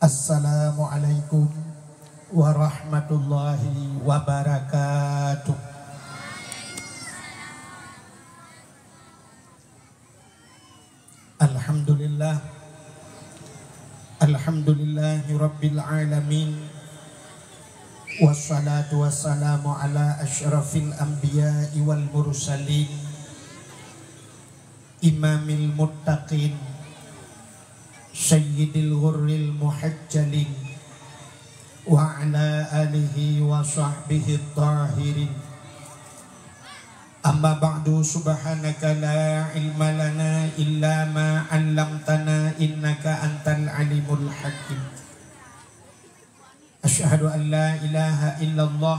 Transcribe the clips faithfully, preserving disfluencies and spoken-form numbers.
Assalamualaikum warahmatullahi wabarakatuh. Alhamdulillah. Alhamdulillahi rabbil alamin. Wassalatu wassalamu ala asyrafil anbiya'i wal mursalin, imamil muttaqin, sayyidil ghurril muhajjalin, wa ala alihi wa sahbihi tahirin. Amma ba'du, subhanaka la ilma lana illa ma 'allamtana, innaka antal alimul hakim. Asyhadu an la ilaha illallah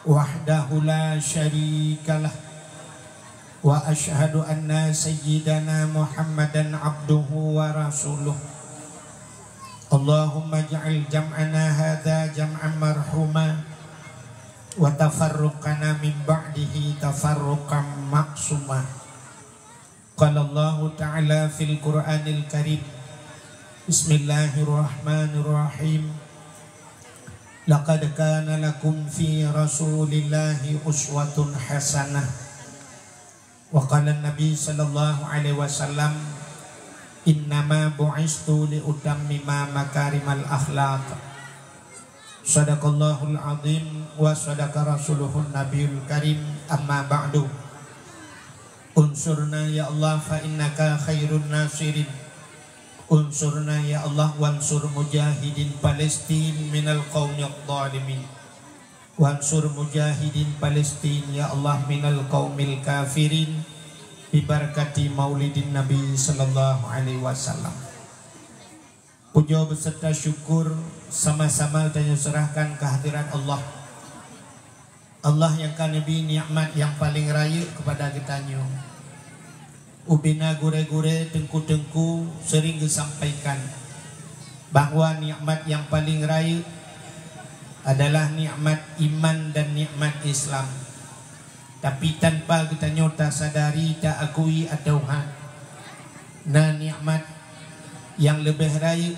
wahdahu la syarikalah, wa asyhadu anna sayyidana Muhammadan abduhu wa rasuluh. Allahumma ja'al jam'ana hadza jam'an marhuma, wa tafarruqana min ba'dihi tafarruqan ma'suma. Qala Allahu ta'ala fil Qur'anil Karim, Bismillahirrahmanirrahim. Laqad kana lakum fi Rasulillahi uswatun hasanah. Wa qala Nabi sallallahu alaihi wasallam, "Innama bu'istu li utammima makarimal akhlaq." Sadaqallahul azim wa sadaqa rasuluhun nabiyul karim, amma ba'du. Unsurna ya Allah fa innaka khairun nasirin. Unsurna ya Allah wansur mujahidin Palestin minal qaumidh dhalimin. Wansur mujahidin Palestin ya Allah minal qaumil kafirin. Bibarakati maulidin Nabi sallallahu alaihi wasallam. Pujoe beuseurta syukur sama-sama tanyoe seurahkan keuhadrat Allah. Allah nyang ka neubri nikmat nyang paleng rayeuk keupada geutanyoe. Ubena gurée-gurée, teungku-teungku seuring geusampaikan bahwa nikmat nyang paleng rayeuk adalah nikmat iman dan nikmat Islam. Tapi tanpa geutanyoe tasadari, taakui atawa hana, na nikmat nyang leubeh rayeuk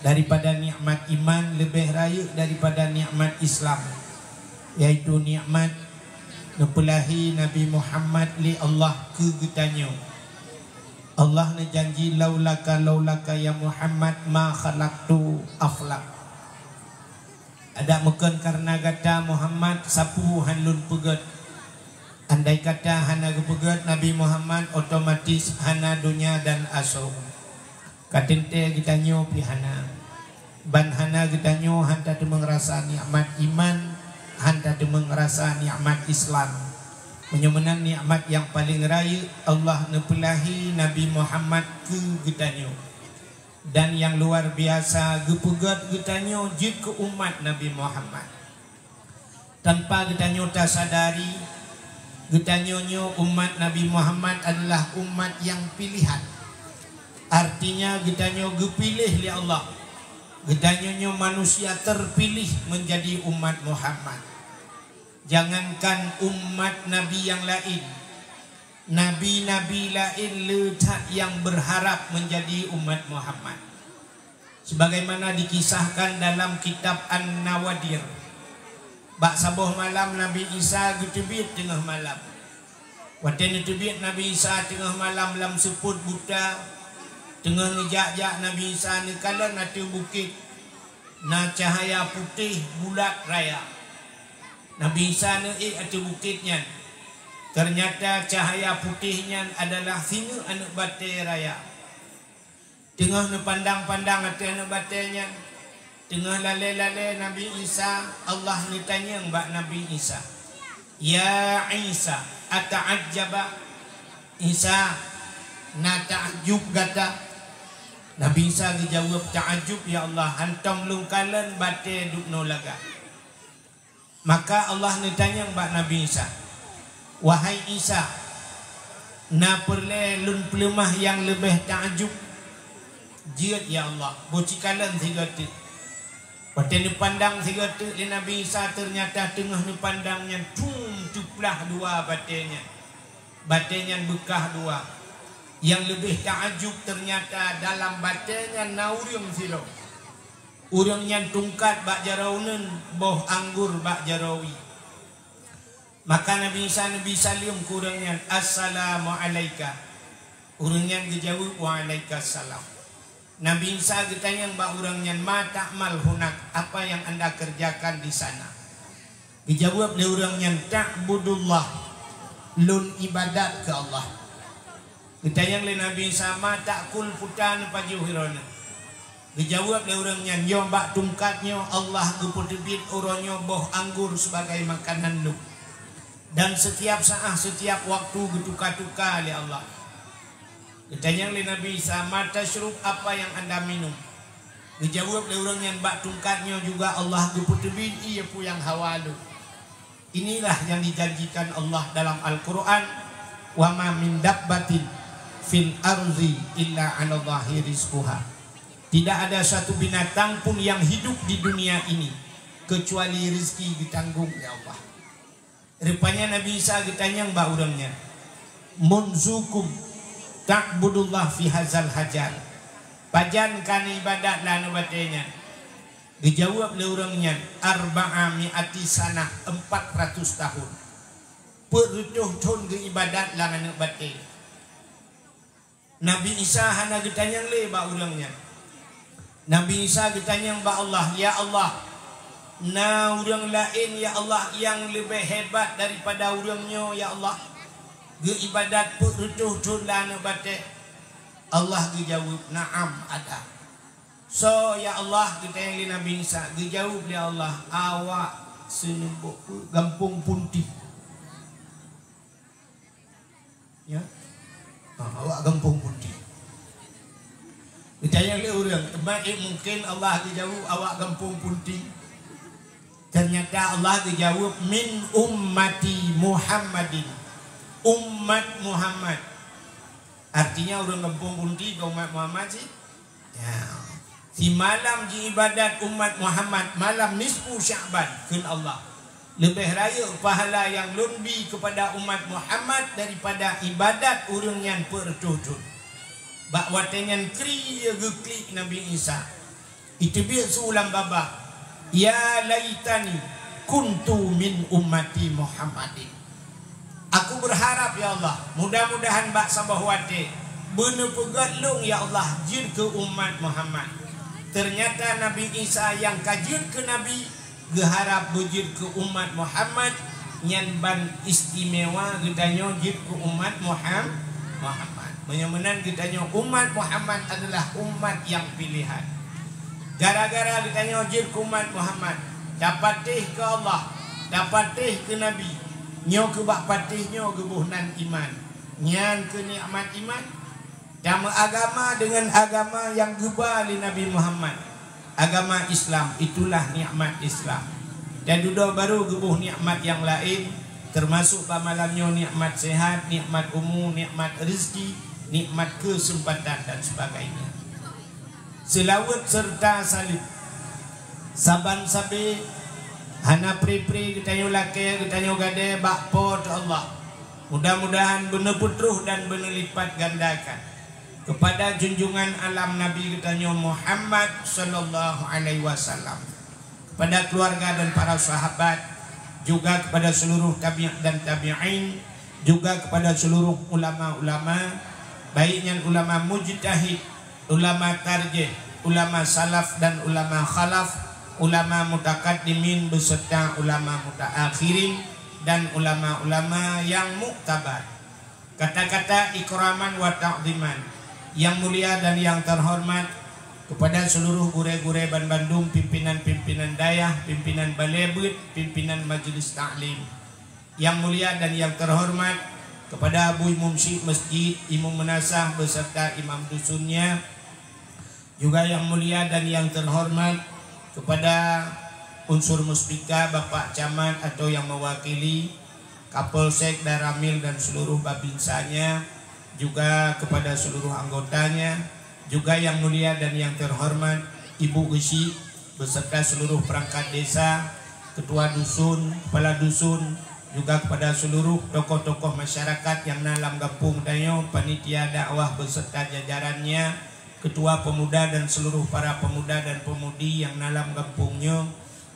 daripada nikmat iman, leubeh rayeuk daripada nikmat Islam, yaitu nikmat neupeulahi Nabi Muhammad lé Allah keu geutanyoe. Allah neujanji, "Laulaka, laulaka ya Muhammad ma khalaqtu aflak." Adak meukon kareuna gata Muhammad, sapeue han lôn peugét. Andai kata hana geupeugét Nabi Muhammad, otomatis hana donya dan asoe. Ka teuntée geutanyoe pih hana. Ban hana geutanyoe han tateumeung rasa nikmat iman, han tateumeung rasa nikmat Islam. Meunyoe meunan nikmat nyang paleng rayeuk, Allah neupeulahi Nabi Muhammad keu geutanyoe. Dan nyang luar biasa, geupeugét geutanyoe jeuet keu umat Nabi Muhammad. Tanpa geutanyoe tasadari, geutanyoe nyoe umat Nabi Muhammad adalah umat nyang pilihan. Artinya, geutanyoe geupiléh lé Allah. Geutanyoe nyoe manusia terpilih menjadi umat Muhammad. Jangankan umat nabi nyang laén, nabi-nabi laén le that nyang beurharab meunjadi umat Muhammad. Sebagaimana dikisahkan dalam kitab An-Nawadir, bak saboh malam Nabi Isa geuteubiet teungoh malam. Watée neuteubiet Nabi Isa teungoh malam lam seupôt buta, teungoh neujak-jak Nabi Isa neukalon ateueh bukét, na cahya putéh bulat raya. Nabi Isa neuék ateueh bukét nyan. Teunyata cahya putéh nyan adalah singoh aneuëk batée raya. Teungoh neupandang-pandang ateueh aneuëk batée nyan, teungoh lalée-lalée Nabi Isa, Allah neutanyong bak Nabi Isa, "Ya Isa, ata'ajjaba?" "Isa, na ta'ajub gata?" Nabi Isa geujaweueb, "Ta'ajub, ya Allah, hantom lôn kalon batée dubnoe lagak." Maka Allah neutanyong bak Nabi Isa, "Wahai Isa, na peureulée lôn peuleumah nyang leubeh ta'ajub?" "Jeuet, ya Allah, boh cikalon sigoe teuk." Watée neupandang sigoe teuk lé Nabi Isa, teunyata teungoh neupandang nyan, thum, teuplah dua batée nyan. Batée nyan beukah dua. Nyang leubeh taajub, teunyata dalam batée nyan na ureuëng sidroe. Ureuëng nyan tungkat bak jaroe uneuen, boh anggor bak jaroe wie. Maka Nabi Isa neubi saleuem keu ureuëng nyan, "Assalamu alaika." Ureuëng nyan geujaweueb, "Wa alaika salam." Nabi Isa geutanyong bak ureuëng nyan, "Ma ta'mal hunak?" Apa yang anda kerjakan di sana? Geujaweueb lé ureuëng nyan, "Ta'budullah." Lôn ibadat keu Allah. Geutanyong lé Nabi Isa, "Ma ta'kul?" Peue neupajoh droeneuh? Geujaweueb lé ureuëng nyan, "Nyoe bak tungkat nyoe Allah geupeuteubiet uroe nyoe boh anggor sibagai makanan lôn. Dan setiap saat, setiap waktu geutuka-tuka lé Allah." Geutanyong lé Nabi Isa, "Ma tasyrub?" Apa yang anda minum? Geujaweueb lé ureuëng nyan, "Bak tungkat nyoe juga Allah geupeuteubiet ié peue nyang hawa lôn." Inilah yang dijanjikan Allah dalam Al-Quran, "Wa ma min dabbatin fil ardi illa 'alallahi rizquha." Tidak ada satu binatang pun yang hidup di dunia ini kecuali rezeki ditanggung oleh Allah. Rupanya Nabi Isa geutanyong bak ureuëng nyan, "Munzukum ta'budullah fi hazal hajar?" Pajan ka neuibadat lam batée nyan? Geujaweueb lé ureuëng nyan, "Arba'a mi'ati sanah," empat ratus tahun. Peuet reutôh thon geuibadat lam aneuëk batée. Nabi Isa hana geutanyong lé bak ureuëng nyan. Nabi Isa geutanyong bak Allah, "Ya Allah, na ureuëng laén, ya Allah, nyang leubeh hebat daripada ureuëng nyoe, ya Allah, geuibadat peuet reutôh thon lam aneuëk batée?" Allah geujaweueb, "Na'am, ada." "Soe, ya Allah?" geutanyong lé Nabi Isa. Geujaweueb lé Allah, "Awak seunumbok gampông Punti." Ya. Ha, awak gampông Punti. Geutanyong lé ureuëng, "Teuma, eh, mungken Allah geujaweueb awak gampông Punti?" Teunyata Allah geujaweueb, "Min ummati Muhammadin." Umat Muhammad. Artinya ureuëng gampông Punti keu umat Muhammad sih. Ya. Simalam jiibadat umat Muhammad malam nisfu Sya'ban, kheun Allah, "Leubeh rayeuk pahala nyang lôn bi keupada umat Muhammad daripada ibadat ureuëng nyan peuet reutôh thon." Bak watée nyan krie geuklik Nabi Isa. Iteubiet su lam babah, "Ya laitani kuntu min ummati Muhammadin." Aku berharap, ya Allah, mudah-mudahan bak saboh watée beuneupeugét lôn, ya Allah, jeuet keu umat Muhammad. Teunyata Nabi Isa nyang ka jeuet keu nabi, geuharab beujeuet keu umat Muhammad, nyan ban istimewa geutanyoe jeuet keu umat Muham-, Muhammad. Meunyoe meunan geutanyoe umat Muhammad adalah umat nyang piléhan. Gara-gara geutanyoe jeuet keu umat Muhammad, tapatéh keu Allah, tapatéh keu Nabi, nyoe keu bak patéh nyoe geuboh nan iman. Nyan keuh nikmat iman. Tameuagama deungon agama nyang geuba lé Nabi Muhammad, agama Islam, itulah nikmat Islam. Dan dudoe barô geuboh nikmat nyang laén, teumasok bak malam nyoe nikmat sehat, nikmat umu, nikmat rezeki, nikmat keuseumpatan dan sebagainya. Seulaweuet seureuta saleuem. Saban sabe hana pri-pri geutanyoe lakée, geutanyoe gadée bak Po teu Allah. Mudah-mudahan beuneupeutruh dan beuneulipat gandakan keupada junjungan alam Nabi geutanyoe Muhammad sallallahu alaihi wasallam, keupada keuluwarga dan para sahabat, juga keupada seuluruh tabi' dan tabi'in, juga keupada seuluruh ulama-ulama, baik nyan ulama mujtahid, ulama tarjih, ulama salaf dan ulama khalaf, ulama mutakaddimin beserta ulama mutaakhirin, dan ulama-ulama nyang muktabar. Kata-kata ikraman wa ta'ziman, yang mulia dan yang terhormat kepada seluruh gurée-gurée banbandum, pimpinan-pimpinan dayah, pimpinan balée beuet, pimpinan majelis taklim. Yang mulia dan yang terhormat kepada Abu Imum Syik Masjid, Imum Meunasah beserta imam dusunnya, juga yang mulia dan yang terhormat kepada unsur muspika, Bapak Camat atau yang mewakili, Kapolsek, Danramil dan seluruh babinsanya, juga kepada seluruh anggotanya, juga yang mulia dan yang terhormat Ibu Geuchik beserta seluruh perangkat desa, ketua dusun, kepala dusun, juga kepada seluruh tokoh-tokoh masyarakat yang na lam gampông tanyoe, panitia dakwah beserta jajarannya, ketua pemuda dan seluruh para pemuda dan pemudi yang na lam gampông nyoe,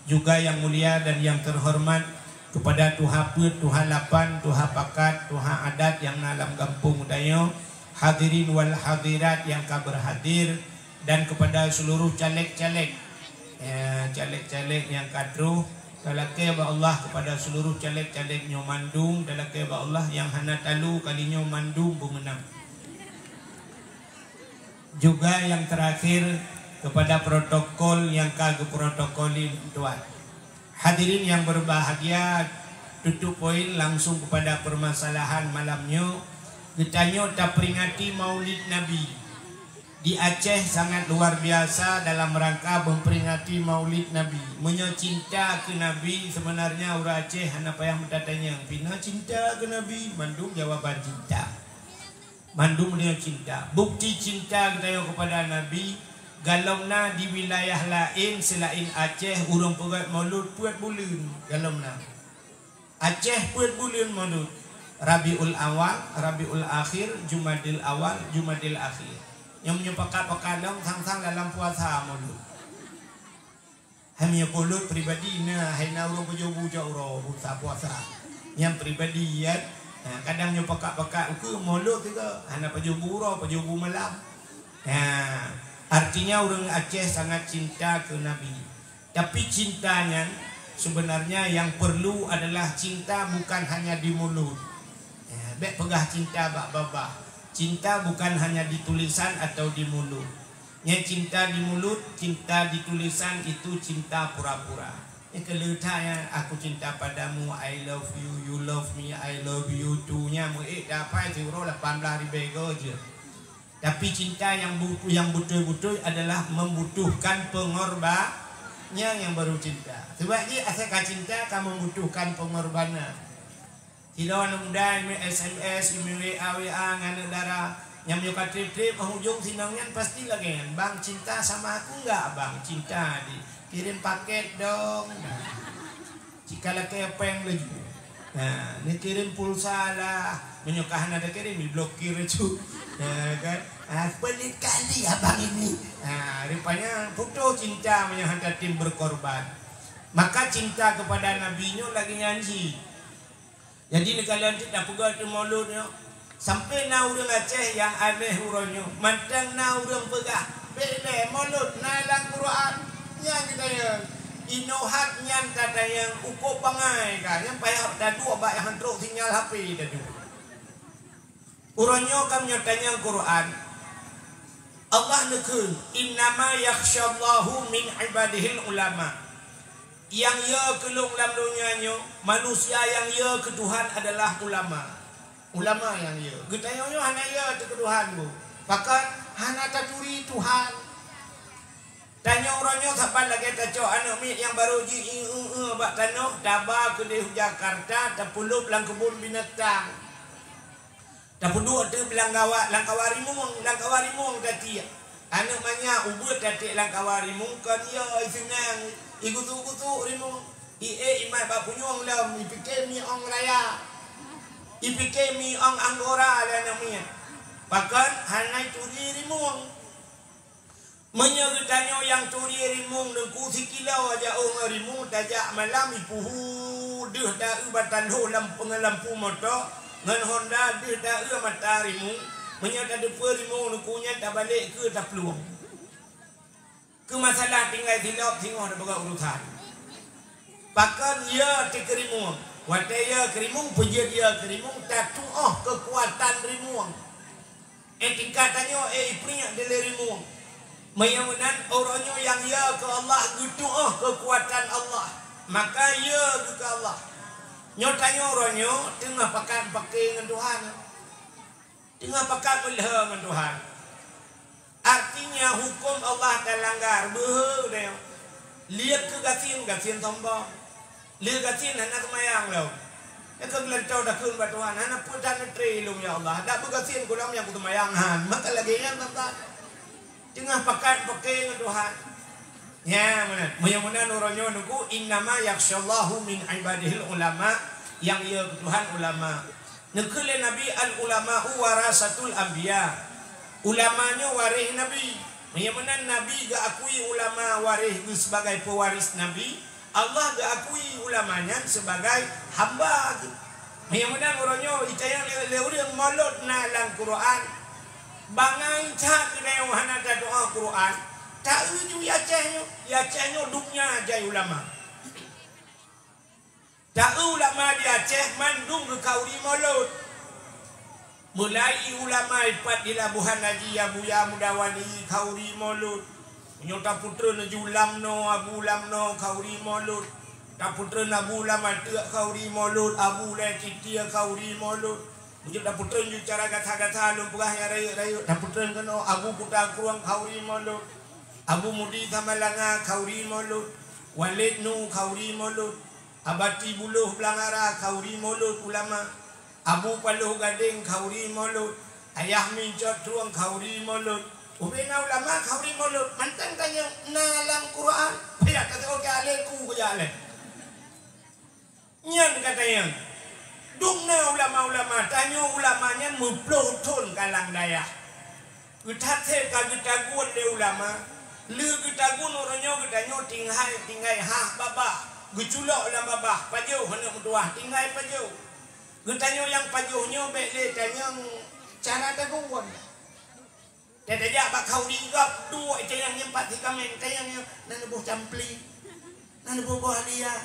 juga yang mulia dan yang terhormat kepada tuha peuet, tuha lapan, tuha pakat, tuha adat yang na lam gampông tanyoe, hadirin wal hadirat yang ka berhadir, dan kepada seluruh caleg-caleg, ya, caleg-caleg nyang ka troh, talakée bak Allah kepada seluruh caleg-caleg nyoe mandum, talakée bak Allah nyang hana talu kali nyoe mandum beumeunang. Juga yang terakhir, kepada protokol nyang ka geuprotokoli tuan. Hadirin yang berbahagia, tutup poin langsung kepada permasalahan malam nyoe. Geutanyoe taperingati Maulid Nabi. Di Aceh sangat luar biasa dalam rangka memperingati Maulid Nabi. Meunyoe cinta keu Nabi, sebenarnya ureuëng Aceh hana payah meutatanyong, "Pih na cinta keu Nabi?" Mandum jawaban cinta. Mandum nyoe cinta. Bukti cinta geutanyoe kepada Nabi, galom na di wilayah laén selain Aceh ureuëng peugét Maulud peuet buleuen, galom na. Aceh peuet buleuen Maulud, Rabiul Awal, Rabiul Akhir, Jumadil Awal, Jumadil Akhir. Nyang meunyoe pakat-pakat lom sang-sang dalam puasa Maulud. Hai meunyoe Maulud pribadi na, hai na ureuëng peujobu cok uroe buta puasa. Nyang pribadi, ya. Nah, kadang nyoe pakat-pakat ukeue Maulud juga, hana peujobu uroe, peujobu malam. Nah, artinya ureuëng Aceh sangat cinta keu Nabi. Tapi cinta nyan sebenarnya yang perlu adalah cinta bukan hanya di mulut. Ya, bék peugah cinta bak babah. Cinta bukan hanya di tulisan atau di mulut. Nyang cinta di mulut, cinta di tulisan itu cinta pura-pura. Nyang keu leuta nyan, "Aku cinta padamu, I love you, you love me, I love you too." Nyan meuék dapai siuroe lapan blaih ribée goe jeuet. Tapi cinta yang bu-, yang beutôi-beutôi adalah membutuhkan pengorba-, nyan nyang baru cinta. Sebab jih asai ka cinta ka membutuhkan pengorbanan. Sidroe aneuk muda ime S M S, ime W A, W A ngon aneuk dara. Nyang meunyoe ka treb-treb, oh, ujong sinong nyan pasti lagée nyan, "Bang, cinta sama aku enggak, Bang?" "Cinta, Dik." "Kirim paket dong." Cit ka lakée péng laju. Nah, neukirim pulsa lah. Meunyoe ka hana takirim, diblokir laju. Ya kan? Ah, pelit kali abang ini. Ah, rupanya putus cinta meunyoe hana tem berkorban. Maka cinta kepada Nabi nyoe lagée nyan jih. Jadi, neukalon cit tapeugah teuh Maulud nyoe, sampai na ureuëng Aceh nyang aneh uroe nyoe, mantong na ureuëng peugah, "Bék lé, Maulud na lam Quran." Nyan geutanyong, inoe hat nyan tatanyong ukoe bangai ka, nyang payah taduek bak nyang trok sinyal H P taduek. Uroe nyoe ka meunyoe tanyong Quran, Allah neukheun, "Innama yakhsyallaha min ibadihil ulama." Nyang yö keu Lôn lam donya nyoe, manusia nyang yö keu Tuhan adalah ulama. Ulama nyang yö. Geutanyoe nyoe hana yö teuh keu Tuhan, Bu. Pakon? Hana taturi Tuhan. Tanyoe uroe nyoe saban lagée tacok aneuk miet nyang barô ji-, i-, eu-, eu bak tanoh, taba keudeh u Jakarta, tapeulop lam keubon binatang. Tapeuduek teuk lam kawa-, lam kawa rimueng, lam kawa rimueng tatiek. Aneuk manyak ubeut tatiek lam kawa rimueng kon yö, i seunang, i gusuk-gusuk rimueng. I ék imat bak punyueng lom, ipike miong raya. Ipike miong anggora lé aneuk miet. Pakon? Hana ituri rimueng. Meunyoe geutanyoe nyang turi rimueng Teungku sikilo jak u ngon rimueng tajak malam ipuhu deuh ta-eu batang lhoh lam peungelampu moto ngon honda deuh ta-eu mata rimueng, meunyoe tateupeue rimueng Teungku nyan tabalek keue taplueng. Keu masalah tinggai silop singoh tapeugah urusan. Pakon yö teuh keu rimueng? Watée yö keu rimueng, peujeuet yö keu rimueng, tatuoh keukuatan rimueng. Eh, tingkat tanyoe, eh, ipriek dilée rimueng. Meunyoe meunan, uroe nyoe nyang yö keu Allah geutuoh keukuatan Allah. Maka yö geuh keu Allah. Nyoe tanyoe uroe nyoe teungoh pakat pake ngon Tuhan. Teungoh pakat meulhö ngon Tuhan. Artinya, huköm Allah talanggar, beuhe deh. Liet keu gasien, gasien sombong. Lé gasien hana seumayang lom. Nyang ka geulantoe takheun bak Tuhan, "Hana peue that neutre lôn, ya Allah. Dak beugasien keu lôn nyang kuseumayang han." Maka lagée nyan that-that. Teungoh pakat pake ngon Tuhan. Nyan meunan. Meunyoe meunan uroe nyoe Teungku, "Innama yakhsyallaha min ibadihil ulama." Nyang yö keu Tuhan ulama. Neukheun lé Nabi, "Al-ulama'u warasatul anbiya." Ulama nyoe waréh Nabi. Meunyoe meunan Nabi geuakui ulama waréh geuh sibagai pewaris Nabi, Allah geuakui ulama nyan sibagai hamba geuh. Meunyoe meunan uroe nyoe itanyong lé, lé ureuëng, molot na lam Quran. Bangai that geutanyoe hana tatu'oh Quran. Taeu ju i Aceh nyoe, i Aceh nyoe dubna jai ulama. Taeu ulama di Aceh mandum geukhauri molot. Mulai ulama ipat di Labuhan Haji, Abuya Mudawani khauri molot. Meunyoe tapeutreun ju Lamno, Abu Lamno khauri molot. Tapeutreun Abu Lamateuk khauri molot, Abu Lé Titie khauri molot. Meunyoe tapeutreun ju cara gata-gata lôn peugah nyang rayeuk-rayeuk, tapeutreun keunoe Abu Kuta Krueng khauri molot. Abu Mudi Samalanga khauri molot. Walid Nu khauri molot. Abati Buloh Blangara khauri molot ulama. Abu Paloh Gadeng khauri molot. Ayah Mincot Trueng khauri molot. Ubena ulama khauri molot. Mantong tanyong na lam Quran. Payah kata oke aleh ku kujak aleh. Nyan kata nyan. Dum na ulama-ulama, tanyoe ulama nyan meuploh thon kalang dayah. Geuthat ka geutagun lé ulama, lé geutagun uroe nyoe geutanyoe tinggai, tinggai hah babah, geuculok lam babah, pajoh aneuk meutuwah, tinggai pajoh. Geutanyoe nyang pajoh nyoe bék lé tanyong cara tagun. Tajak bak khauri gob, duek tanyong nyang pat sikameng, tanyong nyoe na neuboh campli. Na neuboh boh halia,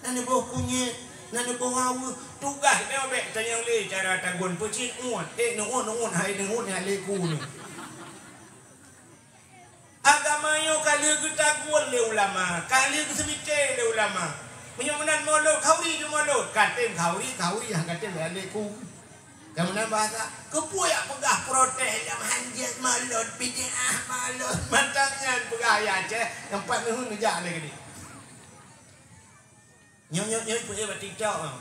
na neuboh kunyét, na neuboh aweuh. Tugaih nyoe bék tanyong lé cara tagun peucit uet. Eh, neuuet, neuuet, hai neuuet nyan lé ku nyoe. Agama nyoe ka lheueh geutagun lé ulama, ka lheueh geuseumiké lé ulama. Meunyoe meunan molot, khauri ju molot. Katem khauri, khauri, han katem lé ku. Ka meunan bahasa, keupeue jak peugah protes nyang hanjeuet molot, bid'ah molot. Mantong nyan peugah ayat Aceh, nyang pat neuheun neujak lé keudeh. Nyoe, nyoe, nyoe, ipeue bak TikTok, ah.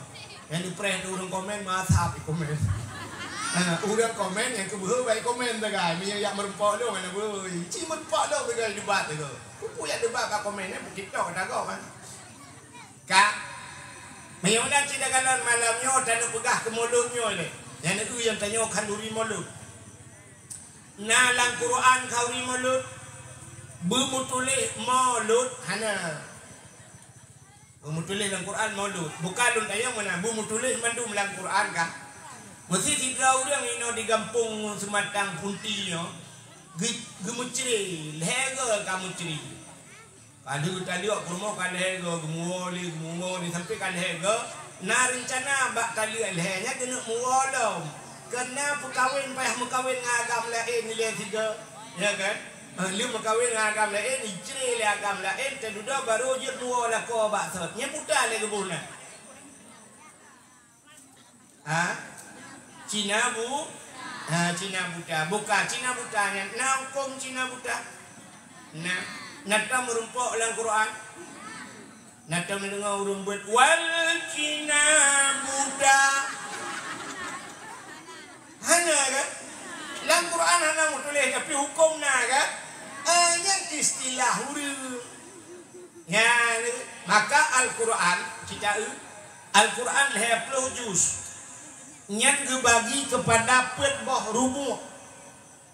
Nyang dipreh tu ureuëng komen, masa pi komen. Ha, ureuëng komen nyang keubeuhe baik komen sagai. Meunyoe jak meurumpok lôn, hana beuhe. Ci meurumpok lôn sagai debat tu. Keupeue jak debat bak komen, eh, TikTok ata gob, kan. Ka, meunyoe na cit takalon malam nyoe, tanyoe peugah keu molot nyoe lé. Nyang neueu nyang tanyoe khanduri molot. Na lam Quran khanduri molot, beumeutuléh molot hana. Beumeutuléh lam Quran molot. Bukan lôn tanyong meunan, beumeutuléh mandum lam Quran ka. Meusé sidroe ureuëng inoe di gampông Seumatang Punti nyoe, geu-, geumeucre, lhée goe ka meucre. Ka lheueh taleuek peurumoh ka lhée goe geumuwoe lé, geumuwoe lé sampoe ka lhée goe. Na reuncana bak taleuek lhée nyan keuneuk muwoe lom. Keu na peukawen payah meukawen ngon agam laén ilée sigoe, ya kan? Eh, lheueh meukawen ngon agam laén, icre lé agam laén, teududoe barô jeuet muwoe lakoe bak sot. Nyan buta lé geuboh na. Ha? Cina bu-, ha, Cina buta. Buka Cina buta nyan. Na hukôm Cina buta? Na. Na tom meurumpok lam Quran? Na tom neudeungoe ureuëng beuet, "Wal Cina buta." Hana kan? Lam Quran hana meutuléh, tapi hukôm na kan? Ah, nyan istilah ureuëng. Nyan, maka Al-Quran, kita, eh, Al-Quran lhée ploh juz. Nyan geubagi keupada peuet boh rubu'.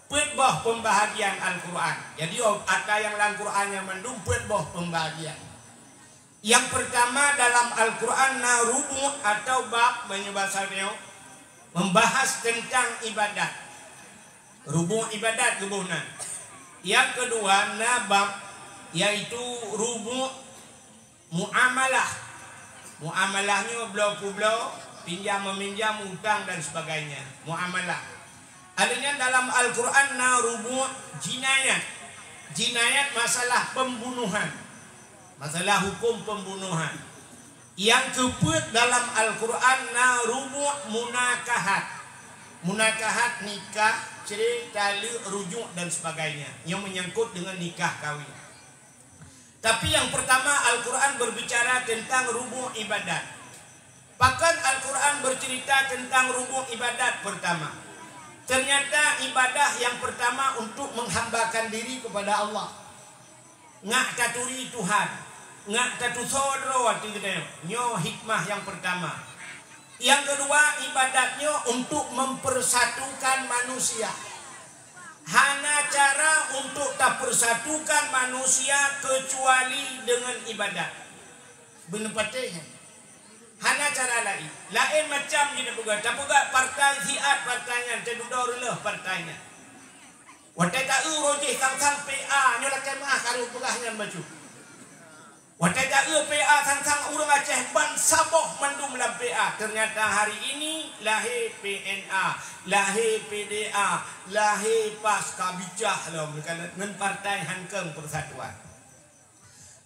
Peuet boh peumbahagian Al-Quran. Jadi, oh, ata nyang lam Quran nyan mandum peuet boh peumbahagian. Nyang peurtama, dalam Al-Quran na rubu' atau bab, meunyoe basa nyoe, membahas tentang ibadat. Rubu' ibadat geuboh na. Nyang keudua na bab, yaitu rubu' muamalah. Muamalah nyoe bloe peubloe, pinjam meuminjam, utang dan sebagainya. Muamalah. Ada nyan dalam Al-Quran na rubu' jinayat. Jinayat masalah pembunuhan. Masalah hukum pembunuhan. Nyang keupeuet dalam Al-Quran na rubu' munakahat. Munakahat nikah, cre, taleuek, rujuk dan sebagainya. Yang menyangkut dengan nikah kawin. Tapi yang pertama, Al-Quran berbicara tentang rubu' ibadat. Pakon Al-Quran bercerita tentang rubu' ibadat pertama? Ternyata ibadah yang pertama untuk menghambakan diri kepada Allah. Ngak taturi Tuhan, ngak tatusoe droe ateueh geutanyoe. Nyoe hikmah nyang peurtama. Nyang keudua, ibadat nyoe untuk mempersatukan manusia. Hana cara untuk tapersatukan manusia kecuali dengan ibadat. Beuneupatéh nyan. Hana cara laén. Laén macam jih tapeugah. Tapeugah partai siat partai nyan, teududoe reuloh partai nyan. Watée taeu roh jih sang-sang P A nyoe lakée meuah karu peugah nyan bacut. Watée taeu P A sang-sang ureuëng Aceh bansaboh mandum lam P A. Ternyata hari ini lahé P N A, lahé P D A, lahé pas ka bicah lom ngon partai hankeueng persatuan.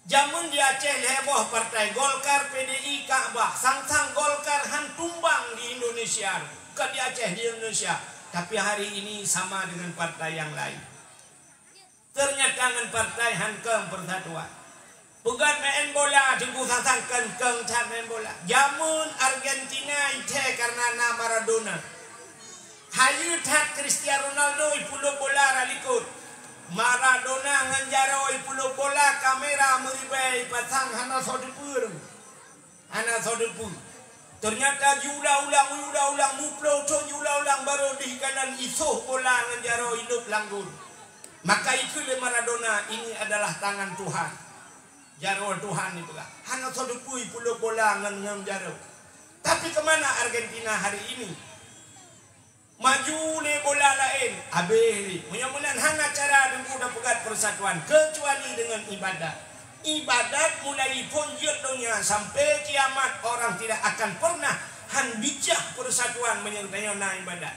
Jameun di Aceh lhée boh partai, Golkar, P D I, Kakbah. Sang-sang Golkar han tumbang di Indonesia, kon di Aceh, di Indonesia. Tapi hari ini sama dengan partai yang lain. Ternyata ngon partai hankeueng persatuan. Peugét main bola, Teungku, sang-sang keunong that main bola. Jameun Argentina ithée karena na Maradona. Hayeue that Cristiano Ronaldo ipulop bola rot likot. Maradona ngon jaroe ipulop bola, kamera meuribée ipasang, hana soe teupeue. Hana soe teupeue. Ternyata jiulang-ulang, jiulang-ulang, muplôh thon jiulang-ulang, barô deuh ikalon isoh bola ngon jaroe ilop lam gôn. Maka ikheun lé Maradona, "Ini adalah tangan Tuhan." Jaroe Tuhan ipeugah. Hana soe teupeue ipulop bola ngon, ngon jaroe. Tapi keumana Argentina hari ini? Maju lé bola laén, habéh lé. Meunyoe meunan hana cara Teungku tapeugét persatuan, kecuali dengan ibadat. Ibadat mulai phon jeuet donya sampai kiamat, orang tidak akan pernah han bicah persatuan meunyoe tanyoe na ibadat.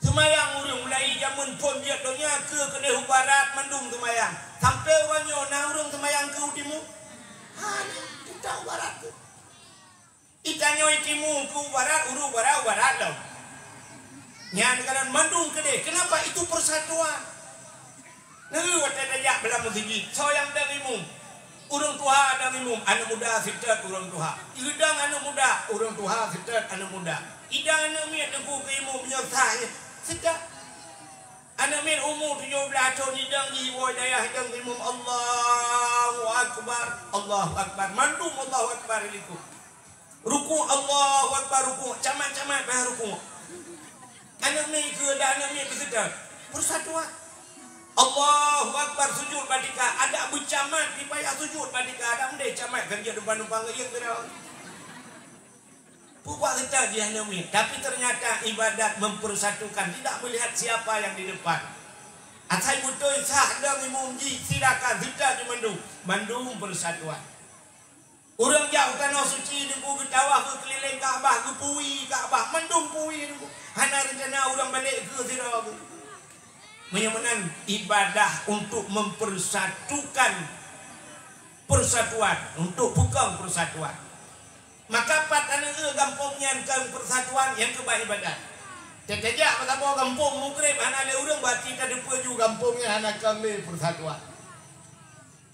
Seumayang ureuëng mulai jameun phon jeuet donya keu keudeh u barat mandum seumayang. Sampai uroe nyoe na ureuëng seumayang keu u timu? Hana, teutab u barat tu. Itanyoe timu keu barat, ureuëng barat, barat lom. Nyan kalon mandum keudeh. Kenapa? Itu persatuan. Neu watée tajak beulam meuseujid, soe nyang dong imum? Ureuëng tuha dong imum, aneuëk muda seutôt ureuëng tuha. Idong aneuëk muda, ureuëng tuha seutôt aneuëk muda. Idong aneuëk miet teungku keu imum, meunyoe sah jih, seutôt. Aneuëk miet umu tujoh blaih thon idong jih, woe dayah idong keu imum, Allahu Akbar, Allahu Akbar. Mandum Allahu Akbar likot. Rukuk, Allahu Akbar, rukuk. Camat-camat payah rukuk. Aneuëk miet keu dan aneuëk miet keu seutôt. Persatuan. Allahu Akbar, sujud bak tika. Adak beucamat pih payah sujud bak tika. Adak meudeh camat kan jeuet dupan-dupan keu ié keudroe. Peubuet seutôt jih aneuëk miet. Tapi ternyata ibadat mempersatukan, tidak melihat siapa yang di depan. Asai beutôi sah dong imum jih, silakan seutôt jih mandum. Mandum persatuan. Ureuëng jak u Tanoh Suci teungku geutawaf geukeulileng Ka'bah, geupui Ka'bah, mandum pui teungku. Hana reuncana ureuëng balek keu sidroe. Meunyoe meunan ibadah untuk mempersatukan persatuan, untuk peukong persatuan. Maka pat aneuëk gampông nyan kong persatuan nyang keuba ibadat. Teutajak meusaboh gampông mugreb hana lé ureuëng, berarti tateupeue ju gampông nyan hana kong lé persatuan.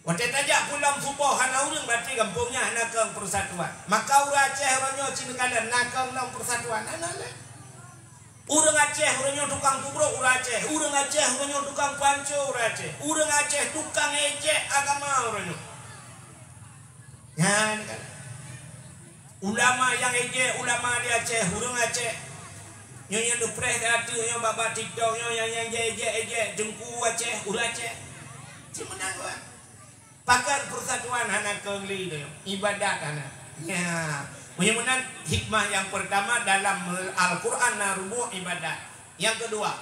Watée tajak pulang suboh hana ureuëng, berarti gampông nyan hana kong persatuan. Maka ureuëng Aceh uroe nyoe ci neukalon na kong lom persatuan, hana lé. Ureuëng Aceh uroe nyoe tukang peubrok ureuëng Aceh, ureuëng Aceh uroe nyoe tukang panco ureuëng Aceh, ureuëng Aceh tukang ejek agama uroe nyoe. Nyan kan. Ulama nyang ejek ulama di Aceh, ureuëng Aceh. Nyoe nyang neupreh di ateueh nyoe bak-bak TikTok nyoe nyang, nyang ejek-ejek teungku Aceh, ureuëng Aceh. Cit meunan, Pak. Pakon persatuan hana kong lé nyoe, ibadat hana. Nya, meunyoe meunan hikmah nyang pertama dalam Al-Qur'an na rubuh ibadat. Nyang keudua,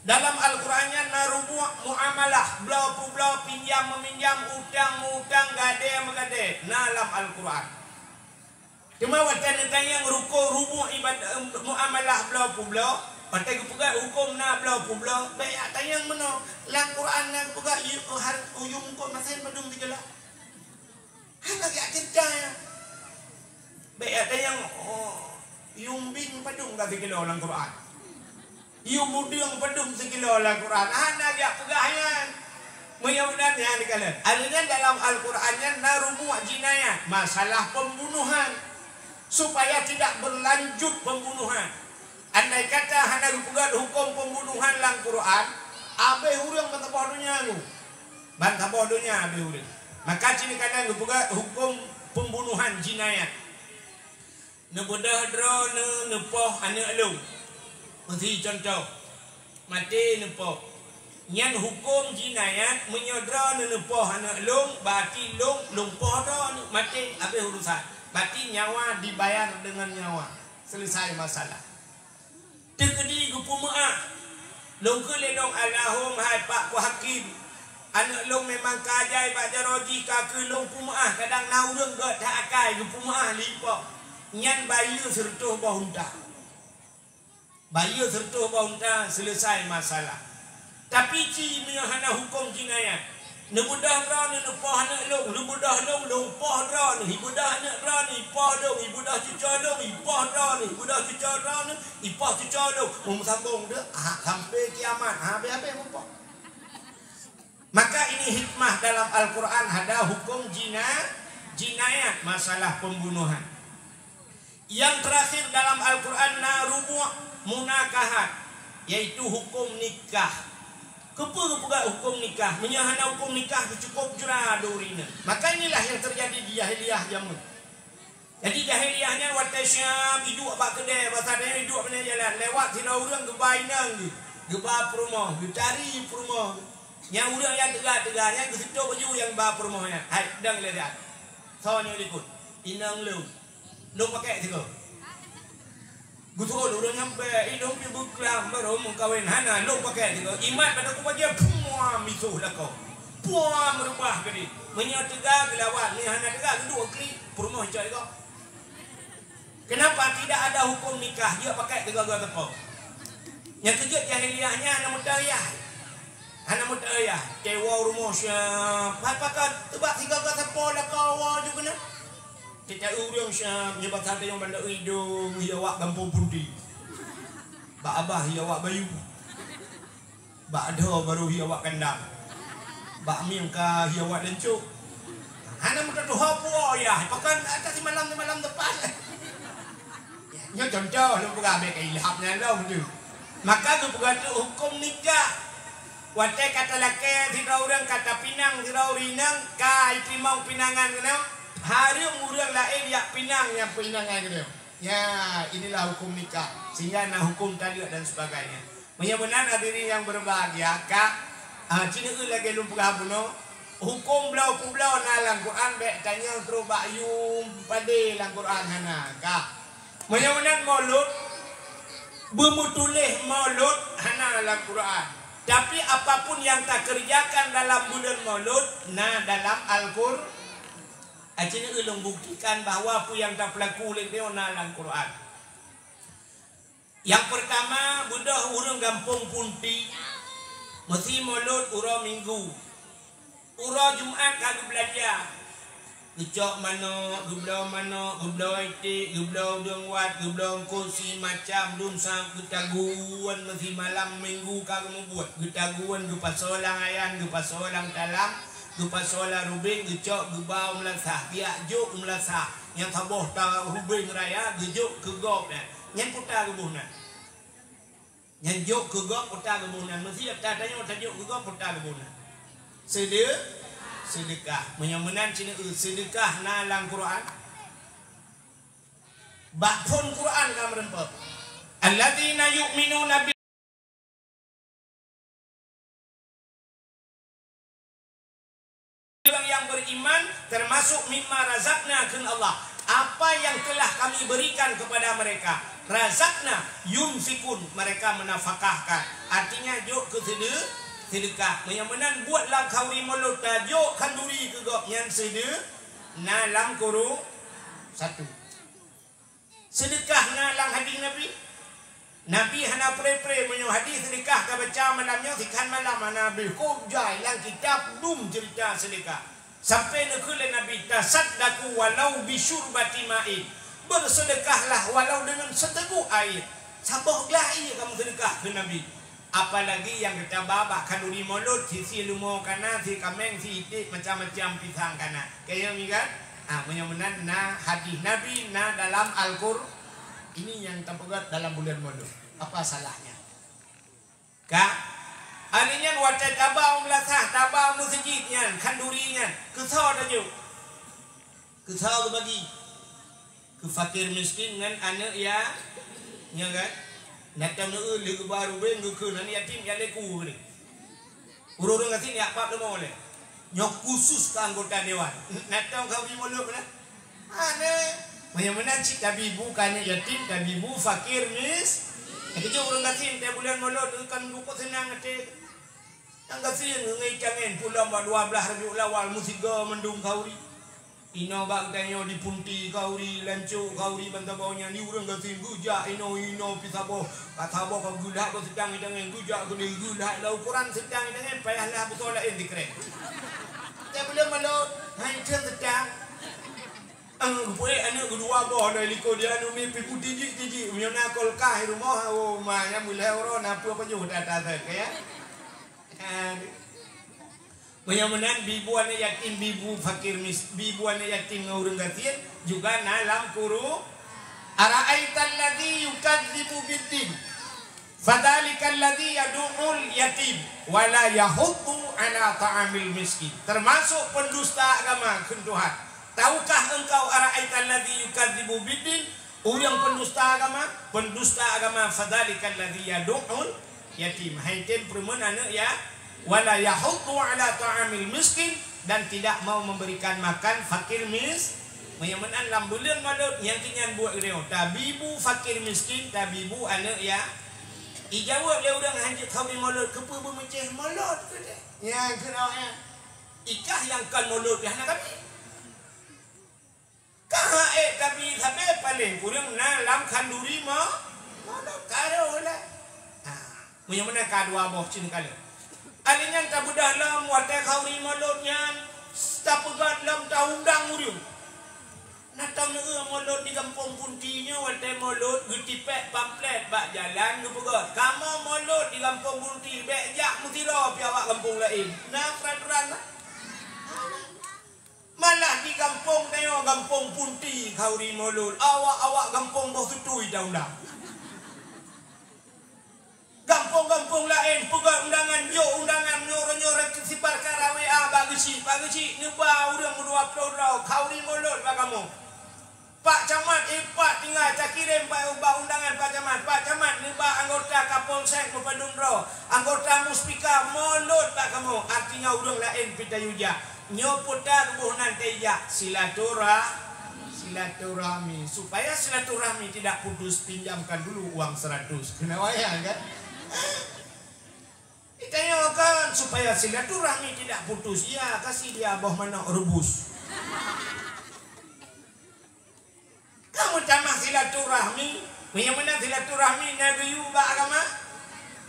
dalam Al-Qur'an nyan na rubuh muamalah, bloe peubloe, pinjam meuminjam, utang meuutang, gadée meugadée, na lam Al-Qur'an. Teuma watée neutanyong rukon rubuh ibad-, em, muamalah bloe peubloe, watée geupeugah hukôm na bloe peubloe, bék jak tanyong meunoe. Lam Qur'an na geupeugah, yu-, har-, yum hukôm masen padum sikilo. Hana jak teuntang. Bék jak tanyong, oh, yum bing padum ka sikilo lam Qur'an. Yum udeueng padum sikilo lam Qur'an. Hana jak peugah nyan. Meunyoe meunan nyan dikalon. Artinya dalam Al-Qur'an nyan na rumuh jinayat, masalah pembunuhan. Supaya tidak berlanjut pembunuhan. Andai kata hana geupeugah hukôm pembunuhan lam Qur'an, abéh ureuëng ban saboh donya nyoe. Ban saboh donya abéh ureuëng. Maka cit kadang geupeugah hukôm pembunuhan jinayat. Neubeudôh droeneuh neupoh aneuëk lôn. Meusi cuntoh, maté neupoh. Nyan hukôm jinayat meunyoe droeneuh neupoh aneuëk lôn, berarti lôn, lôn poh droeneuh, maté, habéh urusan. Berarti nyawa dibayar deungon nyawa. Selesai masalah. Teukeudi geupeumeuáh. Lôn kheun lé lôn, "Allahum, hai Pak Ku Hakim, aneuëk lôn memang ka jai bak jaroe jih, ka keu lôn peumeuáh, kadang na ureuëng gét that akai geupeumeuáh lé ipoh." Nyan bayeue sireutôh boh unta. Bayeue sireutôh boh unta, selesai masalah. Tapi ci meunyoe hana hukôm jinayat, neubeudôh droeneuh neupoh aneuëk lôn, neubeudôh lôn, lôn poh droeneuh, ibeudôh aneuëk droeneuh, ipoh lôn, ibeudôh cucoe lôn, ipoh droeneuh, ibeudôh cucoe droeneuh, ipoh cucoe lôn, meusambông deuh, ah, sampai kiamat, ah, habéh-habéh mupoh. Maka ini hikmah dalam Al-Quran ada hukum jina, jinayat masalah pembunuhan. Nyang terakhir dalam Al-Quran na rubu' munakahat, yaitu hukum nikah. Keupeue geupeugah hukum nikah? Meunyoe hana hukum nikah, geucukôp jura duri nyan. Maka inilah yang terjadi di jahiliyah jameun. Jadi jahiliyah nyan watée Syam iduek bak keudée, basa nyan iduek bak jalan, lewat sidroe ureuëng geuba inong geuh, geuba peurumoh, geutari peurumoh. Nyang ureuëng nyang teuga-teuga nyan geuseutôt baju nyang ba peurumoh nyan. Hai, dang lé that. Soe nyoe likot? Inong lôn. Lôn pakai sigoe. Geutuon ureuëng nyan bèk, ilôn pih beuklam barô meukawen hana lôn pakai sigoe. Imat pada kupajoh, puam misoh lakoe. Puam reubah keudeh. Meunyoe teuga geulawan, meunyoe hana teuga geuduek klik, peurumoh cok sigoe. Kenapa tidak ada hukum nikah? Jeuet pakai sigoe-goe teupeu. Nyang keujeuet jahiliyah nyan hana meuteuyah. Hana meuteuyah. Tewa rumoh siap. Hai pakat teubak sigoe-goe teupeu lakoe ju keunan. Teuta ureuëng siap, nyoe basa teunyong banda idong, hi awak gampông punti. Bak abah hi awak bayu. Bak dho barô hi awak kandang. Bak mieng ka hi awak dancok. Hana meututoe puwoe yah, pakon ata simalam-simalam depan. Nyoe cuntoh lôn peugah bèk ilham nyan lom tu. Maka geupeugah tu hukum nikah. Watée ka talakée sidroe ureuëng, ka tapinang sidroe ureuëng inong, ka iteurimong pinangan keunoe, hareuem ureuëng laén jak pinang nyang peuinongan keunoe. Ya, inilah hukum nikah. Sehingga na hukum taleuek dan sebagainya. Meunyoe meunan hadirin yang berbahagia, ka, ah, ci neueu lagée lôn peugah bunoe, hukum bloe peubloe na lam Quran, bèk tanyoe trok bak yum padé lam Quran hana, ka. Meunyoe meunan maulud, beumeutuléh maulud hana lam Quran. Tapi apapun yang takeureujakan dalam buleuen maulud na dalam Al-Qur-, Aci neueu lôn buktikan bahwa peue nyang tapeulaku lé nyoe na lam Quran. Nyang peurtama, beudôh ureuëng gampông Punti, meusi maulud uroe Minggu. Uroe Jumat ka geubeulanja. Geucok manök, geubloe manök, geubloe iték, geubloe udeueng wat, geubloe eungkôt, si macam dum sam geutagun meusi malam Minggu ka geumubuet. Geutagun geupasoe lam ayan, geupasoe lam talam, geupasoe lam rubeng, geucok geuba u meulasah, geujak jok u meulasah. Nyang saboh ta rubeng raya geujok keu gob nyan. Nyan peue ta geuboh nan. Nyan jok keu gob peue ta geuboh nan. Meusi ata tanyoe tajok keu gob peue ta geuboh nan. Seude-, seudeukah. Meunyoe meunan ci neueu, seudeukah na lam Quran? Bak phon Quran ka meurumpok. Alladzina yu'minuna bi Orang yang beriman termasuk mimma razaqna kheun Allah, apa yang telah kami berikan kepada mereka, razaqna yunfikun, mereka menafkahkan. Artinya jok keu seude-, seudeukah. Meunyoe meunan buet lam khanduri mulod tajok khanduri keu gob nyan seude-, na lam kurung satu. Seudeukah na lam hadih Nabi? Nabi hana pre-pre meunyoe hadih seudeukah ka baca malam nyoe sikhan malam hana habéh. Kok jai lam kitab dum ceurita seudeukah. Sampai neukheun lé Nabi, "Tasaddaqu walau bi syurbati ma'in." Berseudeukahlah walau deungon seuteugok air. Saboh glah ié kamoe seudeukah keu Nabi. Apalagi nyang geutaba bak khanduri mulod, si sie leumo kana, sie kaméng, sie iték, macam-macam pisang kana. Kayém kan? Ah, meunyoe meunan na hadih Nabi na dalam Al-Qur-, ini nyang tapeugét dalam buleuen mulod. Apa salahnya? Ka? Akhé nyan watée taba u meulasah, taba u meuseujid nyan, khanduri nyan, keusoe tajok. Keusoe geubagi. Fakir miskin ngon aneuk ya-, nyan kan? Nyan tam neu lheueh geuba rubeng geukheun aneuk yatim ya leku ni. Ureueng-ureueng gasien jak pap leumô lé. Nyoe khusus keu anggota dewan. Nyan tam khauri mulod na. Aneh. Meunyoe meunan cit tabi bu keu aneuk yatim, tabi bu fakir mis-, keujeuet ureueng gasien teuh buleuen mulod kan bukon seunang até. Nyang gasien ngon itangen pulang bak dua blaih Rabiul Awal meusigoe mandum khauri. Inoe bak geutanyoe di Punti khauri, lancok khauri ban saboh nyan di ureueng gasien geujak inoe, inoe pi saboh, ka saboh ka geulak bak seutang itangen geujak geudeh geulak lam ukoran seutang itangen payah lah beusoe laén sikrek. Teuh buleuen mulod, hai kheun seutang. Ang geupeue aneuk keudua boh dari likot dia aneuk mipi putih jik-jik. Meunyoe na kulkas di rumoh, oh, ma nyan meulhèe uroe na peue pajoh that-that, ya. Meunyoe meunan, bi bu aneuk yatim, bi bu fakir mis-, bi bu aneuk yatim ngon ureueng gasien juga na lam Qur'an. Ara'aital ladzi yukadzibu biddin, fadzalikal ladzi yadu'ul yatim, wa la yahuddu ala ta'amil miskin. Termasuk pendusta agama, kheun Tuhan. Tahukah engkau, ara'aital ladzi yukadzibu biddin, ureueng pendusta agama, pendusta agama, fadzalikal ladzi yadu'ul yatim. Hai tem peureumeun aneuk ya, wala yahuddu ala ta'amil miskin, dan tidak mau memberikan makan fakir mis-, meunyoe meunan lam buleuen mulod nyang keu nyan buet geutanyoe, tabi bu fakir miskin, tabi bu aneuk ya. Ijaweueb lé ureueng hanjeuet khauri mulod, keupeue beumeucéh mulod keu lé? Nyang keunoe ya. Ikah nyang kon mulod ya hana kami. Ka ék tabi sabe paléng kureueng na lam khanduri mo-, mulod ka rôh lé. Ha, meunyoe meunan ka dua boh cit kalon. Alèh nyan tabeudôh lom watèe khauri mulod nyan, tapeugöt lom taundang ureueng. Na tam neu mulod di gampông Punti nyoe watèe mulod geutipék pamflet bak jalan geupeugöt, "Kamoe mulod di gampông Punti, bèk jak meusidroe pi awak gampông laén." Na peuratoran na. Malah di gampông tanyoe, gampông Punti khauri mulod, awak-awak gampông boh tutui taundang. Gampông-gampông laén peugah undangan, jok undangan, nyoe-nyoe sibar kara W A bak geuchik, bak geuchik neuba ureueng meudua ploh droe khauri mulod bak kamoe. Pak Camat, eh, Pak, tinggai takirém ba-, bak undangan Pak Camat. Pak Camat neuba anggota Kapolsek meupadum droe, anggota Muspika mulod bak kamoe, artinya ureueng laén pih tayue jak. Nyoe peue ta geuboh nan tayue jak? Silaturah-, silaturahmi. Supaya silaturahmi tidak putus, pinjamkan dulu uang seratus. Keunoe ya kan? Ditanyoe kan supaya silaturahmi tidak putus. Ya, kasih dia boh manok rebus. Ka meutamah silaturahmi. Meunyoe meunan silaturahmi na geuyue bak agama.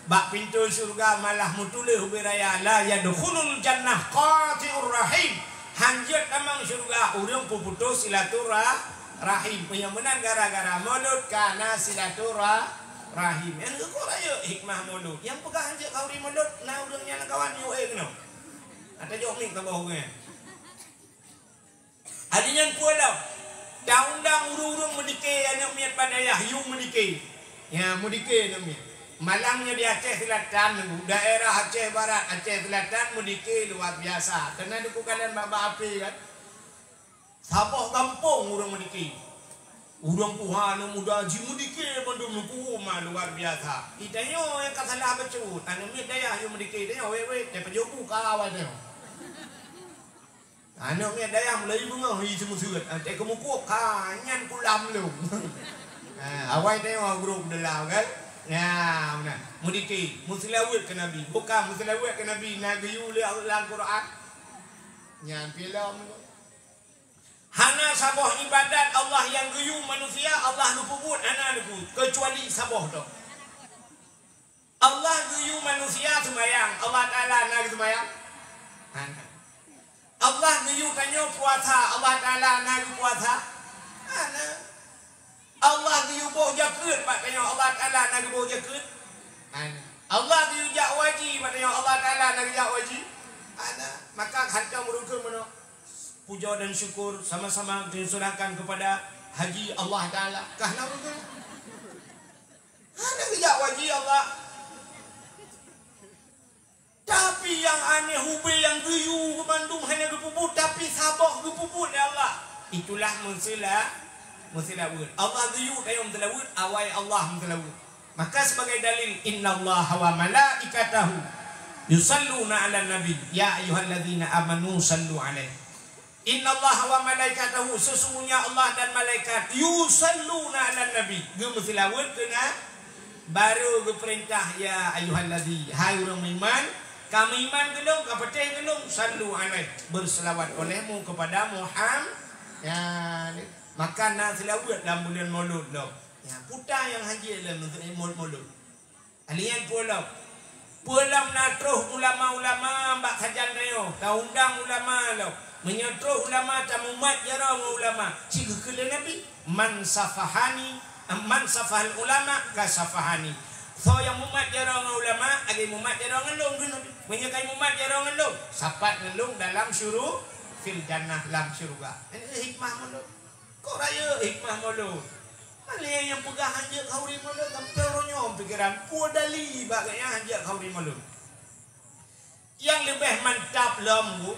Bak pintoe syeuruga malah meutuléh ubé raya, "La yadkhulul jannah qati'ur rahim." Hanjeuet tamong syeuruga ureueng peuputôh silaturah-, rahim. Meunyoe meunan gara-gara mulod ka na silaturah-, rahim. Nyang geukheun rayeuk hikmah mulod. Nyang peugah hanjeuet khauri mulod, na ureueng nyang kawan yue keunoe. Ata jok mic saboh ureueng. Adi nyan peue lom, taundang ureueng-ureueng meudike aneuk miet bak dayah, yue meudike. Ya, meudike aneuk miet. Malam nyoe di Aceh Selatan, daerah Aceh Barat, Aceh Selatan meudike luar biasa. Keunan dipeugah lé bak-bak api kan. Saboh gampông ureueng meudike. Ureueng tuha aneuk muda jimeudike bandum, luar biasa. Ditanyoe nyang ka salah bacut, aneuk miet dayah yue meudike, tanyoe wék-wék, tapajoh bu ka awai tanyoe. Aneuk miet dayah mulai beungoh hi seumeuseuet, ah, teuka muphom, ha, nyan kulam lom. Ha, awai teuka grob deulam kan? Nyan, meunan. Meudike, meuseulaweuet keu Nabi. Bukan meuseulaweuet keu Nabi, na geuyue lé Allah lam Quran. Nyan filem. Hana saboh ibadat Allah nyang geuyue manusia, Allah geupeubuet hana leuku, keucuali saboh tok. Allah geuyue manusia seumayang, Allah Taala na geuseumayang? Hana. Allah geuyue tanyoe puasa, Allah Taala na geupuasa? Hana. Allah geuyue boh jakeuet bak tanyoe, Allah Taala na geuboh jakeuet? Hana. Allah geuyue jak haji bak tanyoe, Allah Taala na geujak haji? Hana. Maka hantom rukun meunoe. Puja dan syukur sama-sama diserahkan kepada Haji Allah Taala. Kah na rukun? Hana geujak haji Allah. Tapi nyang aneh ubé nyang geuyue bandum hana geupeubuet, tapi saboh geupeubuet lé Allah. Itulah meuseula-, Meuseulaweuet. Allah geuyue tanyoe meuseulaweuet, awai Allah meuseulaweuet. Maka sebagai dalil, "Innallaha wa malaikatahu yusalluna 'alan nabi, ya ayyuhalladzina amanu sallu 'alaihi." "Innallaha wa malaikatahu," sesungguhnya Allah dan malaikat, "yusalluna 'alan nabi," geumeuseulaweuet keu na-, baru geupeurintah, "Ya ayyuhalladzi," hai ureuëng meuiman, ka meuiman keu lôn, ka patéh keu lôn, "sallu 'alaihi," beuseulaweuet olehmu kepada Muhammad. Ya, maka na seulaweuet lam buleuen Maulud lom. Ya, peue nyang hana jeuet lom untuk Maulud. Alian peue lom. Peue lom na troh ulama-ulama bak sajan tanyoe, taundang ulama lom. Meunyoe troh ulama tamumat jaroe ngon ulama, sigeukheun lé Nabi, "Man safahani, man safahal ulama ka safahani." Soe nyang mumat jaroe ngon ulama, lagée mumat jaroe ngon lôn, kheun Nabi. Meunyoe ka mumat jaroe ngon lôn, sapat ngon lôn dalam syuru-, fil jannah, lam syeuruga. Ini hikmah Maulud. Kok rayeuk hikmah Maulud? Malée nyang peugah hanjeuet khauri Maulud, sampoe uroe nyoe pikiran, peue dali bak gobnyan hanjeuet khauri Maulud. Nyang leubeh mantap lom, Bu,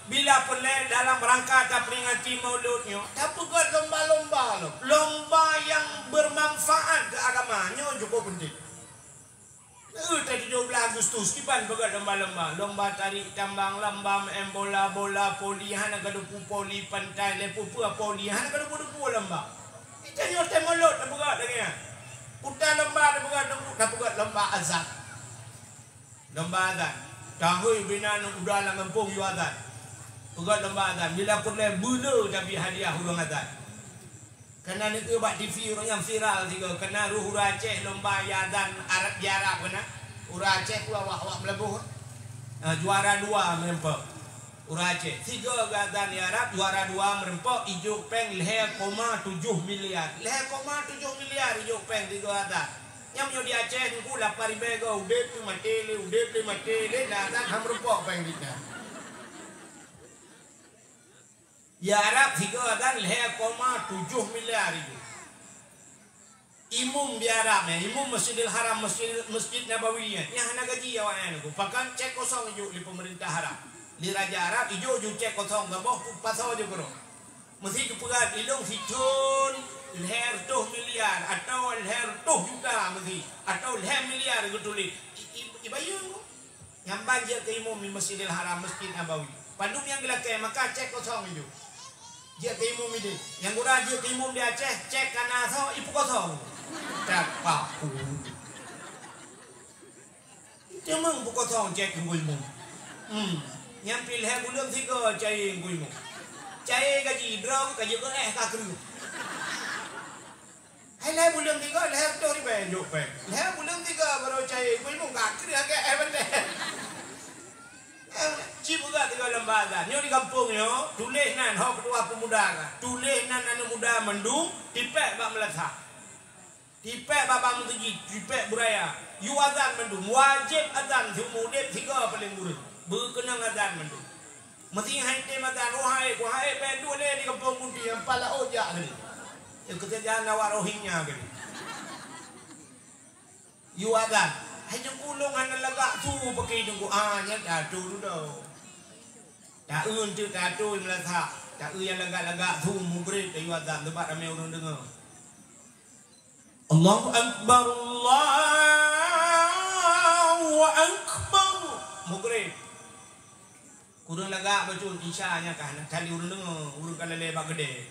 bila peureulée dalam rangka taperingati Maulud nyoe, tapeugét lomba-lomba lom. Lomba nyang bermanfaat keu agama nyoe cukup penting. Nyoe teuh tujoh blaih Agustus, kiban peugét lomba-lomba. Lomba tarik tambang, lomba main bola, bola voli, hana keudeuh poli pantai, lé peue-peue voli, hana keudeuh poli lomba. Kita nyoe teuh Maulud tapeugét lagée nyan. Peue lomba tapeugét, tapeugét lomba azan. Lomba azan. Tahui binan uda lam gampông yue azan. Peugét lomba azan. Bila peureulée beuleu tabi hadiah ureuëng azan. Keunan neukeu bak T V ureuëng nyang viral sigoe, keunan rôh ureuëng Aceh lomba yue azan Arab, di Arab keunan. Ureuëng Aceh tu awak-awak meulaboh. Ah, juara dua meureumpok. Ureuëng Aceh. Sigoe geuazan di Arab, juara dua meureumpok, ijok péng lhée koma tujoh miliar. Lhée koma tujoh miliar ijok péng sigoe azan. Nyang meunyoe di Aceh teungku lapan ribée goe, udeb pih maté lé, udeb lé maté lé, na azan han meureumpok péng di na. Di Arab sigoe azan lhée koma tujoh miliar ijok. Imum di Arab nyan, imum Masjidil Haram, Masjid, Masjid Nabawi nyan, nyang hana gaji awaknyan nyoe. Pakon cek kosong ijok lé peumeurintah Arab. Lé raja Arab ijok ju cek kosong, saboh pasoe ju keudroe. Meusi geupeugah ilong sithon lhée reutôh miliar atawa lhée reutôh juta meusi, atawa lhée miliar geutuléh. I, i, ibayeue. Nyan ban jeuet keu imum di Masjidil Haram, Masjid Nabawi. Padum nyang geulakée, maka cek kosong ijok. Jeuet keu imum ideh. Nyang gura jeuet keu imum di Aceh, cek kana soe, ipeukosong. Cek paku. Teumeung peukosong cek keu imum. Hmm. Nyan pih lhée buleuen sigoe cai keu imum. Cai gaji, droe ka jeuet keu éh ka kreueh. Hai lhée buleuen tiga, lhée reutôh ribée jok péng. Lhée buleuen tiga baru cai, bui mungka kreueh agak eh bandai. Eh, ci peugah tiga lomba azan. Nyoe di gampông nyoe, tuléh nan ho keutua peumuda ka. Tuléh nan aneuëk muda mandum, tipék bak meulasah. Tipék bak bang meuseujid, tipék buraya. Yue azan mandum, wajéb azan siumu udeb sigoe paleng ureuëng. Beukeunong azan mandum. Meusi hai tem azan, wahai, wahai, bék duek lé di gampông Bunti, nyang pala ojak tadi. Nyang keuteujaan awak Rohingya tadi. Yue azan. Hai Teungku, lôn hana lagak su pakai Teungku. Ah, nyan tato dudoe. Taeu eunteuk tato meulasak. Taeu nyang lagak-lagak su mugreb tayue azan, teubat ramé ureuëng deungoe. Allahu Akbar, Allahu Akbar. Mugreb. Kureueng lagak bacut, Isya nyan ka hana tali ureuëng deungoe, ureuëng ka lalée bak geudée.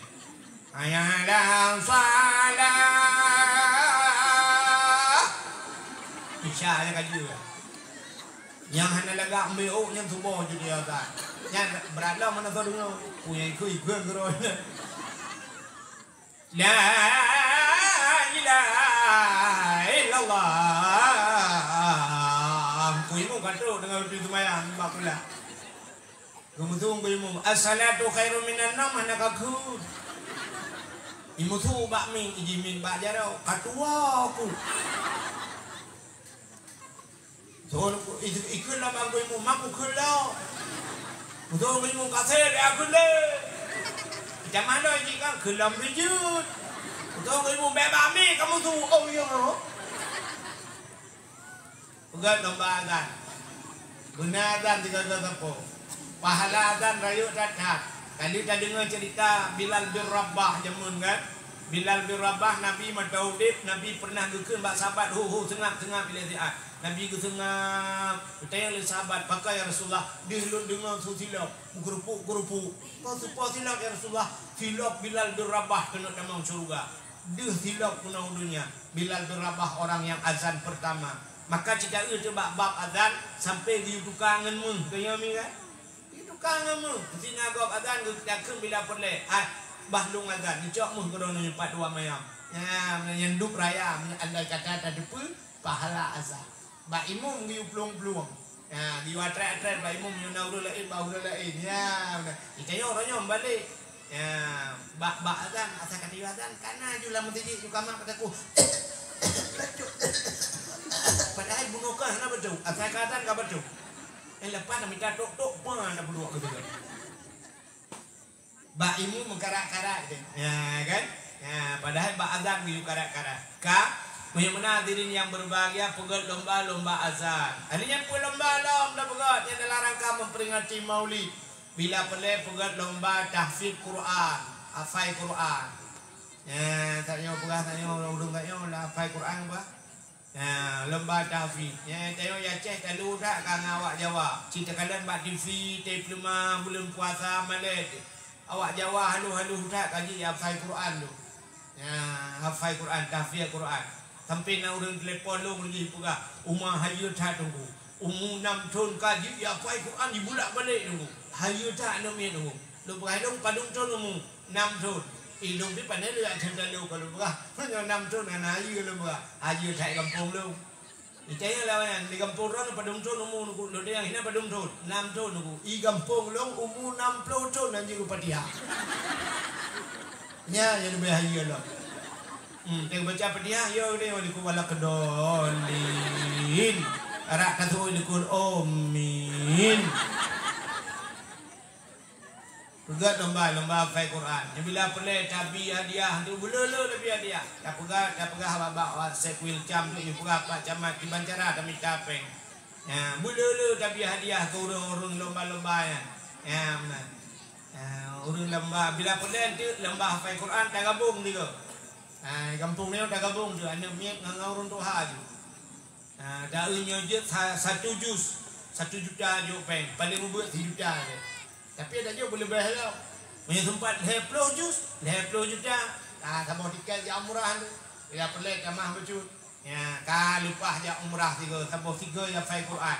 Hayya 'alas shalah. Isya nyan ka jeuet. Nyang hana lagak meuok nyan suboh jeuet dia kan. Nyan brat lom hana soe deungoe. Peue nyang ikheun-ikheun keudroe nyan. La ilaha illallah. Ku imum ka trok deungon laju seumayang bak kulah. Geumeusu ku imum, "As-salatu khairun minan naum," hana ka kheun. Imeusu bak mieng, iji mieng bak jaroe, ka tuwoe ku. Soe ikheun lom bak ku imum, "Mak, kukheun lom." Soe ku imum, "Kasée bék kheun lé." Macam mana jih kan, kheun lom rijeuet. Soe ku imum, "Bék bak mieng kamoe su." Oh, iya. Peugah lomba azan. Beuna azan sigoe-goe sapo. Pahala azan rayeuk that-that. Tadi tadeungoe cerita Bilal bin Rabah jameun kan? Bilal bin Rabah, Nabi mantong udeb, Nabi pernah geukheun bak sahabat, "Ho, ho, seungab, seungab ilée siat." Nabi geuseungab, geutanyong lé sahabat, "Pakon ya Rasulullah?" "Deuh lôn deungoe su silop, meukeurupuk-keurupuk." "Pakon su po silop ya Rasulullah?" "Silop Bilal bin Rabah keuneuk tamong syeuruga." Deuh silop keunoe u donya, Bilal bin Rabah orang nyang azan peurtama. Maka cit taeu teuh bak bab azan sampoe geuyue tuka ngon meuh, donya mi kan? Di tukang ngon meuh, sinagog azan geutakheun bila peureulée, "Ai, bah lôn azan, neucok meuh keudroe nyoe pat dua mayam." Nyan, nyan duek raya, meunyoe andai kata tateupeue pahala azan. Bak imum geuyue plueng-plueng. Nyan, geuyue atrét-atrét bak imum, nyoe na ureuëng laén, bak ureuëng laén. Nyan, geutanyoe uroe nyoe meubalek. Ya, bak, bak azan, asai ka tayue azan, kana ju lam meuseujid, ju kamak, ka takue. Padahai bunoe ka hana bacut, asai ka azan ka bacut. Eh, leupah na mita tok-tok, pan na peuduek keu sigoe. Bak imum meukarat-karat teuh. Ya, kan? Ya, padahai bak azan geuyue karat-karat. Ka, meunyoe meunan hadirin yang berbahagia, peugét lomba, lomba azan. Hari nyan peue lomba lom tapeugét, nyan dalam rangka memperingati Maulid. Bila peureulée peugét lomba tahfiz Quran, hafai Quran. Nyan, tanyoe peugah, tanyoe ureuëng tanyoe lah hafai Quran bah. Nyan, lomba tahfiz. Nyan, tanyoe di Aceh talu that ka ngon awak Jawa. Cit takalon bak T V, teupeuleuma buleuen puasa malée. Awak Jawa halôh-halôh that ka jeuet hafai Quran tu. Ya, hafai Quran, tahfiz Quran. Sampoe na ureuëng telepon lôn lagée peugah, "Uma hayeue that Teungku. Umu nam thon ka jeuet jihafai Quran jibulak-balek Teungku. Hayeue that aneuk miet Teungku." Lôn peugah, "Lôn padum thon umu?" "Nam thon." "Ih, lôn pih pane lheueh that thon lôn," ka lôn peugah. "Meunyoe nam thon hana hayeue," lôn peugah. "Hayeue that gampông lôn." Ditanyong lé awaknyan, "Di gampông droeneuh padum thon umu Teungku?" "Lôn tanyong, hina padum thon?" "Nam thon Teungku." "I gampông lôn umu nam ploh thon hana jeuet Fatihah." Nyan nyang leubeh hayeue lom. Hmm, teubaca Fatihah, yo deh, wa likul wala kedolin. Arak tasawuf likul, amin. Peugét lomba, lomba hafai Quran. Nyan bila peureulée tabi hadiah, tu beuleu-leu tabi hadiah. Tapeugah, tapeugah bak, bak, bak Syekh Wilcam tu, ipeugah bak camat Kiban Cara tamita péng. Ya, beuleu-leu tabi hadiah keu ureuëng-ureuëng lomba-lomba nyan. Ya, meunan. Ya, ureuëng lomba, bila peureulée teuk lomba hafai Quran tagabong tiga. Ha, gampông nyoe tagabong teuk, aneuk miet ngon, ngon ureuëng tuha ju. Ha, taeu nyoe jeuet sa-, satu juz, satu juta jok péng, paléng ubeuet sijuta jeh. Tapi ada jok beuleubeh lom. Meunyoe seumpat lhée ploh juz, lhée ploh juta, ha, saboh tiket jak umrah tu. Bila peureulée tamah bacut. Ya, ka leupah jak umrah sigoe, saboh sigoe hafai Quran.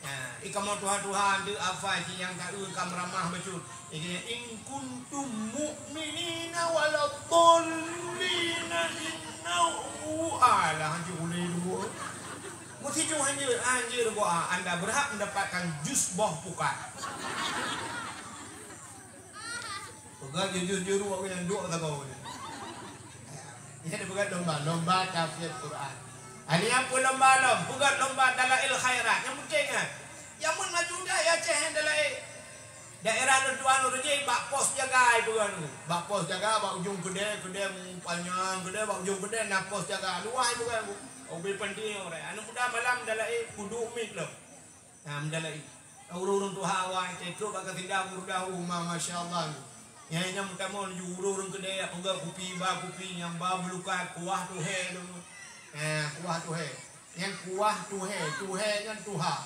Ya, i kamoe tuha-tuha deuk hafai, ci nyang taeu ka meuramah bacut. Jadi, "In kuntum mu'minina waladhdallina innahu," alah, hanjeuet ulée dua. Meusijueng hanjeuet, hanjeuet dua, anda berhak mendapatkan jus boh pukat. Peugah jujur-juru awak nyang duek sagoe nyan. Nyan dipeugah lomba, lomba tahfiz Quran. Hari nyan peue lomba lom, peugah lomba dalail khairat. Nyang penting kan. Jameun maju dah ya Aceh dalail. Daerah lôn tuan lôn jih bak pos jaga ai peugah tu. Bak pos jaga, bak ujong keudè, keudè panyang keudè, bak ujong keudè na pos jaga. Luwah ai peugah tu. Ubé penting orang. Aneuk muda malam dalail kudu mik lom. Nah, meudalai. Ureuëng-ureuëng tuha awai, trok bak keusinda murdah uma, masya Allah. Nyang inong meutamong laju ureuëng-ureuëng keudè, peugah kupi, ba kupi, nyang ba meulukat, kuah tuhé lom. Eh, kuah tuhé. Nyang kuah tuhé, tuhé nyan tuha.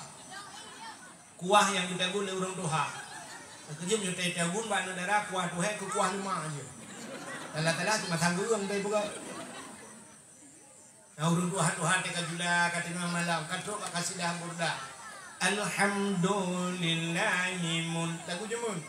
Kuah nyang geutagun lé ureuëng tuha. Keujeuet nyoe tagun bak aneuk dara, kuah tuhé keu kuah leumah jeuet. Talah-talah cuma sang ureuëng tai peugah. Nah, ureuëng tuha-tuha teuka jula, ka teungoh malam, ka trok bak kasidah burdah. Alhamdulillahi mun-, lagu jameun.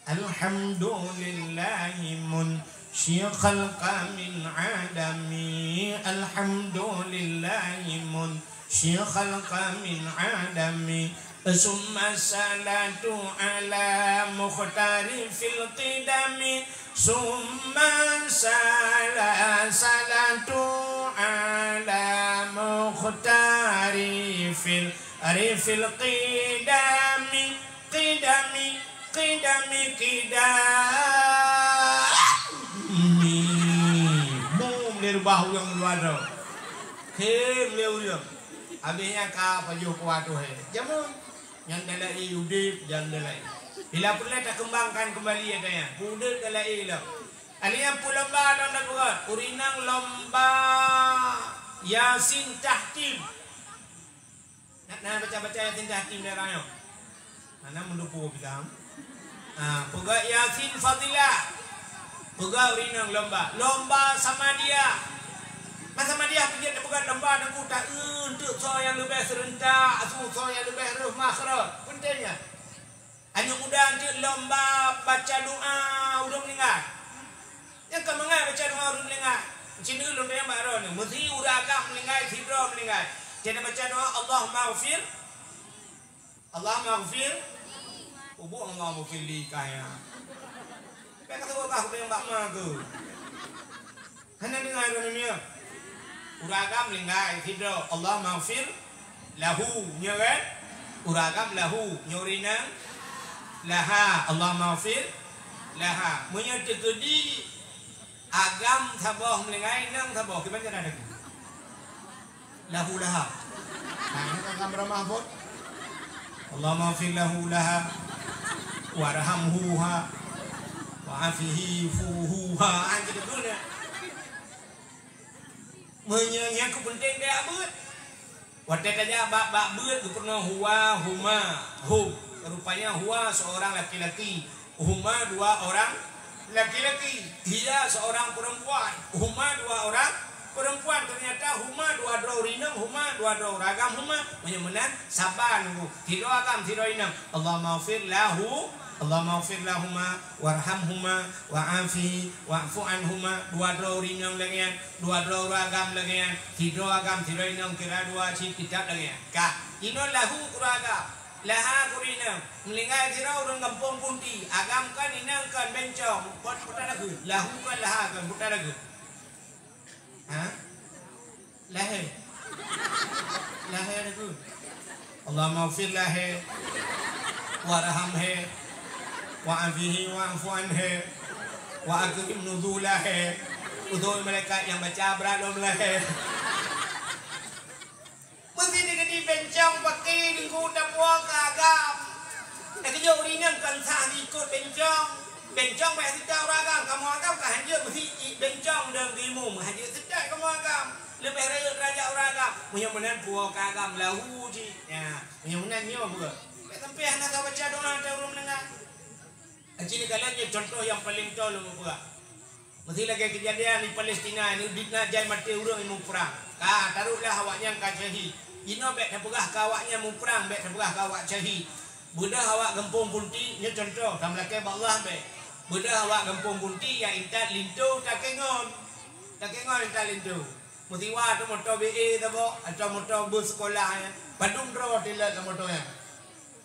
Alhamdulillahi munsyi khalqa min adami. Alhamdulillahi munsyi khalqa min adami. Summa salatu ala mukhtari fil qidami. Summa sala-, salatu ala mukhtari fil, ari fil qidami, qidami, qidami, qidami. Bum, dia rubah ureuëng luar tu. Khém lé ureuëng. Habis nyan ka pajoh kuah tuhé. Jameun. Nyang dalai udép, nyang dalai. Bila peureulée takeumbangkan keumbali ata nyan. Udép dalai lom. Alèh nyan peue lomba lôn tapeugah, ureueng inong lomba Yasin Tahtim. Nak na baca-baca Yasin Tahtim daerah nyoe? Hana meundupo bidang. Ha, peugah Yasin Fadilah. Peugah ureueng inong lomba. Lomba Samadiyah. Masa Samadiyah pih jeuet tapeugah lomba, Teungku, taeu eunteuk soe nyang leubeh seurentak, asu soe nyang leubeh reuh makhraj. Peunteng nyan. Aneuk muda eunteuk lomba baca doa ureueng meuninggai. Nyang ka mangat baca doa ureueng meuninggai. Cit ulôn tanyong bak droeneuh, meusé ureueng agam meuninggai, sidroe meuninggai, teuka baca doa, "Allahummaghfir, Allahummaghfir." Ubu Allahummaghfirli kaya. Bèk ka teuka tanyong bak ma keuh. Hana deungoe droeneuh nyoe. Ureueng agam meuninggai sidroe, "Allahummaghfir lahu," nyoe kan? Ureueng agam lahu, nyoe ureueng inong laha, "Allahummaghfir laha." Meunyoe teukeudi agam saboh meuninggai, inong saboh, kiban cara lagèe? Lahu laha. Ha, nyoe kan agam ramah bot. "Allahummaghfir lahu laha, warhamhuha, wa'afihi fuhuha." Ha, gitu tu dah. Meunyoe nyang keupeunteng keu beuet. Watèe tajak bak, bak beuet geupeurunoe huwa, huma, hum. Rupanya huwa seorang laki-laki, huma dua orang laki-laki, hiya seorang perempuan, huma dua orang perempuan. Ternyata huma dua droe ureueng inong, huma dua droe ureueng agam, huma. Meunyoe meunan, saban, sidroe agam, sidroe inong. Allahummaghfir lahu, Allahummaghfir lahuma, warhamhuma, wa'afi, wa'fu anhuma. Dua droe ureueng inong lagèe nyan, dua droe ureueng agam lagèe nyan, sidroe agam, sidroe inong, kira dua cit kitab lagèe nyan. Ka, inoe lahu keu ureueng agam, laha keu ureueng inong, meuninggai sidroe ureueng gampông Punti, agam kon, inong kon, bencong, pot, pot takheun, lahu kon, laha kon, pot takheun. Ha? Lahé. Lahé ada tu. Allahummaghfir lahé. Warhamhé. Wa'afihi wa'fu anhé. Wa akrim nuzulahé. Utoe malaikat nyang baca brat lom lahé. Meusé teukeudi bencong paké Teungku tapuwoe keu agam. Teukeujot ureueng inong kon sah jiikot bencong. Bencong bèk seuta ureueng agam, kamoe agam ka hanjeuet meusi bencong deungon geuimeum, hanjeuet seuta kamoe agam. Leubeh rayeuk darajat ureueng agam. Meunyoe meunan puwoe keu agam lahu jih. Nyan, meunyoe meunan nyoe beuet. Bèk sampoe hana tabaca doa ateueh ureueng meuninggai. Aci neukalon nyoe contoh nyang paleng toe lôn peugah. Meusé lagèe keujadian di Palestina, nyoe deuh na jai maté ureueng inoe muprang. Ka, tarôh lah awaknyan ka syahid. Inoe bèk tapeugah keu awaknyan muprang, bèk tapeugah keu awak syahid. Beudôh awak gampông Punti, nyoe contoh, tameulakèe bak Allah bèk. Beudôh awak gampông Punti nyang intat linto takengon. Takengon intat linto. Meusiwa ateueh moto B A saboh, ateueh moto bus sekolah nyan. Padum droe tilot lam moto nyan.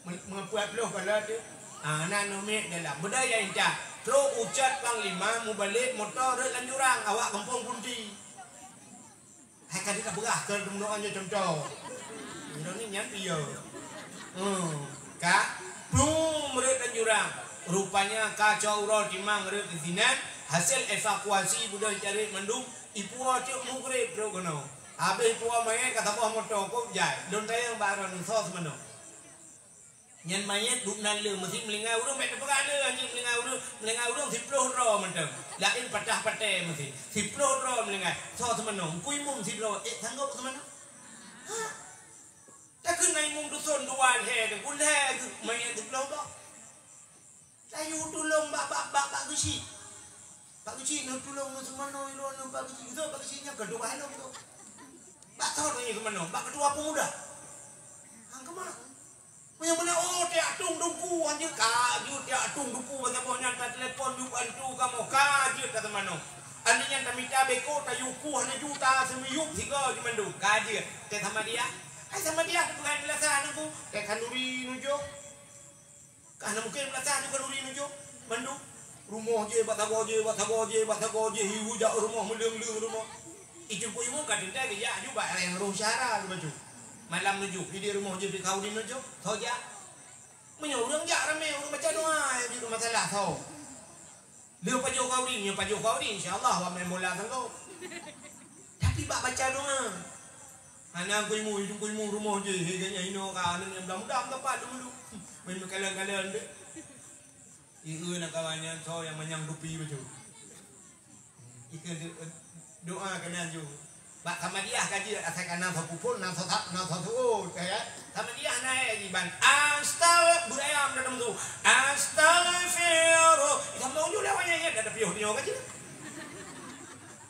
Me-, meupeuet ploh kala tu. Ah, na aneuk miet dalam. Beudôh nyang intat. Trok ucot panglima mubalek moto rhot lam jurang, awak gampông Punti. Hai ka deuh beurah keu teumeudoa nyoe contoh. Nyoe ni nyan piye. Hmm, ka plum rhot lam jurang. Rupanya ka cok uroe timang rhot keu sinan, hasil evakuasi beudôh cari mandum, ipuwoe cok mugreb trok keunoe. Habéh ipuwoe manyét ka saboh moto kôb jai. Lôn tanyong bak droeneuh soe seumanoe. Nyan manyét buet nan le, meusi meuninggai ureueng bèk teupeugah le, anjing meuninggai ureueng, meuninggai ureueng siploh droe mantong. Laén patah paté meusi. Siploh droe meuninggai. Soe seumanoe, Teungku Imeum sidroe, ék sanggob seumanoe? Ha? Takheun na imeum duson dua lhèe, Teungku, lhèe geuh manyét siploh boh. Tayue tulông bak, bak, bak, bak geuchik. Bak geuchik nyoe tulông nyoe seumanoe, ilôn nyoe bak geuchik. Beutôi bak geuchik nyan keutua lôn tu. Bak soe nyoe seumanoe, bak keutua peumuda. Hang keumah. Meunyoe meunan, oh, tiak tueng Teungku, anjeuet ka jeuet tiak tueng Teungku, masa boh nyan tatelepon yub antu kamoe, ka jeuet ka seumanoe. Aneuëk nyan tamita beko, tayue kueh hana juta, seumiyub sigoe jimandum, ka jeuet. Teuh Samadiyah, hai Samadiyah teupeugah beulasah Teungku, teuh khanduri nujok. Ka hana mungken beulasah nyoe khanduri nujok mandum. Rumoh jih bak sagoe jih, bak sagoe jih, bak sagoe jih, ibu jak rumoh meuleueng-leueng rumoh. Itu pun imeum ka teuntèe geujak aju bak nyang roh syara geubacut. Malam nujok, di rumoh jih di khanduri nujok, soe jak. Meunyoe ureueng jak ramé, ureueng baca doa, nyang jeuet masalah, soe. Lheueh pajoh khanduri, nyoe pajoh khanduri, insya Allah, awak main bola sanggob. Tapi bak baca doa. Hana Teungku Imeum, Teungku Imeum rumoh jih, he, geuhnyan inoe ka, aneuk nyan mudah-mudahan meudapat dulu. Main meukalon-kalon deh. Ieu na kawan nyan, soe nyang manyang tupi bacut. Doa keunan ju. Bak Samadiyah ka jeuet, asai ka na soe pupon, na soe sa-, na soe suot, ya. Samadiyah na, eh, iban. Astag-, beurayam dalam tu. Astagfirullah. Sama unjuk lewat nyan, ya, dah ada piôh nyoe ka jeuet.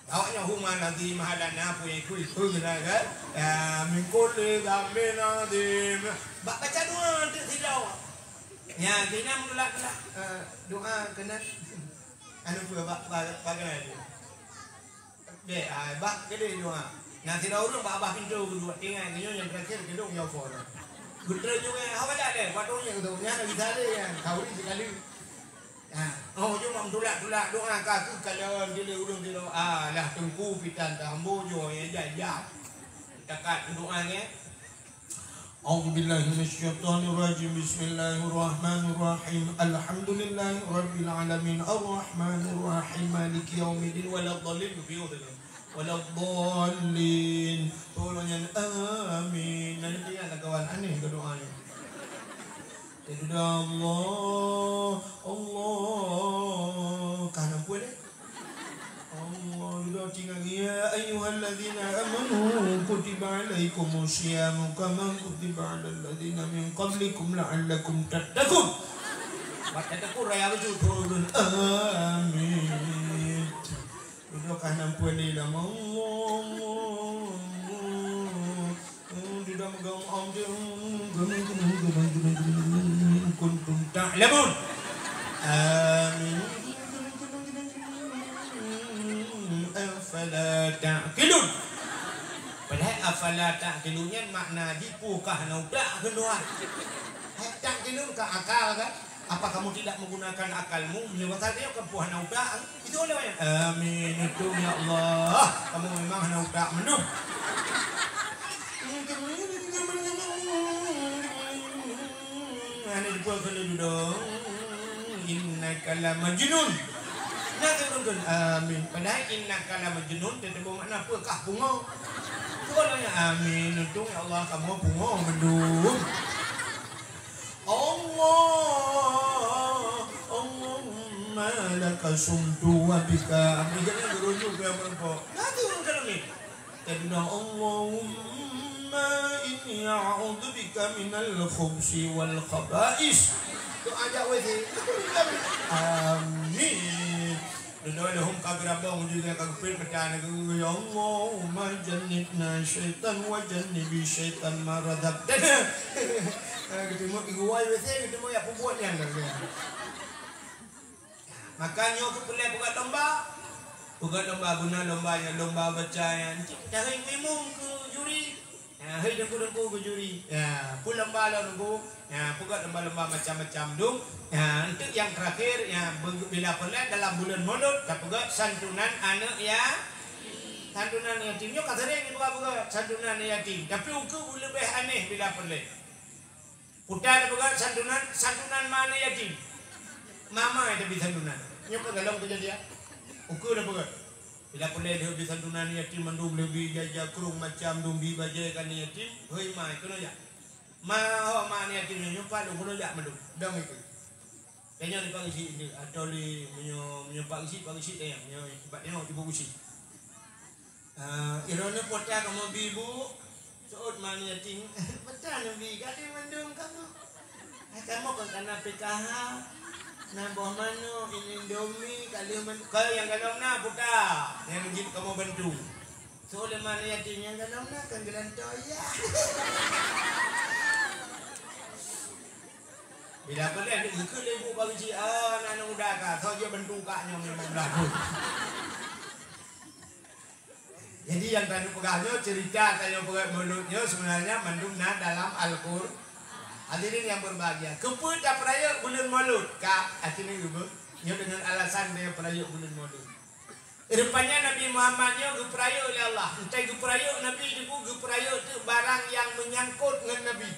Awak nyoe huma ladzi mahalana pui kui pui lah, kan? Ya, min kulli dzambin adzim. Bak baca doa tu sidroe. Ya, kena meulah-meulah. Eh, doa keunan. Anu peue bak, bak, bak keunan tu. Dek, ah, bah, keudeh dua. Na sidroe ureueng bak babah pintoe keudua, tinggai, nyoe nyang terakhir keudong nyoe po na. Geutrön juga, haba jak deh, padum nyang tu, nyan lagi saleh nyan, kawin sekali. Ha, oh, cuma tulak-tulak doa ka keu kalon dili ureueng sidroe. Ah, lah teungku pitan tambo jo, ya, ya, ya. Takat doa nyan. أعوذ بالله من الشيطان الرجيم. بسم الله الرحمن الرحيم. الحمد لله رب العالمين. الرحمن الرحيم. مالك يوم الدين. ولا الضالين. ولا الضالين. Tolong nyan. Amin. Nanti ada kawan aneh ke doanya. Tidak Allah. Allah. Kan ampun eh. Allah, dudoe tinggai, "Ya ayyuhalladzina amanu kutiba alaikumus siyamu kama kutiba alal ladzina min qablikum la'allakum tattaqun." Bak tattaqun raya beujeuet turun. Amin. Dudoe ka na peue lé lam Allah. Kuntum ta'lamun. Amin. Afala ta'qilun. Padahai afala ta'qilun nyan makna jih peue ka hana utak keunoe. Hai ta'qilun ka akal kan? Apa kamu tidak menggunakan akalmu? Meunyoe bahasa dia kan peue hana utak. Itu oleh banyak. Amin. Itu ya Allah. Kamu memang hana utak meunoh. Hana dibuat kena duduk. Innaka la majnun. Nah, tu betul. Amin. Padahal innaka la majnun, teuteumé makna peue kah pungo. Tu namanya amin. Untung ya Allah kamu pungo mendung. Allah, Allahumma laka sumtu wa bika. Amin. Jangan gerujuk ke yang merempok. Nah, tu orang kena ni. Taduna, Allahumma inni a'udzubika minal khubusi wal khaba'is. Doa jak W C. Amin. Doa lheuh ka geurabong juga ka geupeuet mata na geuh, ya Allahumma jannibna syaitan wa jannibi syaitan ma razaqtana. Geuteumeung igu W C, geuteumeung ya peubuet nyan. Maka nyoe keupeulai peugöt lomba. Peugöt lomba guna lomba nyan lomba baca nyan. Cit tahe imum keu juri. Ya, hei teungku-teungku keu juri. Ya, peue lomba lom teungku. Ya, peugöt lomba-lomba macam-macam dum. Ya, untuk yang terakhir, ya, be-, bila peulai dalam bulan Maulud, tapeugöt santunan aneuk ya-, santunan yatim. Nyoe ka sering dipeugöt-peugöt santunan yatim. Tapi ukeue leubeh aneh bila peulai. Puta tapeugöt santunan, santunan ma aneuk yatim. Mama nyang tabi santunan. Nyoe ka galom keujadian. Ukeue tapeugöt. Bila peureulèe lheueh bi santunan yatim mandum, lheueh bi ija-ija krông macam dum, bi bajèe keu aneuk yatim, hôi ma, keunoe jak. Ma, ho ma aneuk yatim nyoe, nyoe pat lôn keunoe jak mandum. Dong itu. Tanyoe di Pak Geuchik, atau di meunyoe, meunyoe Pak Geuchik, Pak Geuchik tanyong, meunyoe bak tanyoe di Pak Geuchik. Ah, droeneuh po ta kamoe bi, Bu? Seuôt ma aneuk yatim. Peue ta neubi, ka lheueh mandum kamoe. Hai kamoe kon ka na P K H, na boh manok, Indomie, ka lheueh mandum. Ka nyang galom na, peue ta nyang jeuet kamoe bantu. Seuôt lé ma aneuk yatim nyang galom na, kon geulantoe, ya. Bila peureulee geukheun lé ibu Pak Geuchik, "Ah, na aneuk muda ka, soe jeuet bantu kak nyoe, nyoe lima belas thon." Jadi, nyang tanyoe peugah nyoe, cerita tanyoe peugah Maulud nyoe sebenarnya mandum na dalam Al-Qur-, Hadirin yang berbahagia, keupeue tapeurayeuk buleuen Maulud? Ka, akhirnya geupeue, nyoe deungon alasan tanyoe peurayeuk buleuen Maulud. Rupanya Nabi Muhammad nyoe geupeurayeuk lé Allah. Entah geupeurayeuk Nabi, geupeurayeuk teuk barang nyang meunyangkot ngon Nabi.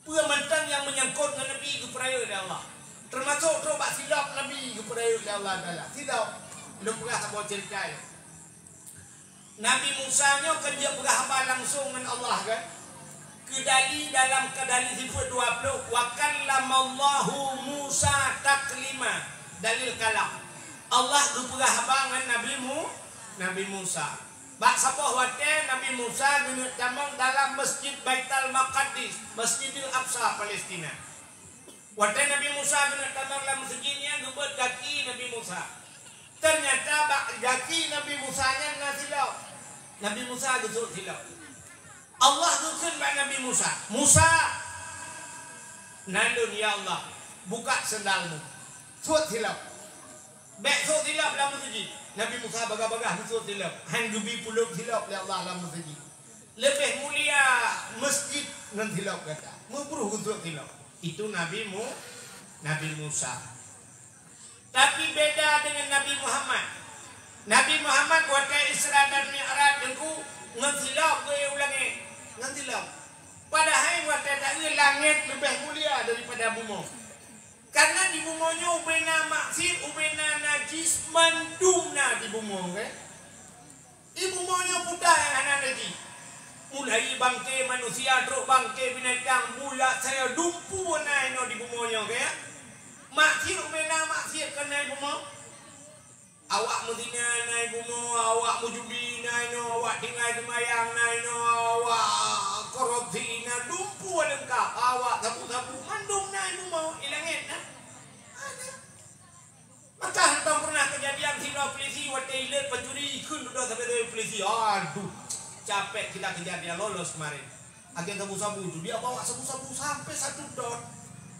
Peue mantong nyang meunyangkot ngon Nabi geupeurayeuk lé Allah. Teumasok trok bak silop Nabi geupeurayeuk lé Allah Taala. Silop. Lôn peugah saboh cerita nyoe. Nabi Musa nyoe kan jeuet peugah haba langsong ngon Allah kan? Keudali dalam Keudali sifeuet dua ploh, "Wa kallamallahu Musa taklima." Dalil kalam. Allah geupeugah haba ngon Nabi Mu-, Nabi Musa. Bak saboh watée Nabi Musa geuneuk tamong dalam Masjid Baitul Maqdis, Masjidil Aqsa, Palestina. Watée Nabi Musa geuneuk tamong lam meuseujid nyan, geubeuet gaki Nabi Musa. Teunyata bak gaki Nabi Musa nyan na silop. Nabi Musa geusut silop. Allah geukheun bak Nabi Musa, "Musa, nan lôn, ya Allah, buka sendalmu." Sut silop. Bék sut silop lam meuseujid. Nabi Musa bagah-bagah geusut silop. Han geubi pulop silop lé Allah lam meuseujid. Leubeh mulia meuseujid ngon silop gata. Meubruh geusut silop. Itu Nabi Mu-, Nabi Musa. Tapi beda dengan Nabi Muhammad. Nabi Muhammad watée Isra dan Mi'raj teungku ngon silop geuék u langét. Ngon silop. Padahai watée taeu langét leubeh mulia daripada bumoe. Karena di bumoe nyoe ubena maksiat, ubena najis, mandum na di bumoe, kan? Di bumoe nyoe peue nyang hana najis. Mulai bangke manusia, trok bangke binatang, bulat, saya, dumpeue na inoe di bumoe nyoe, kan? Maksiat ubena maksiat kan na di bumoe. Awak meuzina na di bumoe, awak meujudi na inoe, awak tinggai seumayang na inoe, awak korupsi na, dumpeue leungkap, awak sabu-sabu, mandum na di bumoe, di langét na. Ada. Maka hantom pernah kejadian sidroe polisi watée ilét pancuri, ikheun dudoe sabe-sabe polisi. Aduh, capek kita kejar dia lolos kemarin. Agen sabu-sabu itu, dia bawa sabu-sabu sampai satu ton.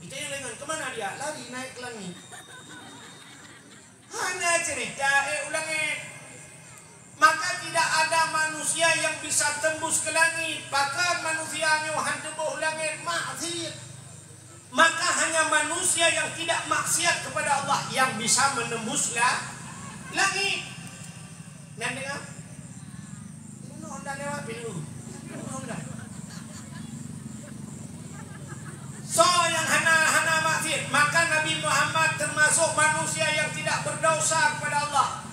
Kita yang lengan, kemana dia? Lari naik ke langit. Hana cerita, eh, u langét. Maka tidak ada manusia yang bisa tembus ke langit. Pakon manusia nyoe han teuboh u langét, maksiat. Maka hanya manusia yang tidak maksiat kepada Allah yang bisa menembus la-, langit. Nan dengar? Ini Honda lewat, Pilu. Honda. Soe nyang hana, hana maksiat, maka Nabi Muhammad termasuk manusia yang tidak berdosa kepada Allah.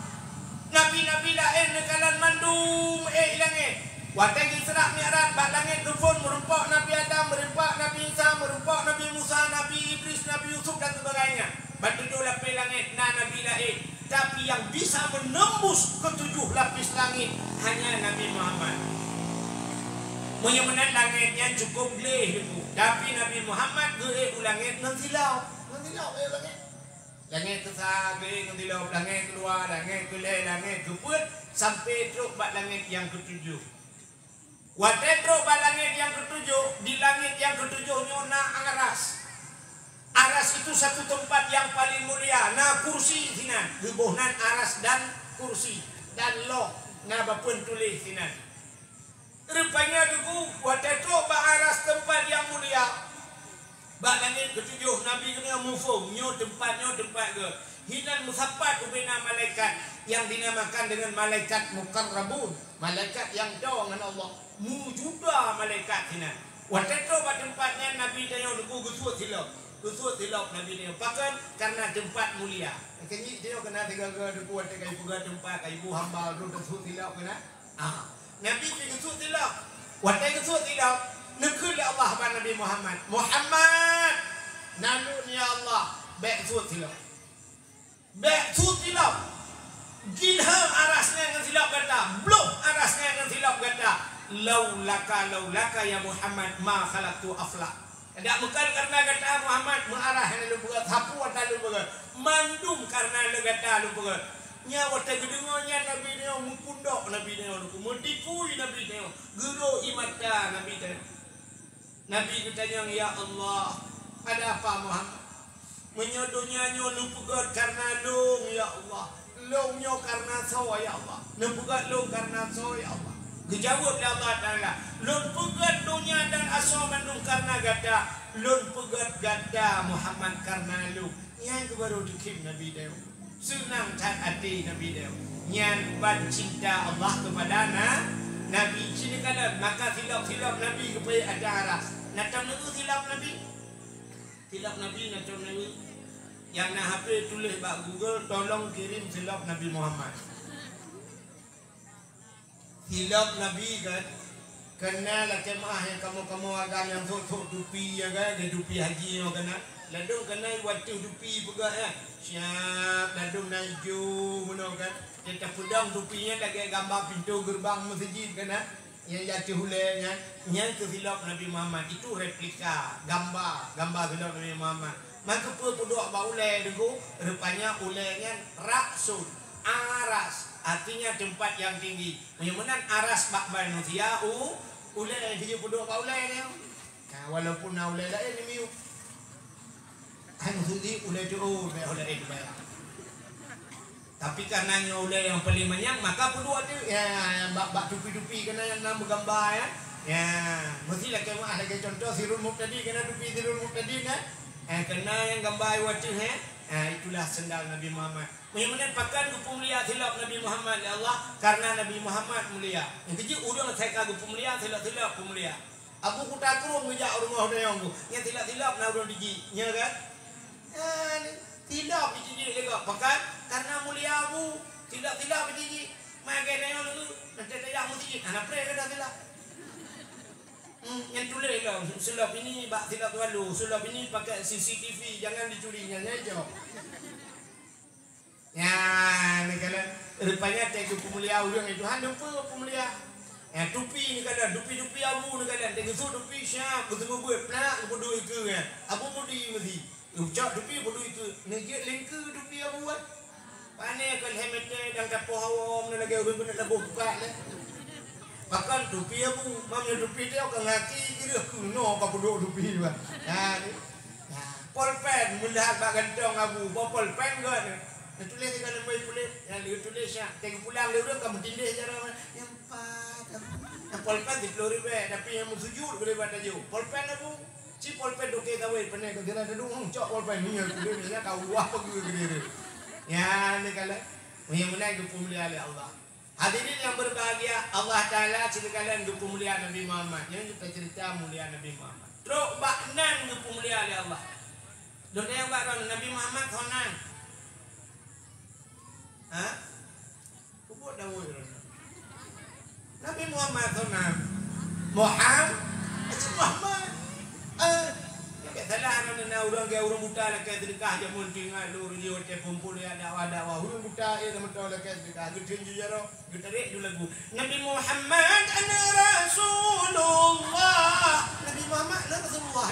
Nabi-nabi laén neukalon mandum ék i langét. Watée geuseurah Mi'raj bak langét geuphon, meurumpok Nabi Adam, meurumpok Nabi Isa, meurumpok Nabi Musa, Nabi Idris, Nabi Yusuf dan sebagainya. Bak tujoh lapéh langét na nabi laén. Tapi nyang bisa menembus ketujuh lapis langit hanya Nabi Muhammad. Meunyoe meunan langét nyan cukup gleh, Teungku. Tapi Nabi Muhammad geuék u langét ngon silop. Ngon silop ék u langét. Langét keusa geuék ngon silop, langét keudua, langét keulhée, langét keupeuet, sampai trok bak langét nyang keutujoh. Watée trok bak langét nyang keutujoh, di langét nyang keutujoh nyoe na aras. Aras itu satu tempat yang paling mulia, na kursi sinan. Geuboh nan aras dan kursi, dan loh na bapeuen tuléh sinan. Rupanya Teungku, watée trok bak aras tempat yang mulia, bak langét keutujoh Nabi geuneuk muphom, nyoe teumpat, nyoe teumpat geuh. Hinan meusapat ubena malaikat nyang dinamakan dengan malaikat muqarrabun, malaikat nyang do ngon Allah. Mujuda malaikat hinan. Watée trok bak teumpat nyan Nabi tanyoe Teungku geusuet silop. Geusuet silop Nabi tanyoe. Pakon? Karena teumpat mulia. Keunyi tanyoe keunan sigaga Teungku watée ka ipeugah teumpat, ka iboh hamba droe teusuet silop keunan. Ah, Nabi pih geusuet silop. Watée geusuet silop, neukheun lé Allah bak Nabi Muhammad, "Muhammad, nan lôn ya Allah, bék suet silop. Bék suet silop. Gileue aras nyan ngon silop gata, bloh aras nyan ngon silop gata. Laulaka, laulaka ya Muhammad, ma khalaqtu aflak." Dak meukal karena gata Muhammad, meuarah hana lôn peugah, sapu hana lôn peugah. Mandum karena lé gata lôn peugah. Nyan watée geudeungoe nyan Nabi nyoe meupundok, Nabi nyoe meutipui, Nabi nyoe geurok ie mata Nabi nyoe. Nabi geutanyong, "Ya Allah, ada apa Muhammad? Meunyoe donya nyoe neupeugét karena lôn, ya Allah, lôn nyoe karena soe, ya Allah? Neupeugét lôn karena soe, ya Allah?" Geujaweueb lé Allah Taala, "Lôn peugét donya dan asoe mandum karena gata. Lôn peugét gata Muhammad karena lôn." Nyan keuh baru teukhém Nabi tanyoe. Seunang that até Nabi tanyoe. Nyan ban cinta Allah keupada na-, Nabi. Ci neukalon, maka silop-silop Nabi geupeuék ateueh aras. Na tom neungieng silop Nabi? Silop Nabi na tom neungieng? Nyang na H P tuléh bak Google, "Tolong kirim silop Nabi Muhammad." Silop Nabi kan? Keunan lakée meu'ah nyang kamoe-kamoe agam nyang sot-sot tupi, ya kan, di tupi haji nyoe keunan. Ladôm keunan wateuh tupi peugah, ya. Siap, ladôm na ijo meunoe kan. Nyang tapeudong tupi nyan lagée gamba pintoe geureubang meuseujid keunan. Nyang jatuh ulée nyan, nyan keuh silop Nabi Muhammad. Itu replika, gamba, gamba silop Nabi Muhammad. Maka peue peuduek bak ulée deungoe, rupanya ulée nyan raksun, aras, artinya tempat yang tinggi. Meunyoe meunan aras bak manusia u ulée, jih peuduek bak ulée nyan. Nah, walaupun na ulée laén miyueb. Hai maksud jih ulée tu, oh, bèk ulée laén bèk. Tapi karena nyoe ulée nyang paling manyang, maka peuduek tu. Ya, bak, bak tupi-tupi keunan nyang na meugamba, ya. Ya, meusti lakée meu'ah lagée contoh Sirul Mubtadi, keunan tupi Sirul Mubtadi, kan? Eh, keunan nyang gamba wateuh, eh. Eh, itulah sendal Nabi Muhammad. Meunyoe meunan pakon geupeumulia silop Nabi Muhammad lé Allah, karena Nabi Muhammad mulia. Nyang keujeuet ureuëng asai ka geupeumulia, silop-silop peumulia. Abu Kuta Krueng geujak u rumoh dayong tu. Nyan silop-silop na ureuëng dijik. Nya kan? Nyan, silop dijijik lé gob. Pakon? Karena mulia Abu. Silop-silop dijijik. Magai dayong tu, nanti dayah meuseujid. Hana preh gata silop. Hmm, nyan tuléh lom. Silop ini bak silop tu lalu. Silop ini pakai C C T V. Jangan dicuri. Nyan, nyan jawab. Nyan, neukalon, rupanya teuh geupeumulia ureuëng nyan Tuhan, lupa peumulia. Nyan, tupi neukalon, tupi-tupi Abu neukalon, teuh geusut tupi siap, geuseumeubeuet plak, geupeuduek ikeue nyan. Abu Mudi meusi. Geucok tupi, peuduek ikeue. Neujeuet lingkeue tupi Abu, eh. Pane kon lhèe meter dan tapoh awom, lagèe ureueng keuneuk taboh buka lé. Pakon tupi Abu, mam nyoe tupi teuh ka ngaki jih keunoe ka peuduek tupi, bah. Nah, ni. Nah, polpen meulihat bak gantong Abu, bah polpen göt. Neutuléh sigoe leumoi puléh, nyang geutuléh siat. Teuh geupulang lé ureueng ka meutindéh jaroe, nyang pat. Nyang polpen siplôh ribèe, tapi nyang meusujut geulibat laju. Polpen Abu, ci polpen dokée kawé, peuneh ka geuna teuduek, hmm, cok polpen, nyoe geulibat, nyan ka wah peugöt geulibat. Nyan neukalon. Meunyoe meunan geupeumulia lé Allah. Hadirin yang berbahagia, Allah Taala sigohlom geupeumulia Nabi Muhammad. Nyoe teuceurita mulia Nabi Muhammad. Trok bak nan geupeumulia lé Allah. Dong nyang bak droeneuh, Nabi Muhammad soe nan? Ha? Peubuet daweuh droeneuh. Nabi Muhammad soe nan? Muham-, Muhammad. Eh, nyoe bèk salah, na, na ureueng, ureueng buta lakèe seudeukah jameun teuingat lôn, ureueng jih watèe peumpul ya dakwah-dakwah. Ureueng buta, eh, na meutoe lakèe seudeukah, geutheun ju jaroe, geutarek ju lagu. Nabi Muhammad aneuk Rasulullah. Nabi Muhammad aneuk Rasulullah.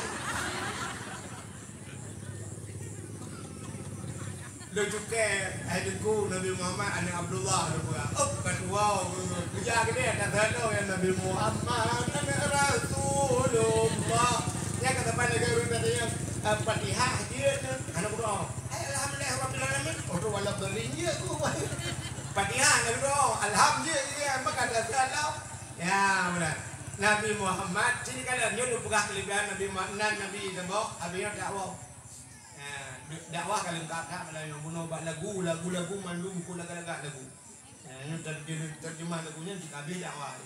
Lôn cukée, hai Teungku, Nabi Muhammad aneuk Abdullah, lôn peugah. Oh, ka tuwoe, geujak keudéh, ata teuh nyan Nabi Muhammad aneuk Rasulullah. Nyan ka saban lagèe ureueng tadi nyan, eh, Fatihah jeuet nyan, hana meudoa. Hai, alhamdulillah rabbil alamin. Oh, tu wala dhalin jeuet ku. Fatihah hana meudoa, alham jeuet, ya, maka ata teuh nyan. Ya, beuna. Nabi Muhammad, sini kala nyoe lôn peugah keulebihan Nabi Muhammad, nan Nabi saboh, habis nyoe dakwah. Ha, dakwah ka leungkap that, malam nyoe bunoe bak lagu, lagu-lagu mandum, ku lagak-lagak lagu. Ha, nyoe terjemah, terjemah lagu nyan cit ka habéh dakwah.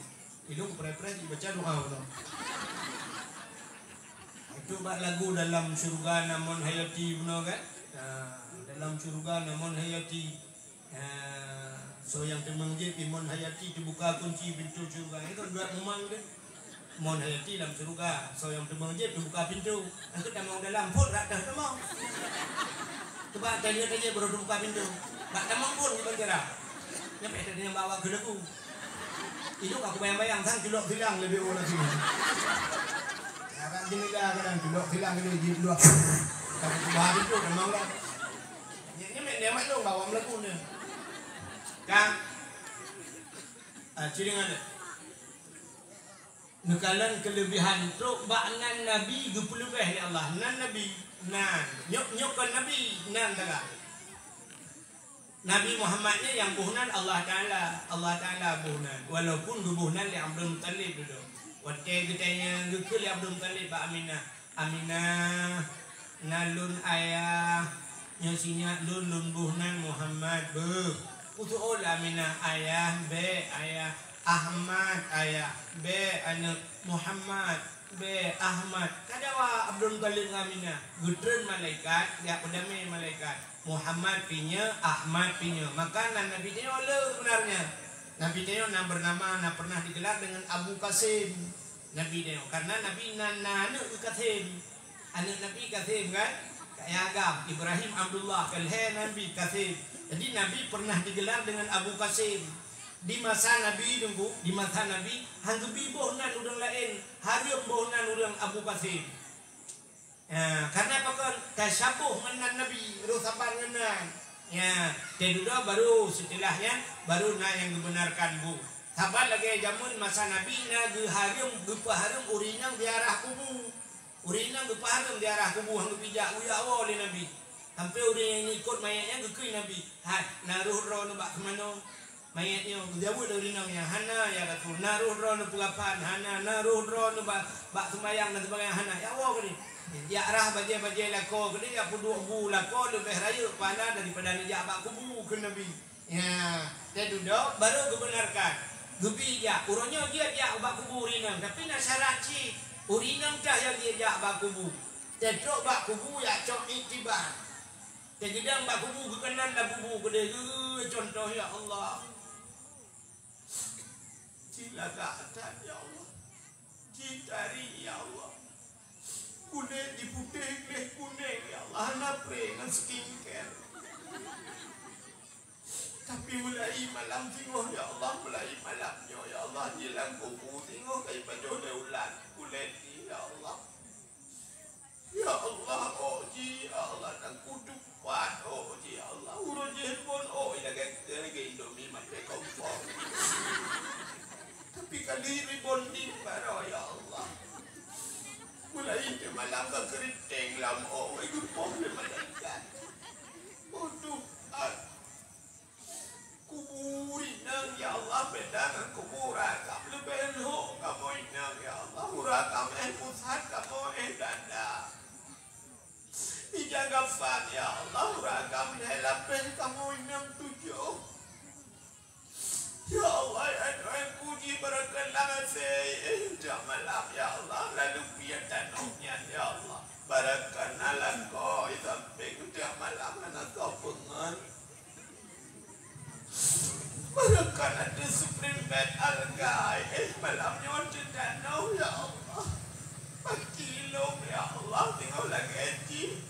Ilôn preh-preh cit baca doa bunoe. Itu bak lagu dalam syurga na mon hayati bunoe kan? Ha, dalam syurga na mon hayati. Ah, soe nyang teumeung jieb, mon hayati teubuka kunci pintoe syeuruga. Nyan kon duek mumang teuh. Mon hayati lam syeuruga, soe nyang teumeung jieb teubuka pintoe. Nyan kon tamong dalam phon rak teuh tamong. Cuba tanya-tanya baru teubuka pintoe. Bak tamong phon di penjara. Nyampe tadi nyang bawa ke lagu. Itu aku bayang-bayang sang culok silang lebih orang sini. Agak jendela kadang culok silang kena jieb luar. Tapi buka pintoe tamong dah. Nyan, nyan mek, nyan mek lôn bak awak meulagu nyan. Ka? Ah, ci deungoe lé. Neukalon keulebihan trok bak nan Nabi geupeuleubeh lé Allah. Nan Nabi, nan. Nyoe, nyoe kon Nabi, nan taga. Nabi Muhammad nyan nyang boh nan Allah Taala. Allah Taala boh nan. Walaupun geuboh nan lé Abdul Muttalib dulu. Watèe geutanyong geukheun lé Abdul Muttalib bak Aminah. Aminah, nan lôn ayah, nyoe sinyak lôn, lôn boh nan Muhammad, beuh. Peuseuôt lé Aminah, ayah, bèk, ayah, Ahmad, ayah, bèk, aneuk, Muhammad, bèk, Ahmad. Ka jaweueb Abdul Muttalib ngon Aminah, geutreun malaikat, jak peudamé malaikat. Muhammad pi nyoe, Ahmad pi nyoe. Maka nan Nabi nyoe le sebenarnya. Nabi tanyoe na bernama, na pernah digelar dengan Abu Qasim. Nabi tanyoe, karena Nabi na, na aneuk Qasim. Aneuk Nabi Qasim kan? Kak Agam, Ibrahim Abdullah, kan lhèe Nabi Qasim. Jadi Nabi pernah digelar dengan Abu Qasim. Di masa Nabi, Teungku, di masa Nabi, han geubi boh nan ureueng laén, hareuem boh nan ureueng Abu Qasim. Ya, karena apa kon? Tasyaboh ngon nan Nabi, roh saban ngon nan. Ya, teududoe baru setelah nyan, baru na nyang geubenarkan bu. Saban lagèe jameun masa Nabi na geuhareuem, geupeuhareuem ureueng inong ziarah kubu. Ureueng inong geupeuhareuem ziarah kubu, han geupijak uyak woe lé Nabi. Sampai ureueng nyang ikot mayét nyan geukheun Nabi, "Hai, na roh droeneuh bak teumanoe?" Mayét nyoe geujaweueb lé ureueng inong nyan, "Hana, ya Rasul." "Na roh droeneuh peue gapan?" "Hana." "Na roh droeneuh bak, bak seumayang dan sebagainya?" "Hana." "Ya Allah," kheun, "jak rhah bajèe-bajèe lakoe," kheun, "jak peuduek bu lakoe leubeh rayeuk pahala daripada neujak bak kubu," kheun Nabi. Ya, teududoe baru geubenarkan. Geubi jak. Uroe nyoe jeuet jak bak kubu ureueng inong, tapi na syarat cit. Ureueng inong teuh nyang jeuet jak bak kubu. Teutrok bak kubu jak cok iktibar. Teugeudang bak kubu geukeunan lam kubu keudéh geu, contoh, ya Allah. Cilaka that, ya Allah. Jitari, ya Allah. Kulét jiputéh gleh kunèng, ya Allah, hana pré ngon skincare. Tapi mulai malam singoh, ya Allah, mulai malam nyoe, ya Allah, di lam kubu singoh ka jipajoh lé ulat kulét jih, ya Allah. Ya Allah, ôk jih, ya Allah, dan kudupat ôk jih, ya Allah. Uroe jih phôn ôk lagèe, lagèe Indomie maté kompor. Tapi kali rebonding baroe, ya Allah. Mulai di malam ka keuriteng lam ôk, geupôh lé malaikat. Oh Tuhan, kubu ureueng inong, ya Allah, beda ngon kubu ureueng agam. Leubeh lhok kamoe inong, ya Allah, ureueng agam éh pusat, kamoe éh dada. Ija gapan, ya Allah, ureueng agam lhèe lapéh, kamoe inong tujoh. Ya Allah, ya Tuhanku, jih barokon lam até, eh, tiap malam, ya Allah, lalu pian tanoh nyan, ya Allah. Barokon na lakoe sampéng tiap malam hana soe peungon. Barokon ateueh spring bed alga, eh, malam nyoe teuh tanoh, ya Allah. Paki lom, ya Allah, singoh lagèe jih.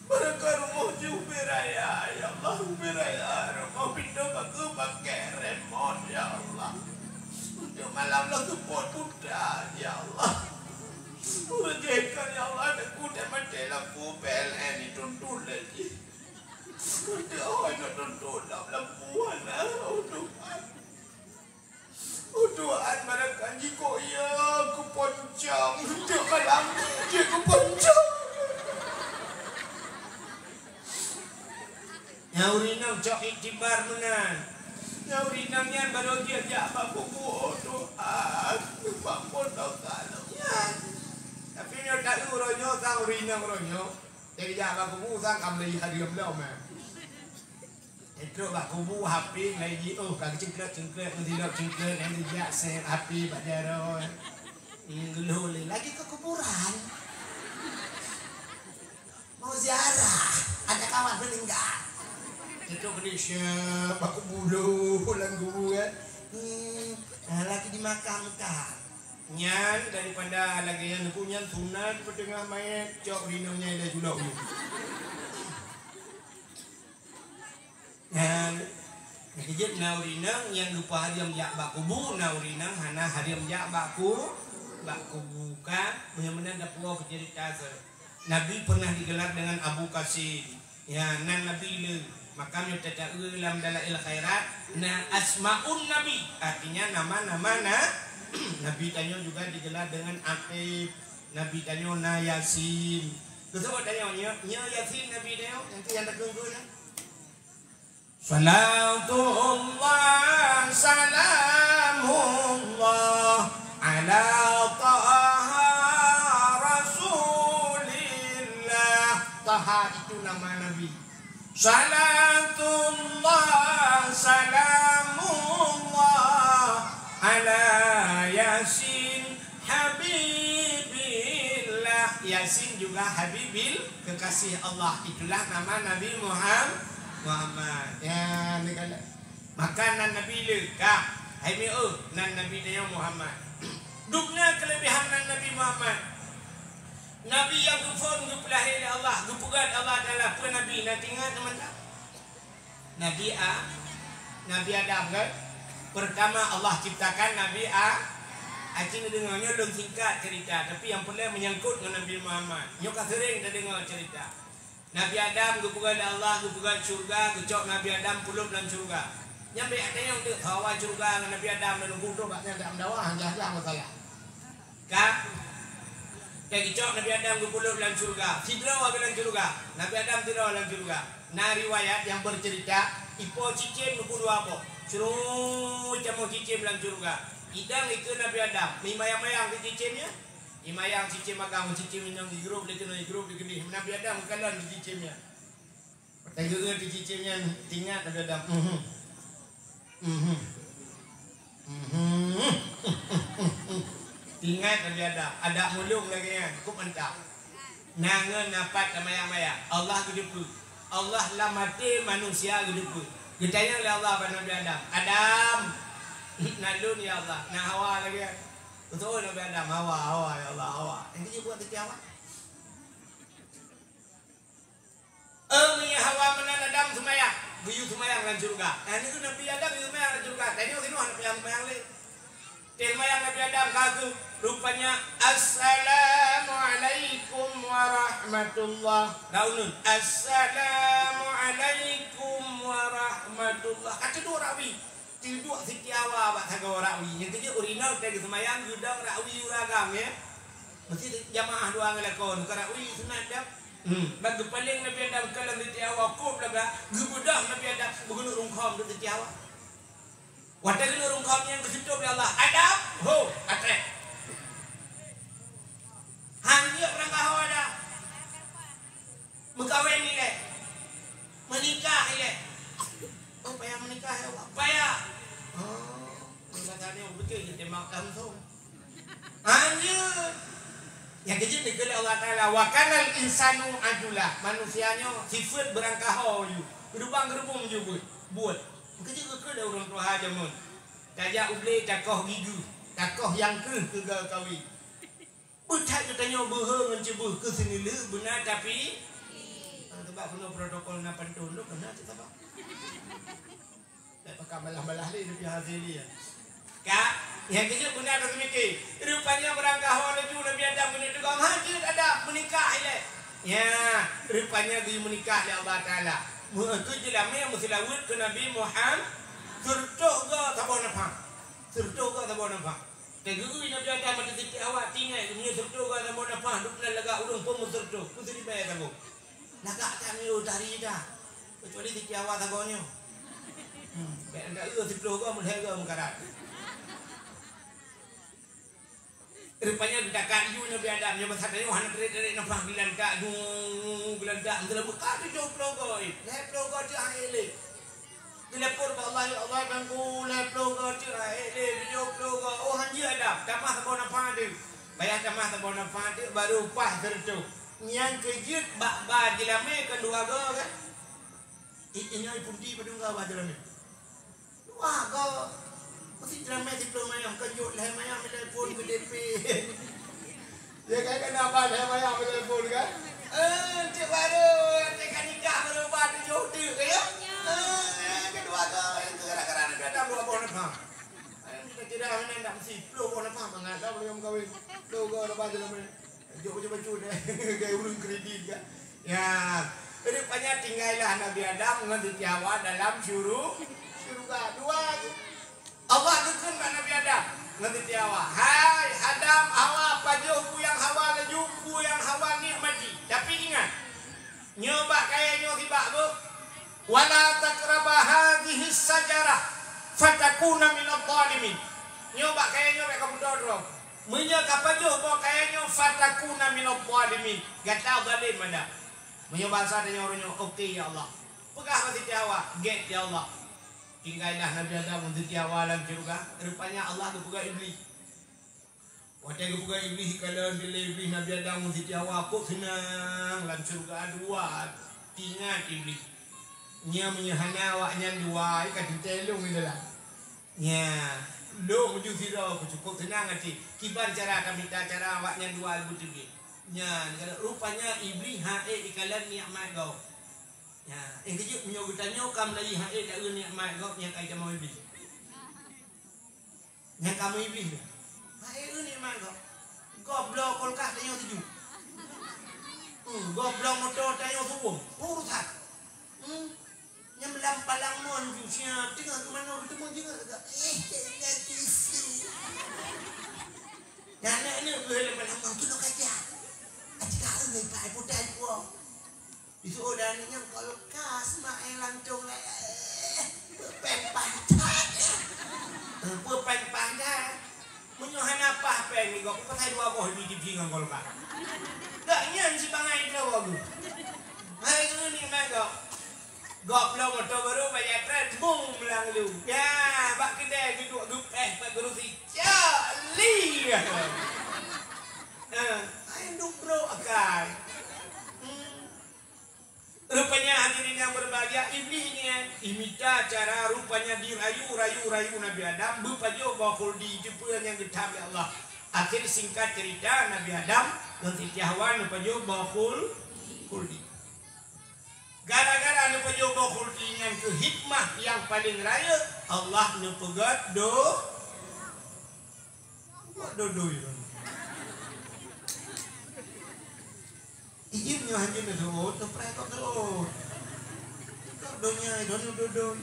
Barokon rumoh jih ubé raya, ya Allah, ubé raya, rumoh pintoe bagoe pakèk remot, ya Allah. Untuk malam lôn seupôt buta, ya Allah. Ureueng jih kon, ya Allah, takot maté lampu P L N jituntut lé jih. Untuk oh, jituntut lam lampu hana, oh Tuhan. Oh Tuhan, barokon jih kok ya keuponcong. Tiep malam jih keuponcong. Nyan ureueng inong cok iktibar meunan. Nyan ureueng inong nyan barô jeuet jak bak kubu, oh Tuhan, bak pondok saleuem nyan. Tapi nyoe taeu uroe nyoe sang ureueng inong uroe nyoe, jadi jak bak kubu sang ka meulai hareuem lom, eh. Trok bak kubu, H P mulai jiôh, ka geucengkreuk-cengkreuk, meusidok cengkreuk, nyan geujak sép H P bak jaroe. Hmm, geulhô lé, lagi ke kuburan. Mau ziarah, ada kawan meninggal. Trok keuneuk sép bak kubu lom, lam kubu kan. Hmm, nah, lagi dimakamkan. Nyan daripada lagèe nyan, Teungku, nyan sunat peuteungoh manyét, cok rinong nyan ilèe julok. Nyan, jeuet na ureueng inong nyang geupeuhareuem jak bak kubu, na ureueng inong hana hareuem jak bak ku-, bak kubu. Ka, meunyoe meunan tapuwoe keu ceurita seuh. Nabi pernah digelar dengan Abu Qasim. Ya, nan Nabi le. Maka meunyoe tataeu lam Dalail Khairat, na Asmaun Nabi, artinya nama-nama na-, Nabi tanyoe juga digelar dengan Aqib. Nabi tanyoe na Yasin. Geuseuôt tanyoe, nyoe, nyoe Yasin Nabi tanyoe, nyang keu nyang takheun-kheun nyan. Salatullah, salamullah, ala Taha Rasulillah. Taha itu nama Nabi. Salatullah, salamullah, ala Yasin, Habibillah. Yasin juga Habibil, kekasih Allah. Itulah nama Nabi Muham-, Muhammad. Ya, ni kan. Maka nan Nabi le ka, hai mi, oh, nan Nabi tanyoe Muhammad. Dubna keulebihan nan Nabi Muhammad. Nabi nyang geuphon geupeulahé lé Allah, geupeugöt Allah Taala, peue Nabi na tingat teumanta? Nabi A, Nabi Adam kan? Pertama Allah ciptakan Nabi A, aci neudeungoe nyoe lôn singkat cerita, tapi nyang peureulée menyangkut ngon Nabi Muhammad. Nyoe ka seuréng tadeungoe cerita. Nabi Adam geupeugah lé Allah, geupeugah syurga, geucok Nabi Adam pulop lam syurga. Nyan bèk tanyong teuk, hawa syurga ngon Nabi Adam dan geupeugah bak nyan dak meudawa, hana masalah. Ka? Ka geucok Nabi Adam geupulop lam syurga. Sidroe lam syurga. Nabi Adam sidroe lam syurga. Na riwayat nyang bercerita, ipo cicém neupue dua boh. Seureuh camoh cicém lam syurga. Idang ikeue Nabi Adam, imayang-mayang keu cicém nyan. Imayang cicém agam, cicém inong igrôp lé keunoe, igrôp lé keudéh. Nabi Adam kalon cicém nyan. Watèe geueu di cicém nyan, tingat Nabi Adam. Mhm. Mhm. Mhm. Tingat Nabi Adam. Adak mulông lagèe nyan, kok mantap. Na ngon na pat tamayang-mayang. Allah geuteupeue. Allah lam até manusia geuteupeue. Geutanyong lé Allah bak Nabi Adam, "Adam, na lôn ya Allah, na Hawa lagèe nyan?" Beutôi Nabi Adam, "Hawa, Hawa ya Allah, Hawa." Nyang keuh buet teuti Hawa. Eh, meunyoe Hawa meunan Adam seumayang, geuyue seumayang lam syeuruga. Nah, nyoe Nabi Adam geuyue seumayang lam syeuruga. Tanyoe sinoe hana payah seumayang lé. Teuh seumayang Nabi Adam ka geuh, rupanya, "Assalamualaikum warahmatullah." Raunun, "Assalamualaikum warahmatullah." Ka teuduek rawi. Teuduek Siti Hawa bak sagoe rawi. Nyang keujeuet ureueng inong teuh geuseumayang geudong rawi ureueng agam, ya. Meusti jamaah dua ngon lakoe, ka rawi sunat dak? Hmm. Bak geupaleng Nabi Adam kalon Siti Hawa, kôb lagak, geubeudôh Nabi Adam, beugeuneuk rungkhom deuek Siti Hawa. Watèe geuneuk rungkhom nyan geuseutôt lé Allah, "Adam, ho, atrek." Han jeuet beurangkaho Adam. Meukawen ilèe. Meunikah ilèe. Oh, payah meunikah, ya Allah. Payah. Oh, meunikah nyoe beutôi teumak langsung. Anjeut. Nyang keujeuet dikeue lé Allah Taala, "Wa kanal insanu ajula." Manusia nyoe sifeuet beurangkaho ju. Geurubang-geurubum ju buet. Buet. Keujeuet dikeue lé ureueng tuha jameun. Tajak u glé takoh gigeuh, takoh nyang kreueh keu geukawen. Beuthat geutanyoe beuhe ngon ceubeuh keu seuneulheueh beuna tapi, ah, teuba keunoe protokol na pantôn lôn keunoe teuba. Tak pakai balah-balah lé, tapi hasil dia. Ka, nyang keujeuet beuna taseumike. Rupanya beurangkaho laju Nabi Adam keuneuk teugom, "Ha, jeuet Adam, meunikah ilèe." Nya, rupanya geuyue meunikah lé Allah Taala. Meu-, keu jeulamé meuseulaweuet keu Nabi Muhammad. Seureutoh goe saboh nafah. Seureutoh goe saboh nafah. Teugeui Nabi Adam ateueh Siti Hawa, tinggai meunyoe seureutoh goe saboh nafah, dum nan lagak ureueng peumeuseureutôh, peuseuribèe saboh. Lagak that meunyoe tari dah. Kecuali Siti Hawa sagoe nyoe. Hmm, bèk anda eu siplôh goe, meulhèe goe meukarat. Rupanya geudakat ju Nabi Adam, nyoe masa tanyoe hana trép-trép nafah geulantak, dung, geulantak, meuteuleubu ka tujoh ploh goe, lhèe ploh goe teuh han ék lé. Geulepon bak Allah, "Ya Allah, Tuhanku, lhèe ploh goe teuh han ék lé, tujoh ploh goe." Oh, han jeuet Adam, tamah saboh nafah teuh. Payah tamah saboh nafah teuh, baru paih seureutoh. Nyang keujeuet bak ba jeulamé kon dua goe kan? I-, inyoe iphôn ti padum goe ba jeulamé? Wah, goe. Meusi jeulamé siplôh mayam, keujot lhèe mayam, telepon keu D P. Ya kan, kan na ba lhèe mayam telepon kan? Eh, cek baru, cek ka nikah baru ba tujoh teuk, ya? Eh, eh, keudua goe, itu gara-gara aneuk gadang dua boh nafah. Eh, kita tidak, ini ndak meusi siplôh boh nafah mangat dah belum kahwin. Dua goe dah ba jeulamé. Jok bacut-bacut deh. Gaya ureueng kredit kan. Ya. Rupanya tinggailah Nabi Adam ngon Siti Hawa dalam syuru-, syuruga. Dua tu. Allah geukheun bak Nabi Adam ngon Siti Hawa, "Hai Adam, Hawa, pajoh peue nyang Hawa laju, peue nyang Hawa nikmati. Tapi ingat, nyoe bak kayèe nyoe sibak beuh, wala taqraba hadhihi syajarah fatakuna minadh dhalimin." Nyoe bak kayèe nyoe bèk kapeutoe droe. Meunyoe kapajoh boh kayèe nyoe, fatakuna minadh dhalimin. Gata zalem, Adam. Meunyoe basa tanyoe uroe nyoe, oke, ya Allah. Peugah bak Siti Hawa, gèt, ya Allah. Tinggailah Nabi Adam ngon Siti Hawa lam syeuruga. Rupanya Allah geupeugah Iblih. Watèe geupeugah Iblih, kalon dilèe Iblih Nabi Adam ngon Siti Hawa, kok seunang lam syeuruga dua. Tingat Iblih. Nyan meunyoe hana awaknyan dua, ka teuntèe lôn di dalam. Nyan, lôn ju sidroe, ku cukôp seunang até. Kiban cara tamita cara awaknyan dua beuteubiet. Nyan, rupanya Iblih han ék ikalon nikmat gob. Nyan, eh, keujeuet meunyoe geutanyoe ka meulayeue han ék taeu nikmat gob, nyan ka itamong Iblih. Nyang kamoe Iblih nyoe. Hai, eu nikmat gob. Gob bloe kulkas tanyoe tujoh. Hmm, gob bloe moto tanyoe tuboh. Urusan. Hmm. Nyang lam palang mon ju siap teungoh keunoe geuteumeung jingat gak. Eh, cek nyan tisu. Nyan aneuk-aneuk beuh lam palang mon keunoe kaca. Aci ka eu ngai pai putai puang. Disuruh dan nyang kulkas mak eh lantong eh. Peupen pantat. Eh, peupen pantat. Meunyoe hana paih pen ni, gok pasai dua boh di T V ngon kulkas. Dak nyan si bangai droe geuh. Hai geuh ni mai gok. Gok bloe moto baru bayar tren, bum lang lu. Ya, bak kedai geuduek geupeh bak geurusi. Cak li. Eh, hai duk bro akai. Hmm. Rupanya hadirin yang berbahagia, Iblih nyan imita cara rupanya dirayu, rayu, rayu Nabi Adam beupajoh boh khuldi, teupeue nyang geutham lé Allah. Akhir singkat cerita, Nabi Adam ngon Siti Hawa neupajoh boh khul-, khuldi. Gara-gara neupajoh boh khuldi nyan keu hikmah nyang paleng rayeuk, Allah neupeugét do-, Kok dodoi lôn? Ijin nyoe hanjeuet neuseuôt, neupreh kok seuôt. Kok donya lôn dodoi.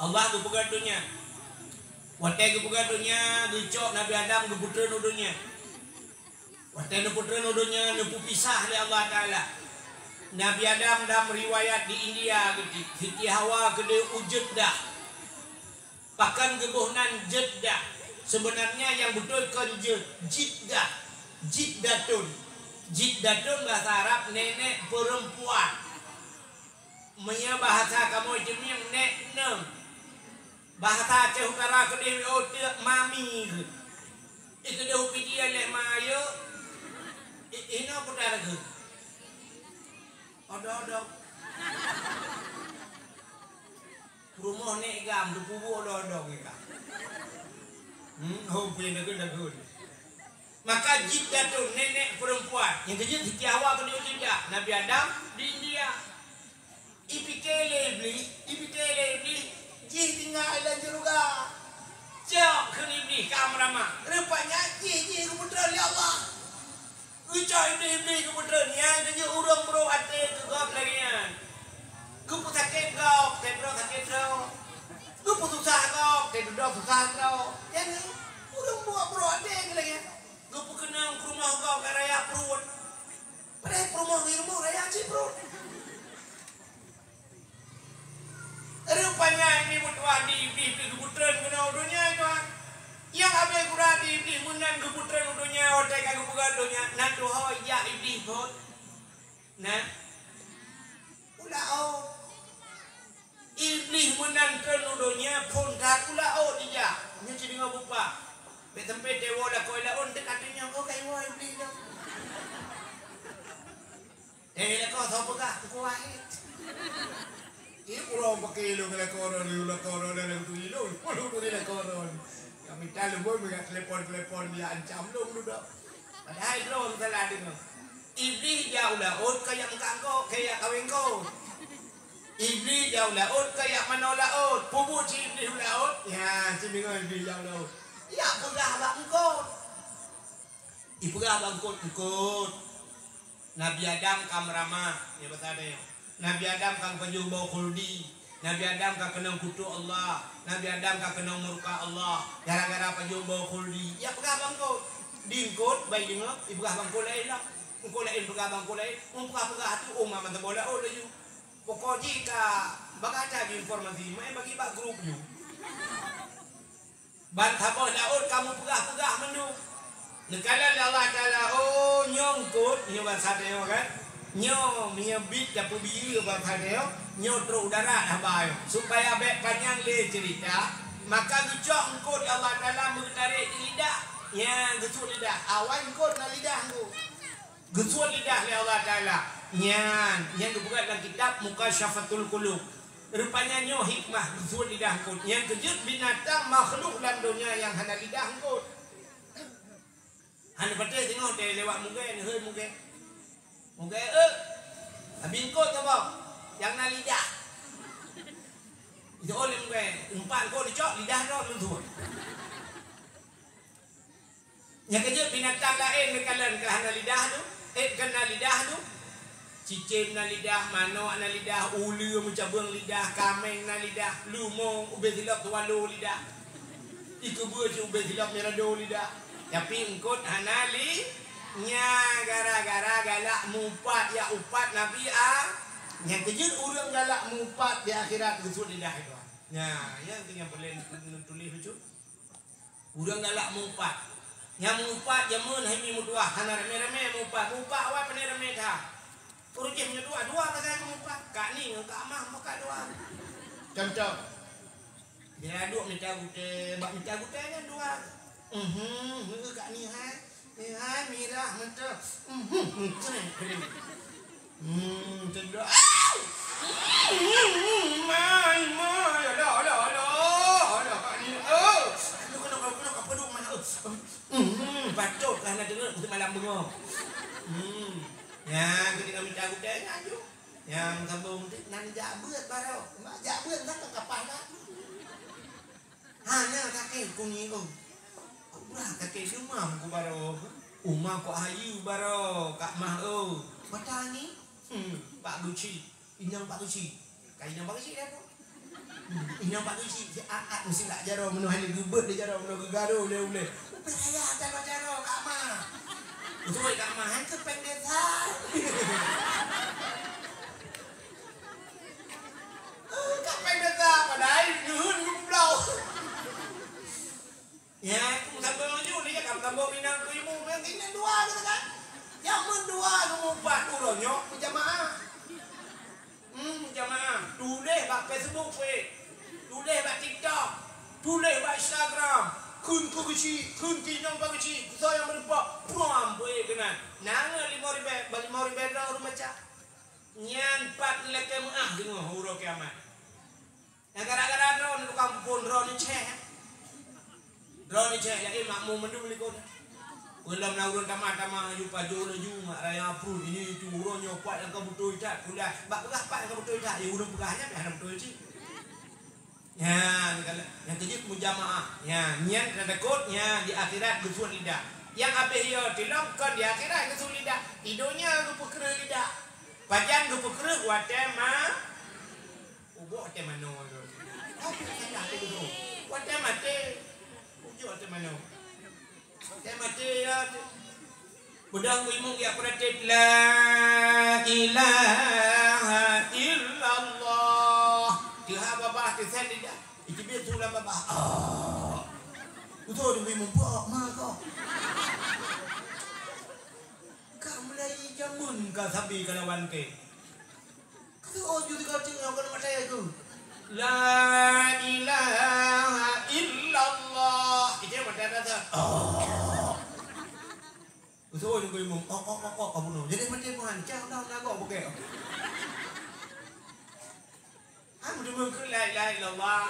Allah geupeugah donya. Watèe geupeugah donya, geucok Nabi Adam geupeutreun u donya. Watèe neupeutreun u donya neupeupisah lé Allah Taala. Nabi Adam lam riwayat di India geuti, Siti Hawa keudeh u Jeddah. Pakon geuboh nan Jeddah? Seubeunarnya nyang beutôi kon Jed, Jiddah. Jiddatun. Jiddatun bahasa Arab nenek perempuan. Meunyoe bahasa kamoe Jemieng, nek neu. Bahasa Aceh Utara keudeh, oh, teuk mami keuh. Ih, keudeh upiji lé ma ayeuk. Ih, inoe putar keuh. Odo-odo. Rumoh nek gam, teupubuet odo-odo ngon ka. Hmm, oh, punya dagun-dagun. Maka Jiddatun, nenek perempuan. Nyang keujeuet Siti Hawa keudeh u Jeddah, Nabi Adam di India. Ipike lé Iblih, ipike lé Iblih, jih tinggai lam syeuruga. Cok kheun Iblih ka meuramah. Rupanya jih, jih geupeutreun lé Allah. Geucok Iblih, Iblih geupeutreun. Nyan keujeuet ureueng brok até keu gob lagèe nyan. Geupeusakét gob, teuh droe sakét droe. Geupeususah gob, teuh droe susah droe. Nyan ureueng brok, brok até keu lagèe nyan. Geupeukeunong peurumoh gob ka raya pruet. Padahai peurumoh ngon rumoh raya cit pruet. Rupanya ini meutuah di Iblih pih geupeutreun keunoe u donya, tuan. Nyang abéh gura di Iblih meunan geupeutreun u donya, watèe ka geupeugah donya, na tuho ijak Iblih phon. Na. U laôt. Iblih meunan treun u donya phon that u laôt ijak. Nyoe ci deungoe bupa. Bèk sampai tewo lakoe laôt, teuka tunyok, oh, ka iwoe Iblih lom. Eh, lakoe soe peugah, Teungku Wahid. Iya, uroe pakai ilong lakoe droe, ilong lakoe droe, dalam tu ilong, ilong tu lakoe droe. Kami tak lembut, mega telepon-telepon, dia ancam lom dudoe. Padahai droe salah deungoe. Iblih jak u laôt, kajak meukat eungkôt, kajak kawén eungkôt. Iblih jak u laôt, kajak manoe laôt. Peubuet cit Iblih u laôt. Ya, ci deungoe Iblih jak u laôt. Jak peugah bak eungkôt. Ipeugah bak eungkôt, eungkôt. Nabi Adam ka meuramah, nyoe basa tanyoe. Nabi Adam ka geupajoh boh khuldi. Nabi Adam ka keunong kutok Allah. Nabi Adam ka keunong murka Allah. Gara-gara pajoh boh khuldi. Ya peugah bak eungkôt. Di eungkôt, bai deungoe, ipeugah bak eungkôt laén lah. Eungkôt laén peugah bak eungkôt laén. Eungkôt peugah-peugah tu, oh, mama teuboh laôt laju. Pokok jih ka bagaih that informasi, mai bagi bak grup ju. Ban saboh laôt kamoe peugah-peugah mandum. Neukalon lé Allah Taala, oh, nyoe eungkôt, nyoe bansa tanyoe kan? Nyoe, meunyoe biet tapeubiyeu bansa tanyoe, nyoe trok u darat haba nyoe. Supaya bèk panyang lé ceurita, maka geucok eungkôt lé Allah Taala meugeutarék di lidah. Nyan, geucok lidah. Awai eungkôt na lidah eungkôt. Geusuet lidah lé Allah Taala. Nyan, nyan geupeugah lam kitab Mukasyafatul Qulub. Rupanya nyoe hikmah geusuet lidah eungkôt. Nyang keujeuet binatang makhluk lam donya nyang hana lidah eungkôt. Hana patéh singoh teuh lewat mugée, neuhôi mugée. Mugée, "Eh, abi eungkôt saboh nyang na lidah." Itu oleh mugée, "Empat eungkôt dicok, lidah droe lôn suet." Nyang keujeuet binatang laén meukalon ka hana lidah tu, eh, ka na lidah tu. Cicém na lidah, manok na lidah, uleue meucabeueng lidah, kaméng na lidah, leumo ubé silop tuwalo lidah. Ikeubeue cit ubé silop mirado lidah. Tapi eungkôt hana li, nya gara-gara galak mupat jak upat Nabi a. Nyang keujeuet ureuëng galak mupat di akhirat geusuet lidah itu. Nya, nyang keu nyang paléng tuléh bacut. Ureuëng galak mupat. Nyang mupat jameun hai mi meutuah, hana ramé-ramé mupat. Mupat awai pane ramé that. Ureuëng jih meunyoe dua, dua ka sagai mupat. Kak ni ngon Kak Mah mupat dua. Contoh. Dia duek mita gutée, bak mita gutée nyan dua. Mhm, heu Kak ni hai. Ni hai mirah meuntah. Mhm, mhm. Hmm, teudoh. Mai, mai, alah, alah, alah, alah, Kak ni. Oh, aduh, kenapa, kenapa, apa duk mana? Hmm, patut ka hana deungoe, untuk malam bengong. Hmm. Ya, keudéh mita gutée nyan ju. Nyang sabong tu nan jak beuet baroe. Mak jak beuet kan kapah dah. Hana kakek kunyi oh. Kubra kakek demam ku baroe. Uma kok hayu baroe, Kak Mah oh. Mata ni? Hmm, Pak Guci. Inong Pak Guci. Kai inong Pak Guci dah tu. Hmm, inong Pak Guci, si Aat mesti lak jaroe meunoe hana geubeuet di jaroe meunoe geugaro ulée-ulée. Upée raya jaroe-jaroe, Kak Mah. Beutôi, Kak Mah, han keu péng desa. Kak péng desa, padahai neuheun geubloe. Ya, aku sambung laju ni, ya, kamu sambung ni nang ku ibu, yang ini dua gitu kan. Yang mendua kamu buat uroh nyok berjamaah. Hmm, berjamaah. Tulis bak Facebook, weh. Tulis bak TikTok. Tulis bak Instagram. Kun ku kecil, kun ku nyong bak kecil. Kita yang merupakan pram, weh, kena. Nang lima ribu, bak lima ribu dah urang baca. Nyan pat lakée meuah deungoe uroe kiamat. Nyang gara-gara droeneuh tukang pupon droeneuh ceh. Droeneuh ceh, jadi makmum mandum likot. Ulôn na ureuëng tamah-tamah aju pajoh laju mak raya pun ini itu uroe nyoe pat nyang ka beutôi that. Udah bak peugah pat nyang ka beutôi that, ya ureuëng peugah nyan hana beutôi cit. Nya, nyang keujeuet mujamaah. Nya, nyan tanda kot nya di akhirat geusuet lidah. Nyang habéh yo tilom kon di akhirat geusuet lidah. Di donya geupeukreuh lidah. Pajan geupeukreuh watée ma Ubok watée manoe tu. Tapi salah tu tu. Watée maté. Ujuk watée manoe. Watée maté ya tu. Mudah ku imum ya peuratif la ilaha illallah. Teuha babah teusen lidah. Iteubiet tulang babah. Ah. Utoe tu imum pok ma kok. Ka mulai jameun ka sabe kalawan ke. Kata oh juri kau tengok kalau mata aku. La ilaha illallah. Itu yang mata kata. Oh. Usul ni kau imum. Oh, oh, oh, oh, kamu no. Jadi mati Tuhan. Cah dah nak kau pakai. Hana meudeungoe keu la ilaha illallah.